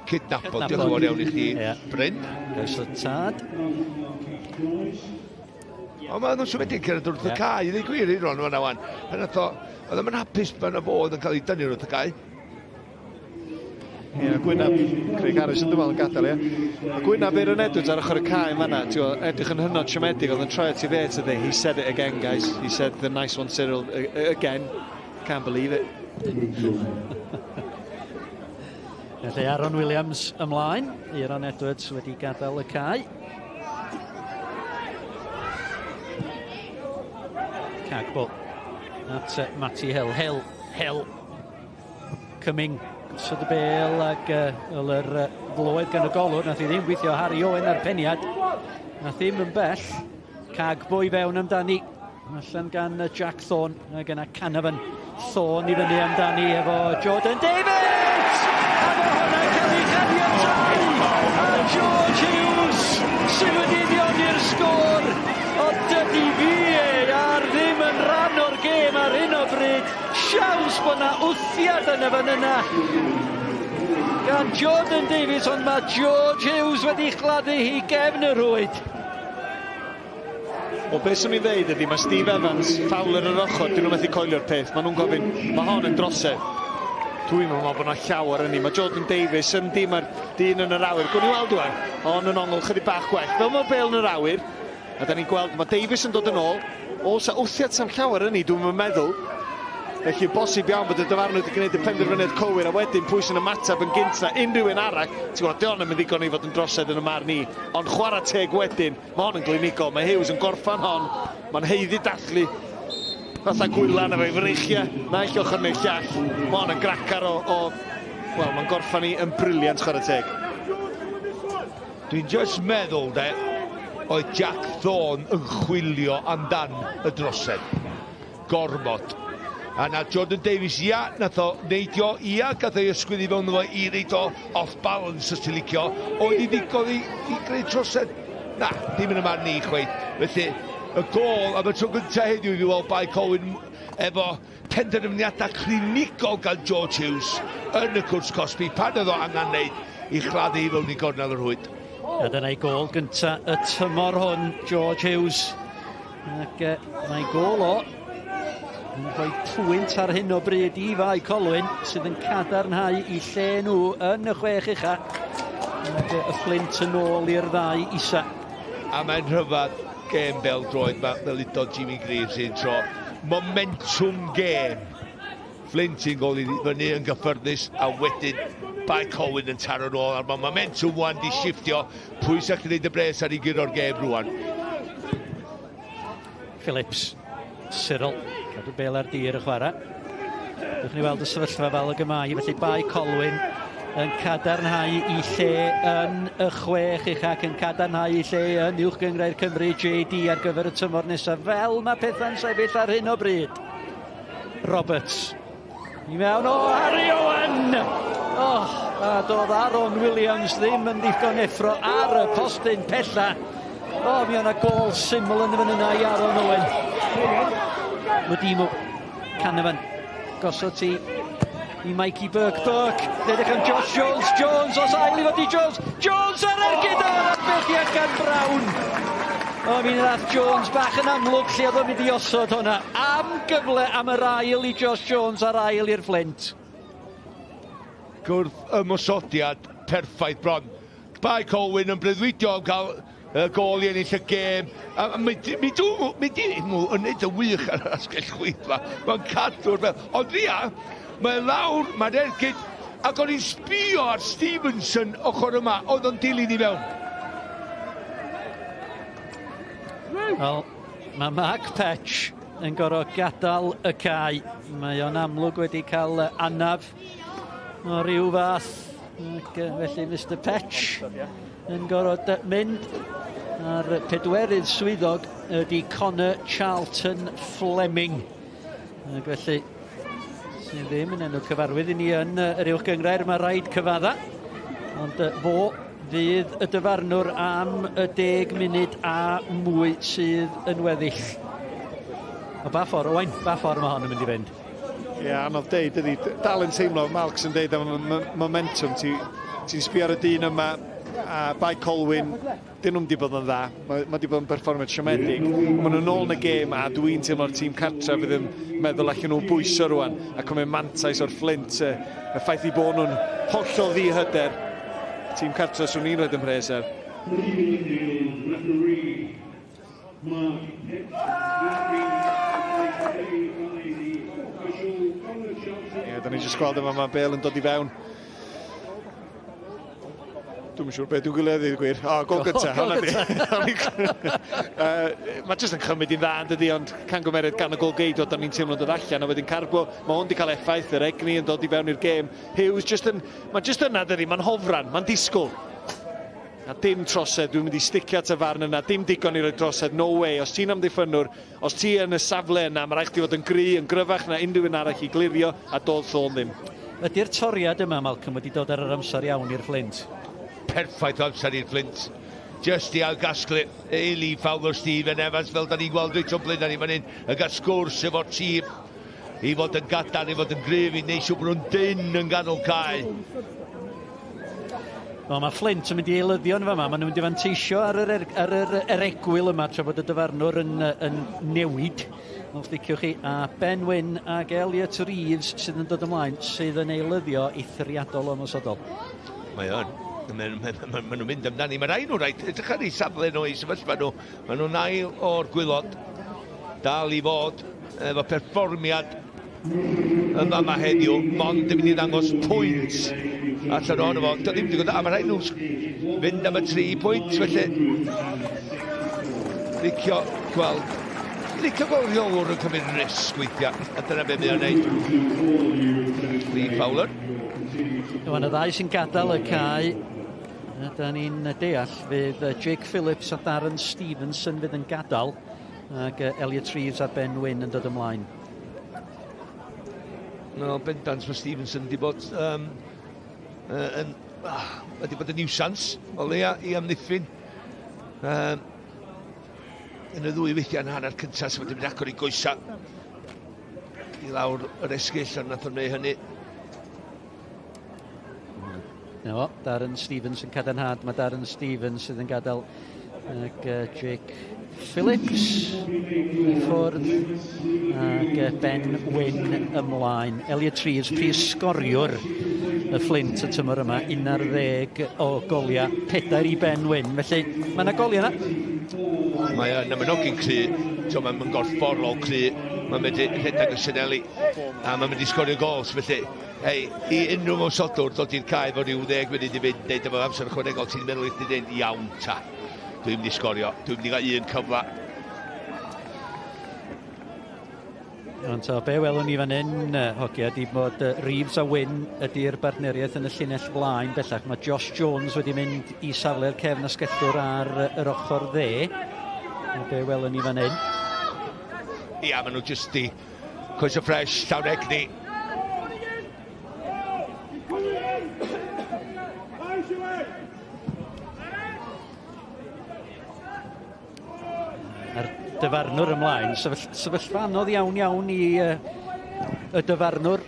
Cydnabod, diolch yn fawr iawn i chdi, yeah. Bryn. Croeso tad. Ond maen nhw'n siomedig cyrraedd wrth y cae, i ddweud gwir, i Ron fan'na wan. Pan nath o, oedd o'n hapus pan o fod yn cael ei dynnu wrth y cae. Ie, yeah, Gwynab, Craig Harris yn dymal yn gadael, ie. A Gwynab Aaron Edwards ar ochr y cae yn fan'na, ti'n gweld, edrych yn hynod siomedig, oedd yn troi at ei fet a dweud, he said it again, guys. He said the nice one, Cyril, again. Can't believe it. Felly Aaron Williams ymlaen, Aaron Edwards wedi gadael y cae. Cagbo at Matty Hill. Hill, Hill, coming. Gosod y bel ac uh, yr uh, floedd gan y golwr. Nath i ddim gweithio Harry Owen ar peniad. Nath ddim yn bell. Cagbo i fewn amdani. Allan gan Jack Thorne, ac yna Canavan. Thorne i fyny amdani efo Jordan Davies! A mae hwnna'n cael ei chaniatáu! A George Hughes sydd wedi unioni'r sgôr! Ond dydy VAR ddim yn rhan o'r gêm ar hyn o bryd. Siawns bod na wthiad yn y fan yna gan Jordan Davies, ond mae George Hughes wedi chladdu hi gefn y rhwyd. Wel, beth swn i'n ddeud ydy, mae Steve Evans, Fowler yr ochr, dyn nhw methu coelio'r peth. Maen nhw'n gofyn, mae hon yn drosedd. Dwi'n meddwl bod yna llawer yn ni. Mae Jordan Davies yn di, mae'r dyn yn yr awyr. Gwni weld wan, hon yn ongl chydig bach gwell. Fel mae'r bel yn yr awyr, a da ni'n gweld, mae Davies yn dod yn ôl. Oes a wthiad sam llawer yn ni, dwi'n meddwl. Felly bosib iawn bod y dyfarnwr wedi gwneud y penderfyniad cywir a wedyn pwy sy'n ymateb yn gynta unrhyw un arall. Ti'n gwybod, di hon yn mynd ddigon i fod yn drosedd yn y marn i, ond chwarae teg wedyn, mae hon yn glinigol, mae Hughes yn gorffan hon, mae'n haeddu dathlu fatha gwylan efo'i freichiau, naill ochr neu'r llall. Mae hon yn gracar o, o wel, mae'n gorffan i yn briliant chwarae teg. Dwi'n just meddwl, de, oedd Jack Thorne yn chwilio amdan y drosedd. Gormod. A na Jordan Davies, ia, nath o neidio, ia, gath o'i ysgwydd i fewn fo i reid o off balance os ti'n licio. Oedd i ddigon i, i greu trosedd? Na, dim yn y marn i chweith. Felly, y gôl am y tro gyntaf heddiw i fi weld Bae Colwyn efo penderfyniadau clinigol gan George Hughes yn y cwrs cosbi pan oedd o angen wneud i chladdu i fewn i gornel y rhwyd. A dyna'i gôl gyntaf y tymor hwn, George Hughes. Ac uh, mae gôl o yn rhoi pwynt ar hyn o bryd i Fae Colwyn sydd yn cadarnhau i lle nhw yn y chwech ucha. Ac y Fflint yn ôl i'r ddau isa. A mae'n rhyfedd gêm bel droed ma, fel udodd Jimmy Greaves un tro. Momentum gêm. Flint yn gol i fyny yn gyffyrddus a wedyn Bae Colwyn yn taro nôl a mae momentum wan di shifftio. Pwy sy'n gallu gwneud y bres ar ei guro'r gêm rwan? Phillips, Cyril, cadw bel ar dir y chwarae. Dewch ni weld y sefyllfa fel y gymau, felly Bae Colwyn yn cadarnhau i lle yn y chwech ucha ac yn cadarnhau i lle yn Uwch Gynghrair Cymru JD ar gyfer y tymor nesaf fel mae pethau'n sefyll ar hyn o bryd. Roberts. I mewn o Harry Owen! Oh, a doedd Aaron Williams ddim yn ddigon effro ar y postyn pella. O, oh, mi o'na gol syml yn y fan yna i Aaron Owen. Mudimu, Canavan, gosod ti i Mikey Burke. Burke, edrych am Josh Jones. Jones, os ail i fod i Jones. Jones ar ergyd o'r arbediad gan Brown. O, mi nath Jones bach yn amlwg lle oedd o'n mynd i osod hwnna. Am gyfle am yr ail i Josh Jones a'r ail i'r Flint. Gwrth ymosodiad perffaith bron. Bae Colwyn yn breuddwydio am cael y gôl i ennill y gêm. A mi, mi dw, mi di nhw yn neud y wych ar yr asgell chwith ma. Mae'n cadw'r fel. Ond ia, mae lawr, mae'n ergyd. Ac o'n i'n sbio ar Stevenson ochr yma, oedd o'n dilyn i fewn. Wel, mae Mark Petch yn gorfod gadael y cae. Mae o'n amlwg wedi cael anaf o ryw fath. Ac felly Mr Petch yn gorfod mynd. A'r pedwerydd swyddog ydy Connor Charlton Fleming. Ac felly, sydd ddim yn enw cyfarwydd i ni yn yr uwch gynghrair, mae rhaid cyfadda. Ond fo fydd y dyfarnwr am y deg munud a mwy sydd yn weddill. O ba ffordd, Owain, ba ffordd mae hon yn mynd i fynd? Ie, yeah, anodd deud, ydy. Dal yn teimlo, Malcs yn deud am momentum. Ti'n ti sbio ar y dyn yma, a Bae Colwyn, dyn nhw'm 'di bod yn dda. Mae, mae 'di bod yn perfformiad siomedig. Ond maen nhw'n ôl yn y gêm a dwi'n teimlo'r tîm cartref fydd yn meddwl allan nhw bwyso rwan a cymryd mantais o'r Fflint. Y, y ffaith i bod nhw'n hollol ddihyder. Tîm cartref swn i'n rhoi ym mhres ar. Ie, da ni jyst gweld yma, mae Bale yn dod i fewn. Dwi'm yn siŵr beth dwi'n gwylio ddeud y gwir. O, gol gynta, hwnna di. Mae jyst yn cymryd i'n dda yn dydi, ond cangymeriad gan y gol geidwad, da ni'n teimlo'n dod allan, a wedyn Carbo, mae hwn wedi cael effaith, yr egni yn dod i fewn i'r gêm. Hughes, just yn, mae jyst yna dydi, mae'n hofran, mae'n disgwyl. A dim trosedd, dwi'n mynd i sticio at y farn yna, dim digon i roi trosedd, no way. Os ti'n amddiffynnwr, os ti yn y safle yna, mae rhaid chdi fod yn gry, yn gryfach na unrhyw un arall i glirio, a doedd Thorne ddim. Ydy'r toriad yma, Malcolm, wedi dod ar yr amser iawn i'r Fflint? Perffaith o amser i'r Fflint. Just i ailgasglu i Lee Fowler, Stephen Evans, fel da ni'n gweld reit o'n blaenau ni fan hyn, yn cael sgwrs efo'r tîm i fod yn gadarn, i fod yn gryf, i wneud siŵr bod nhw'n dynn yn ganol cae. Wel, mae Flint yn mynd i eilyddio yn fama. Maen nhw'n mynd i fanteisio ar yr, er, ar yr, er egwyl yma tra bod y dyfarnwr yn, yn newid. Os liciwch chi. A Ben Wyn ac Elliot Reeves sydd yn dod ymlaen, sydd yn eilyddio eithriadol o ymosodol. Mae o'n. Mae ma, ma, ma nhw'n mynd amdani. Mae rai nhw rhaid, edrych ar eu safle nhw, eu sefyllfa nhw. Mae nhw'n ail o'r gwylod. Dal i fod efo perfformiad yn fama heddiw, mond yn mynd i ddangos pwynt allan ohono fo. Doedd ddim digon da, a mae rhaid nhw fynd am y tri pwynt, felly licio gweld licio gweld rheolwr yn cymryd risg weithiau, a dyna be mae o'n neud. Lee Fowler. Rwan y ddau sy'n gadael y cae, da ni'n deall, fydd Jake Phillips a Darren Stevenson fydd yn gadael, ac Elliot Reeves a Ben Wynn yn dod ymlaen. No, bendant mae Stevenson wedi bod um, uh, yn, uh, wedi bod yn niwsans o leia i amddiffyn. Um, yn y ddwy weithiau yn hanner cyntaf sydd wedi mynd agor i goesa i lawr yr esgyll ond nath o'n gwneud hynny. Na fo, Darren Stevens yn cadarnhad. Mae Darren Stevens sydd yn gadael ac uh, Jake Phillips i ffwrdd ac uh, Ben Wyn ymlaen. Elliot Reeves, prif sgoriwr y Flint y tymor yma, 11 o goliau, pedair i Ben Wyn. Felly mae yna goliau yna. Mae yna mae'n hogyn cry, mae'n gorfforol cry, mae'n mynd i rhedeg y Sineli a mae'n mynd i sgorio gols, felly Hei, i unrhyw ymosodwr dod i'r cae efo rhyw ddeg munud i fynd, deud efo amser ychwanegol, ti'n meddwl i chdi ddeud, iawn ta, dwi'n mynd i sgorio, dwi'n mynd i gael un cyfle. Ond to, be welwn ni fan hyn, hogia, di bod Reeves a Wyn ydy'r bartneriaeth yn y llinell flaen bellach. Mae Josh Jones wedi mynd i safle'r cefn asgellwr ar yr ochr dde. Be welwn ni fan hyn? Ia, maen nhw jyst di Coesau ffres, llawn egni. A'r dyfarnwr ymlaen, sefyllfa anodd iawn iawn i uh, y dyfarnwr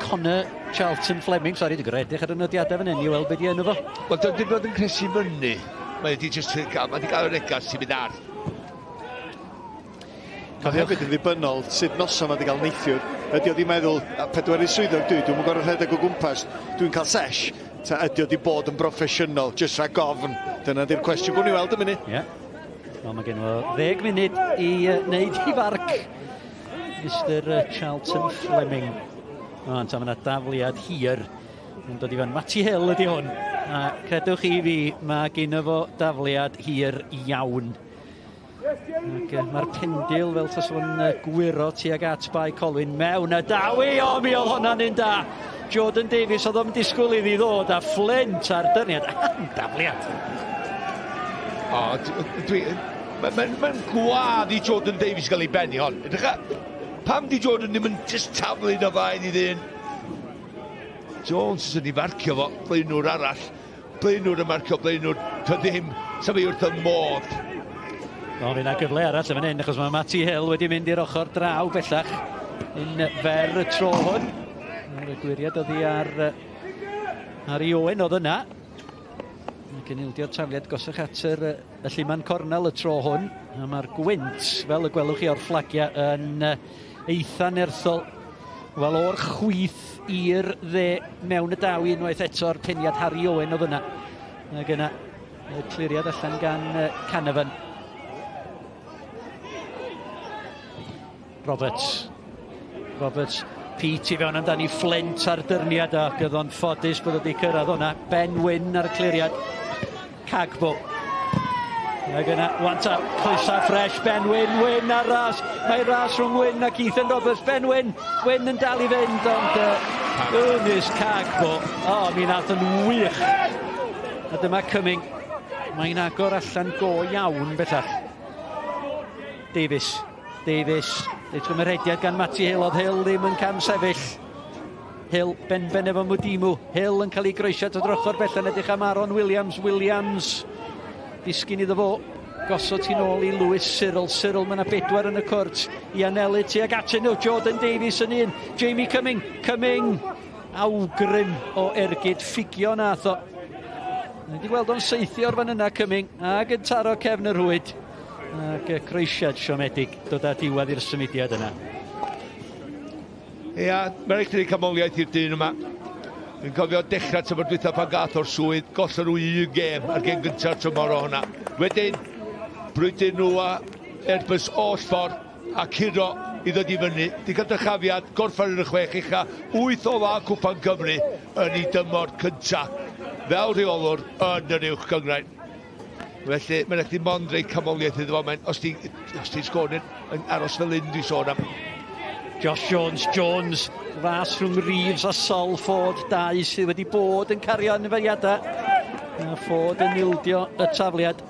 Connor Charlton Fleming. Sori, dwi'n gorau edrych ar y nodiadau fan hyn i weld beth i enw fo. Wel, dwi'n wedi bod yn cresu fyny. Mae wedi just gael, mae wedi gael yr egas sy'n mynd ar. Mae hefyd yn ddibynnol sut noson mae wedi cael neithiwr. Ydy o wedi meddwl, pedwerydd swyddog dwi, dwi'n gorfod rhedeg o gwmpas, dwi'n cael sesh. Ta ydy o wedi bod yn broffesiynol, jyst rhag ofn. Dyna di'r cwestiwn. Gwni weld y munud. Ie. Yeah. Wel, mae gen fo ddeg munud i wneud i farc. Mr Charlton Fleming. O, ta mae yna dafliad hir. Yn dod i fewn. Matty Hill ydy hwn. A credwch chi fi, mae gen fo dafliad hir iawn. Ac mae'r pendil fel tas fo'n gwyro tuag at Bae Colwyn mewn a dawi, o mi oedd hwnna'n un da. Jordan Davies oedd o'n disgwyl iddi ddod a Flint ar dyrniad, am dafliad. O, dwi, mae'n ma, ma gwadd i Jordan Davies gael ei benni hon. Edrych pam di Jordan ddim yn just taflu yn o faen i ddyn? Jones sy'n ei farcio fo, blaenwr arall. Blaenwr yn marcio blaenwr, to ddim, sa fi wrth y modd. O, fe na gyfle arall yn fan hyn, achos mae Matty Hill wedi mynd i'r ochr draw bellach. Un fer y tro hwn. Mae'r gwiriad oddi ar, ar i Owen oedd yna. Ac yn ildio'r tafliad gosach at yr, y lluman cornel y tro hwn. A mae'r gwynt, fel y gwelwch chi o'r fflagiau, yn eitha nerthol. Wel, o'r chwith i'r dde mewn y daw unwaith eto'r peniad Harry Owen oedd yna. Ac yna, y cliriad allan gan Canavan. Roberts. Roberts. Pete i fewn amdani Flint ar dyrniad ac oedd o'n ffodus bod wedi cyrraedd hwnna. Ben Wyn ar y cliriad. Cagbo. Ac yna, wan ta, coesau ffres, Ben Wyn, Wyn ar ras. Mae ras rhwng Wyn ac Ethan Roberts. Ben Wyn, Wyn yn dal i fynd, ond Ernest Cagbo, o, oh, mi nath yn wych. A dyma Cumming. Mae'n agor allan go iawn bellach. Davies, Davies, reit gwm y rhediad gan Matty Hill, oedd Hill ddim yn cam sefyll. Hill benben efo Mudimu. Hill yn cael ei groesiad at yr ochr bell yn edrych am Aaron Williams. Williams disgyn iddo fo. Gosod ti'n ôl i Lewis Cyril. Cyril, mae yna bedwar yn y cwrt i anelu tuag atyn nhw. Jordan Davies yn un. Jamie Cumming. Cumming. Awgrym o ergyd ffugio nath o. Wedi gweld o'n saethu o'r fan yna Cumming ac yn taro cefn y rhwyd. Ac y croesiad siomedig dod â diwedd i'r symudiad yna. Ia, mae'n rhaid chdi canmoliaeth i'r dyn yma. Dwi'n cofio dechrau tymor dwytha pan gath o'r swydd, gollon nhw un gêm ar gêm gyntaf tymor o hwnna. Wedyn, brwydr nhw a Airbus oll ffordd a curo i ddod i fyny. Di cael dychafiad, gorffen yn y chwech ucha, wyth o dda Cwpan Cymru yn ei dymor cynta fel rheolwr yn yr uwch gyngrair. Felly, mae'n rhaid i mond rei camoliaeth iddo fo. Mae'n, os ti'n os ti sgôr yn, yn aros fel un dwi'n sôn am. Josh Jones, Jones, ras rhwng Reeves a Sol Ford, dau sydd wedi bod yn cario anferiadau. A Ford yn ildio y tafliad.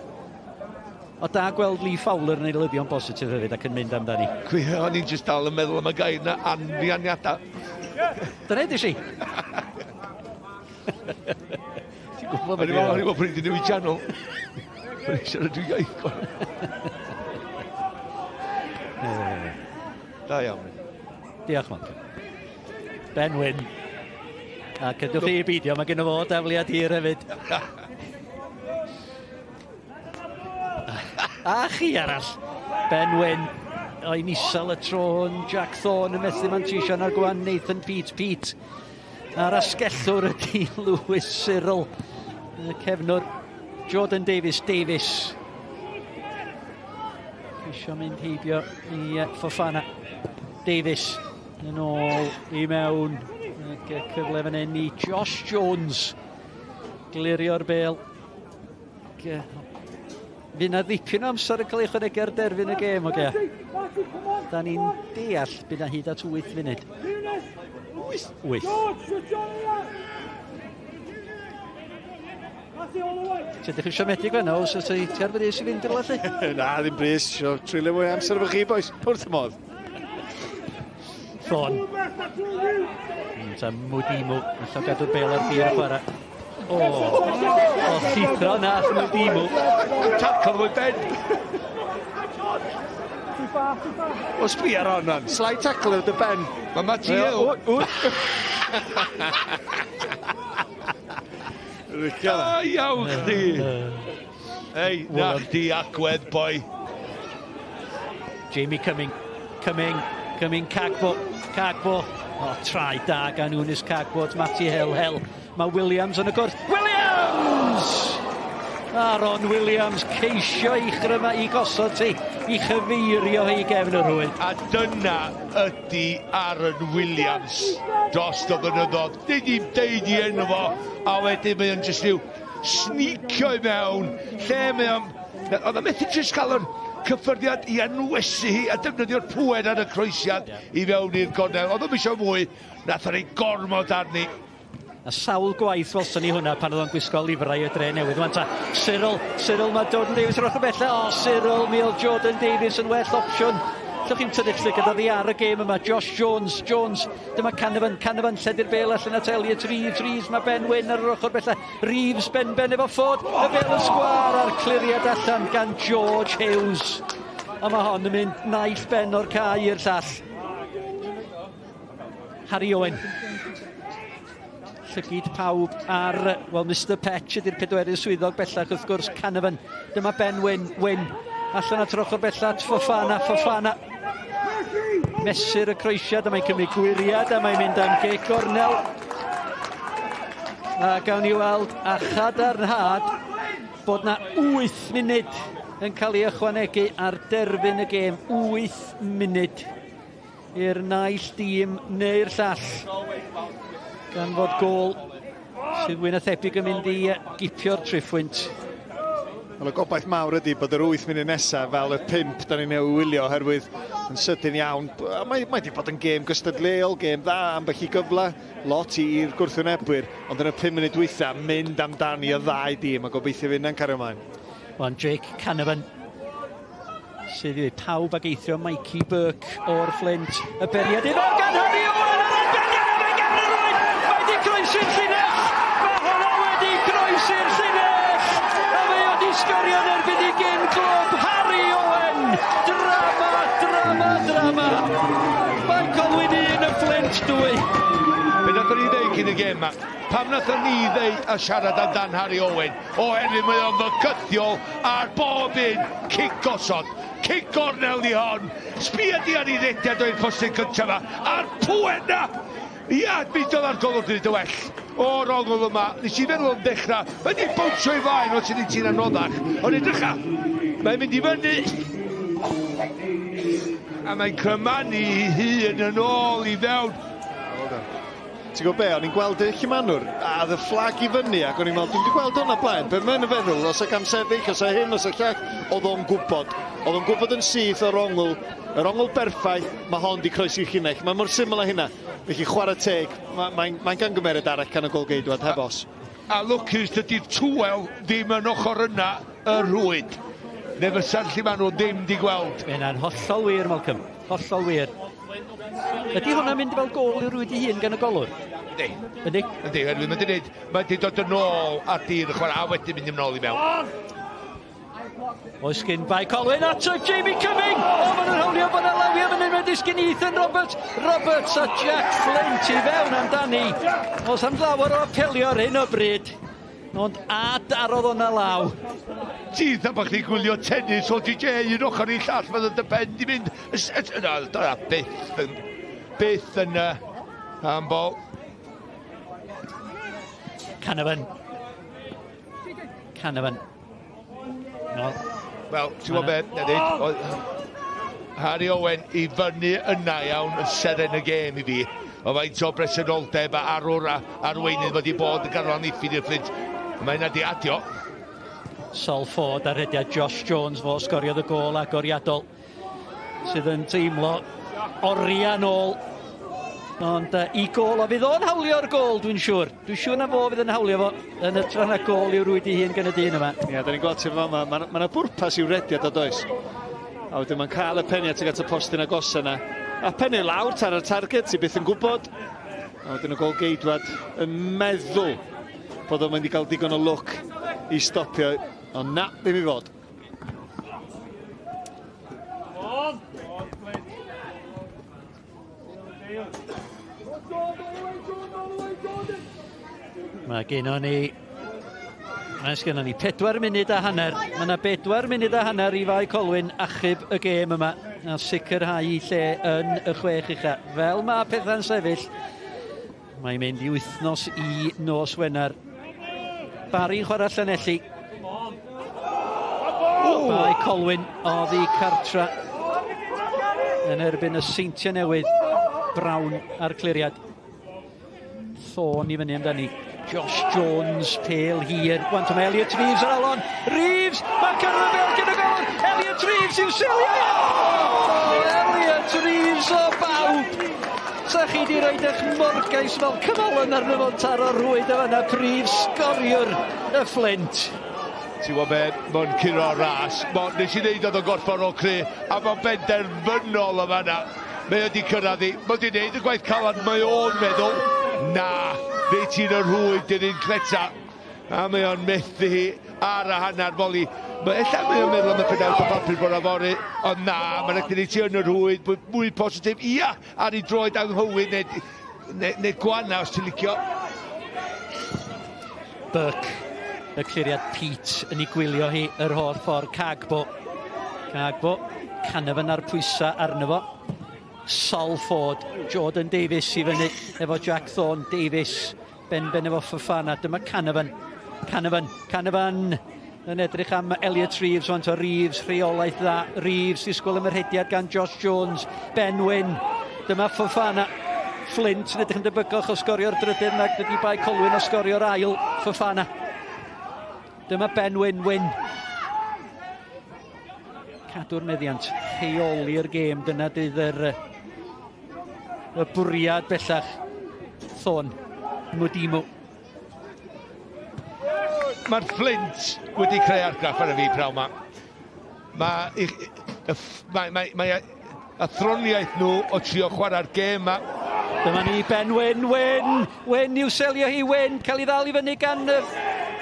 O da gweld Lee Fowler yn ei lyddio'n bositif hefyd ac yn mynd amdani. Gwir, o'n i'n just dal yn meddwl am y gair na anfianiadau. Dyna edrych i. Ti'n gwybod beth O'n i'n meddwl pryd i newid channel. O'n i'n siarad dwy iaith. Da iawn. Diolch, Malcolm. Ben Wyn. A cydwch chi i beidio, mae gen o fo dafliad hir hefyd. A chi arall. Ben Wyn. O'i misal y tro hwn. Jack Thorne yn methu manteisio ar gwan Nathan Pete. Pete A'r asgellwr ydy Lewis Cyril. Y cefnwr Jordan Davies Davies. Eisiau mynd heibio i Fofana. Davies yn ôl i mewn. Ac cyfle fan hyn i Josh Jones. Glirio'r bel. Ac, Fydd na ddipyn o amser yn cael ei ychwanegu ar derfyn y gêm, oce. Da ni'n deall bydd na hyd at 8 funud. 8. 8. Ti ydych chi'n siomedig fan os oes ti ar brys i fynd i'r lle? Na, ddim brys. Sio treulio mwy amser efo chi, boys. Wrth y modd. Thorn. Ta Mwdimu. Allan gadw'r bel ar dir y chwarae. O, o llithro na Mwdimu. Tackle fwy ben. O, sbia ar hon, man. Slide tackle efo dy ben. Mae Matty Hill. Da iawn chdi. Ei, na chdi agwedd, boi. Jamie Cumming, Cumming, Cumming, Cagbo, Cagbo. O, oh, trai da gan Unis Cagbo at Matty Hill, Hill. Mae Williams yn y gwrs. Williams! Aaron Williams ceisio i chryma i gosod ti, i chyfeirio hi i gefn y rhwyd. A dyna ydy Aaron Williams dros y blynyddoedd. Nid i'n deud i enw fo, a wedyn mae o'n jyst rhyw sneacio i mewn, lle mae o'n... Oedd o'n methu jyst cael yr cyffyrddiad i anwesu hi a defnyddio'r pŵer ar y croesiad i fewn i'r gornel. Oedd o'n eisiau mwy, nath o'n ei gormod arni. A sawl gwaith welson ni hwnna pan oedd o'n gwisgo lifrau y dre newydd. Wan ta, Cyril, Cyril, mae Jordan Davies ar ochr bella. O, Cyril, mi oedd Jordan Davies yn well opsiwn. Llwch chi'n tynnu'ch llygad oddi ar y gêm yma. Josh Jones, Jones, dyma Canavan, Canavan lledu'r bel allan at Elliot Reeves, Reeves, mae Ben Wyn ar yr ochr bella. Reeves, Ben Ben efo Ford, y bel yn sgwar a'r cliriad allan gan George Hughes. A mae hon yn mynd naill ben o'r cae i'r llall. Harry Owen. Llygid pawb ar, wel, Mr Petch ydy'r pedwerydd swyddog bellach, wrth gwrs, Canavan. Dyma Ben Wyn, Wyn, allan at yr ochr bellach, at Fofana, Fofana. Mesur y croesiad, a mae'n cymryd gwyriad, a mae'n mynd am gic gornel. A gawn ni weld a chadarnhad bod na 8 munud yn cael ei ychwanegu ar derfyn y gêm. 8 munud. i'r naill dîm neu'r llall. Gan fod gôl sydd fwy na thebyg yn mynd i gipio'r triphwynt. Wel, y gobaith mawr ydy bod yr 8 munud nesaf fel y 5 da ni'n ei wylio oherwydd yn sydyn iawn. Mae, mae wedi bod yn gêm gystadleuol, gêm dda, ambell i gyfle, lot i'r gwrthwynebwyr, ond yn y 5 munud dwytha, mynd amdani y ddau dîm a gobeithio fydd yna'n cario ymlaen. Ond Jake Canavan sydd i pawb ag eithrio Mikey Burke o'r Flint. Y beriad iddo gan Harry Owen a'r arbeniad a mae gefn yr oed! Mae wedi croesi'r llinell! Mae hwnna wedi croesi'r llinell! A mae wedi sgorio yn erbyn i gyn glwb Harry Owen! Drama, drama, drama! Mae Colwyn un y Flint dwy. Be nathon ni ddeud cyn y gêm ma? Pam nathon ni ddeud a siarad amdan Harry Owen? Oherwydd mae o'n fygythiol ar bob un cic gosod. Cic gornel di hon. Sbia di ar ei rediad o'r postyn cyntaf yma. A'r pŵer na! Ia, mi dyla'r golwr di wneud y well. O'r ongl yma, nes i feddwl am ddechrau, mae di bownsio i flaen os ydy ti'n anoddach. Ond edrycha, mae'n mynd i fyny. A mae'n crymanu ei hun yn ôl i fewn. Well done. Ti'n gwybod be, o'n i'n gweld y llumanwr, a oedd y fflag i fyny, ac o'n i'n meddwl, dwi'n wedi gweld hwnna blaen, be mae'n feddwl, os ac amsefyll, os a hyn, os a llall, oedd o'n gwybod. Oedd o'n gwybod yn syth o'r ongl, yr ongl berffaith, mae hon di croesi'r llinell. Mae mor syml â hynna. Felly chwarae teg, mae'n mae, mae gamgymeriad arall gan y golgeidwad, heb os. A lwcus dydy'r tywel ddim yn ochr yna y rhwyd. Neu fysa'r llumanwr ddim di gweld. Mae hynna'n hollol wir, Malcolm. Hollol wir. Ydy hwnna'n mynd fel gôl i'w rwyd ei hun gan y golwr? Yndi. Yndi? Yndi, oherwydd mae'n dweud, mae wedi dod yn ôl ar dir y chwarae a wedyn mynd yn ôl i mewn. Oes gyn Bae Colwyn ato Jamie Cumming! O, maen nhw'n hawlio bod yna lawio fan hyn, mae'n disgyn Ethan Roberts. Roberts a Jack Flint i fewn amdani. Oes am lawer o apelio ar hyn o bryd. Ond a darodd o'na law. Ti dda bod chdi'n gwylio tennis o DJ un ochr i'r llall fydd dy ben di mynd. Na, dyna byth yn, byth yn uh, handball. Canavan. Canavan. No. Wel, ti'n gwybod beth, na dweud, Harry Owen i fyny yna iawn yn seren y gêm i fi. O faint o bresenoldeb a arwr a arweinydd wedi bod yn ganol amddiffyn i'r Fflint. Mae yna di adio. Sol Ford ar rediad Josh Jones fo sgoriodd y gôl agoriadol sydd yn teimlo oriau nôl. Ond uh, i gôl, a fydd o'n hawlio'r gôl, dwi'n siŵr. Dwi'n siŵr na fo fydd yn hawlio fo yn y na gôl i'w rwyd ei hun gan y dyn yma. Ie, da ni'n gweld ti'n fama, mae yna ma bwrpas i'w rediad o does. A wedyn mae'n cael y peniad tuag at y postyn agosa yna. A pennu lawr tar y target, ti byth yn gwybod. A wedyn y gol geidwad yn meddwl bod o'n mynd i gael digon o lwc i stopio. Ond na, ddim i fod. Mae gennon ni... Mae gennon ni 4 munud a hanner. Mae yna 4 munud a hanner i Fae Colwyn achub y gêm yma a sicrhau lle yn y chwech ucha. Fel mae pethau'n sefyll, mae'n mynd i wythnos i nos Wener. Barry'n chwarae Llanelli. Bae Colwyn oddi cartra yn erbyn y Seintiau Newydd. Brown ar cliriad. Thorne i fyny amdani. Josh Jones, pel hir. Wan mae Elliot Reeves ar alon. Reeves! Mae'n cyrraedd y bel gyda gol! Elliot Reeves i'w selio! Oh, Elliot Reeves o bawb! Sa chi di roed eich morgais fel cyfalon arno fo'n taro rhwyd o fanna prif sgoriwr y Flint. Ti'n gwybod be, mae'n curo ras. Mo, nes i ddeud oedd o'n gorfforol cry, a mae'n benderfynol o fanna. Mae o 'di cyrraedd hi. Mae o 'di neud y gwaith calad, mae o'n meddwl. Na, neu ti'n y rhwyd dyn ni'n cleta. A mae o'n methu hi ar y hanner foli. Mae ella mae o'n meddwl am y penawd o bapur bore fory, ond na, mae'n rhaid i ti yn y rhwyd, mwy positif. Ia, ar ei droed anghywir neu, neu, neu gwana os ti'n licio. Burke, y cliriad Pete yn ei gwylio hi yr holl ffordd. Cagbo. Cagbo, Canavan ar pwysau arno fo. Sol Ford, Jordan Davies i fyny efo Jack Thorne. Davies, ben ben efo Fofana. Dyma Canavan. Canavan, Canavan yn edrych am Elliot Reeves, want o Reeves, rheolaeth dda. Reeves, disgwyl am yr hediad gan Josh Jones. Ben Wyn, dyma Fofana. Flint yn edrych yn debygol o sgorio'r drydydd nag dydy Bae Colwyn o sgorio'r ail. Fofana. Dyma Ben Wyn, Wyn. Cadw'r meddiant, rheoli'r gêm, dyna dydd yr, y bwriad bellach. Thorne, Mwdimu. Mae'r Flint wedi creu argraff ar y fi prawn ma. Mae, mae, mae, mae athroniaeth nhw o trio chwarae'r gêm ma. Dyma ni, Ben Wyn, Wyn, Wyn i'w selio hi, Wyn, cael ei ddal i fyny gan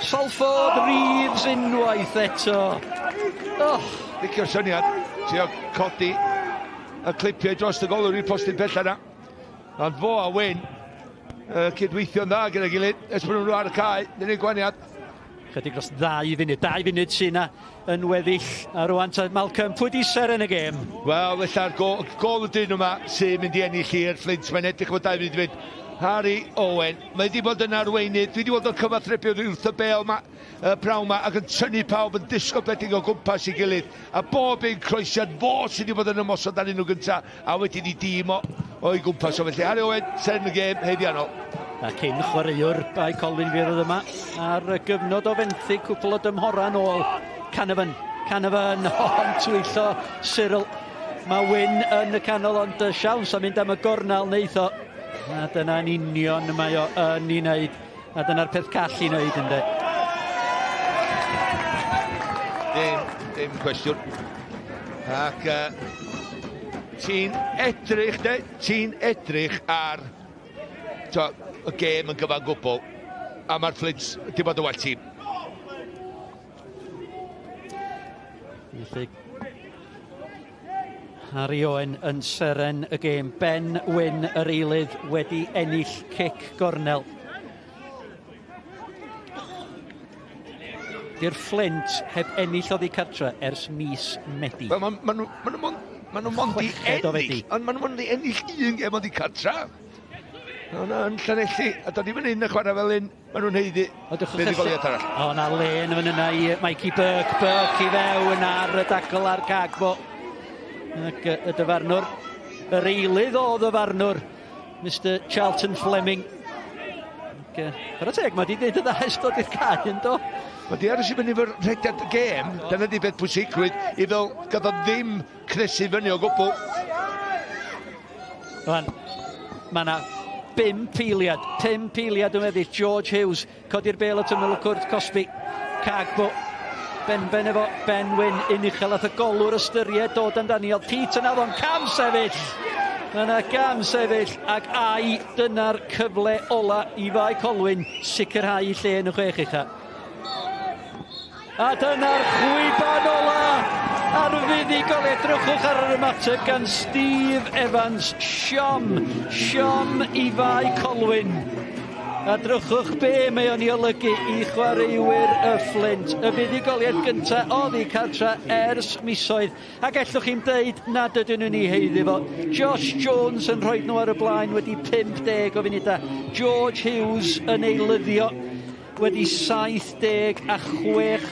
Salford Reeves unwaith eto. Oh. Licio'r syniad, trio codi y clipiau dros y golwr i'r postyn pella na. Ond fo a Wyn cydweithio'n dda gyda'i gilydd ers bod nhw ar y cae, dyn ni'n gwaniad. Chydig dros ddau funud, dau funud sy'n na yn weddill. A rwan ta Malcolm, pwy di seren y gêm? Wel, felly'r gol, gol y dyn yma sy'n mynd i ennill i'r Flint. Mae'n edrych bod dau funud i fynd. Harry Owen, mae wedi bod yn arweinydd, dwi wedi bod yn cyfathrebu wrth y bel yma y prawn yma ac yn tynnu pawb yn disgybledig o gwmpas i gilydd a bob un croesiad fo sydd wedi bod yn ymosod arnyn nhw gyntaf A wedyn i dîm o o'i gwmpas o. Felly Harry Owen, seren y gêm, haeddiannol. A cyn chwaraewr Bae Colwyn Fyr oedd yma ar y gyfnod o fenthyg cwpl o dymhorau yn ôl. Canavan, Canavan, o'n twyllo Cyril. Mae Wyn yn y canol ond siawns am mynd am y gornel wneith o. A dyna'n union mae o yn ei wneud. A dyna'r peth call i wneud ynddo. Dim, dim cwestiwn. Ac uh, ti'n edrych, de, ti'n edrych ar to, y gêm yn gyfan gwbl, a mae'r Flint di bod yn well tîm. Felly, Harry Owen yn seren y gêm. Ben Wyn yr eilydd wedi ennill cic gornel. Di'r Flint heb ennill oddi cartre ers mis Medi. Wel, maen ma nhw, ma nhw, ma nhw mond i ennill, ond maen nhw mond i ennill un gêm oddi cartra. Yna yn Llanelli, a dod i fan hyn a chwarae fel un, maen nhw'n heiddi buddugoliaeth arall. O, na le yn fan yna i Mikey Burke, Burke i fewn ar y dacl a'r cagbo. Ac y dyfarnwr, yr eilydd o ddyfarnwr, Mr Charlton Fleming. Ac, uh, teg, mae wedi gwneud y dda ers dod i'r cae yn do. Mae di aros i fyny efo'r rhediad y gêm. Dyna di beth pwysigrwydd i fel gath o ddim cnesu fyny o gwbl. Rwan, mae yna bum eiliad, pum eiliad yn weddill. George Hughes Codi'r bêl at ymyl y cwrt cosbi. Cagbo. Benben efo Ben Wyn un uchel at y golwr ystyried dod amdani. Oedd Pete yn afon cam sefyll. Mae yna gam sefyll ac ai dyna'r cyfle ola i Fae Colwyn sicrhau lle yn y chwech ucha. A dyna'r chwiban ola ar fuddugoliaeth. Edrychwch ar yr ymateb gan Steve Evans. Siom, siom i Fae Colwyn. A drychwch be mae o'n ei olygu i chwaraewyr y Fflint. Y fuddugoliaeth gyntaf oddi cartra ers misoedd. Ac ellwch chi'm deud nad ydyn nhw'n ei haeddu fo. Josh Jones yn rhoi nhw ar y blaen wedi 50 o funudau. George Hughes yn ei lyddio wedi 76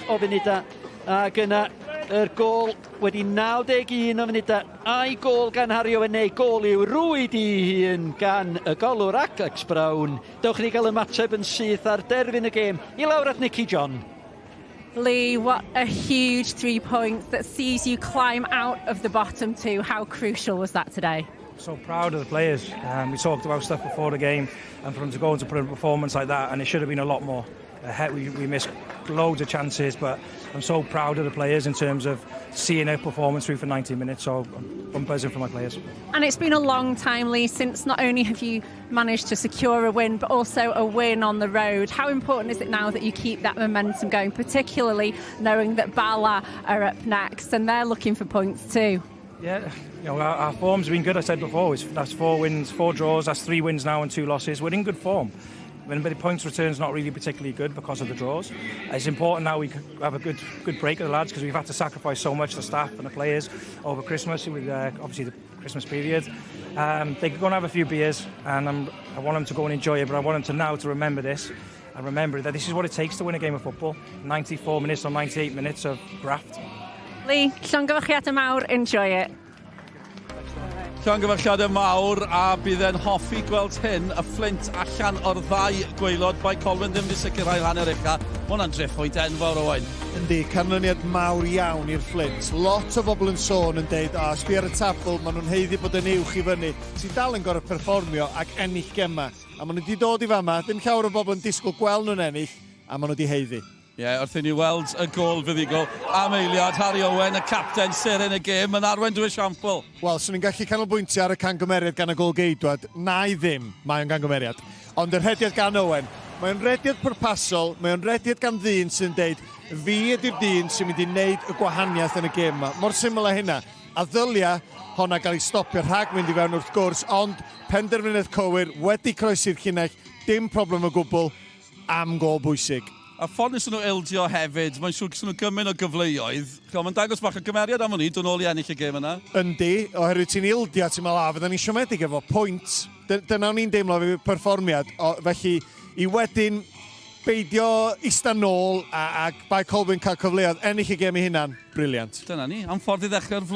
o funudau ac yna Yr gôl wedi 91 o funudau. Ai gôl gan Harry Owen neu gôl i'w rwyd i hun gan y golwr Alex Brown. Dewch i ni gael ymateb yn syth ar derfyn y gêm i lawr at Nicky John. Lee, what a huge 3 points that sees you climb out of the bottom two. How crucial was that today? So proud of the players. We talked about stuff before the game, and for them to go and to put in a performance like that, and it should have been a lot more. We missed loads of chances, but I'm so proud of the players in terms of seeing a performance through for 90 minutes. So I'm buzzing for my players. And it's been a long time, Lee, since not only have you managed to secure a win, but also a win on the road. How important is it now that you keep that momentum going, particularly knowing that Bala are up next and they're looking for points too? Yeah, our form's been good. I said before, that's four wins, four draws. That's three wins now and two losses. We're in good form. When the points return's not really particularly good because of the draws. It's important now we have a good break of the lads because we've had to sacrifice so much, the staff and the players, over Christmas with obviously the Christmas period. They can go and have a few beers and I want them to go and enjoy it, but I want them to now to remember this and remember that this is what it takes to win a game of football. 94 minutes or 98 minutes of graft. Lee, llongyfarchiadau mawr, enjoy it. Llongyfarchiadau mawr a bydd e'n hoffi gweld hyn, y Fflint allan o'r ddau gwaelod. Bae Colwyn ddim wedi sicrhau hanner ucha. Mae hwnna'n driphwynt enfawr, Owain. Yndi, canlyniad mawr iawn i'r Fflint. Lot o bobl yn sôn yn deud, "A, sbi ar y tabl, maen nhw'n haeddu bod yn uwch i fyny." Ti'n dal yn gorfod perfformio ac ennill gema. A maen nhw wedi dod i fama, dim llawer o bobl yn disgwyl gweld nhw'n ennill, a maen nhw wedi haeddu. Ie, yeah, wrth i ni weld y gôl fuddugol am eiliad, Harry Owen, y capten seren y gêm, yn arwain drwy esiampl. Wel, swn i'n gallu canolbwyntio ar y cangymeriad gan y gol geidwad. Na i ddim, mae o'n gangymeriad. Ond y rhediad gan Owen, mae'n rediad pwrpasol, mae'n rediad gan ddyn sy'n deud, "Fi ydy'r dyn sy'n mynd i wneud y gwahaniaeth yn y gêm yma." Mor syml â hynna. A ddylia honna gael ei stopio rhag mynd i fewn wrth gwrs, ond penderfyniad cywir, wedi croesi'r llinell, dim problem o gwbl, am gôl bwysig. A ffordd nes nhw ildio hefyd, mae'n siŵr nhw gymaint o gyfleoedd. Mae'n dangos bach o gymeriad am hwnni, dod nôl i ennill y gêm yna. Yndi, oherwydd ti'n ildio, ti'n meddwl, "A, fydden ni siomedig efo pwynt." Dyna o'n i'n deimlo efo perfformiad. O, felly, i wedyn beidio ista nôl a Bae Colwyn cael cyfleoedd, ennill y gêm i hunan, brilliant. Dyna ni, am ffordd i ddechrau'r flwyddyn.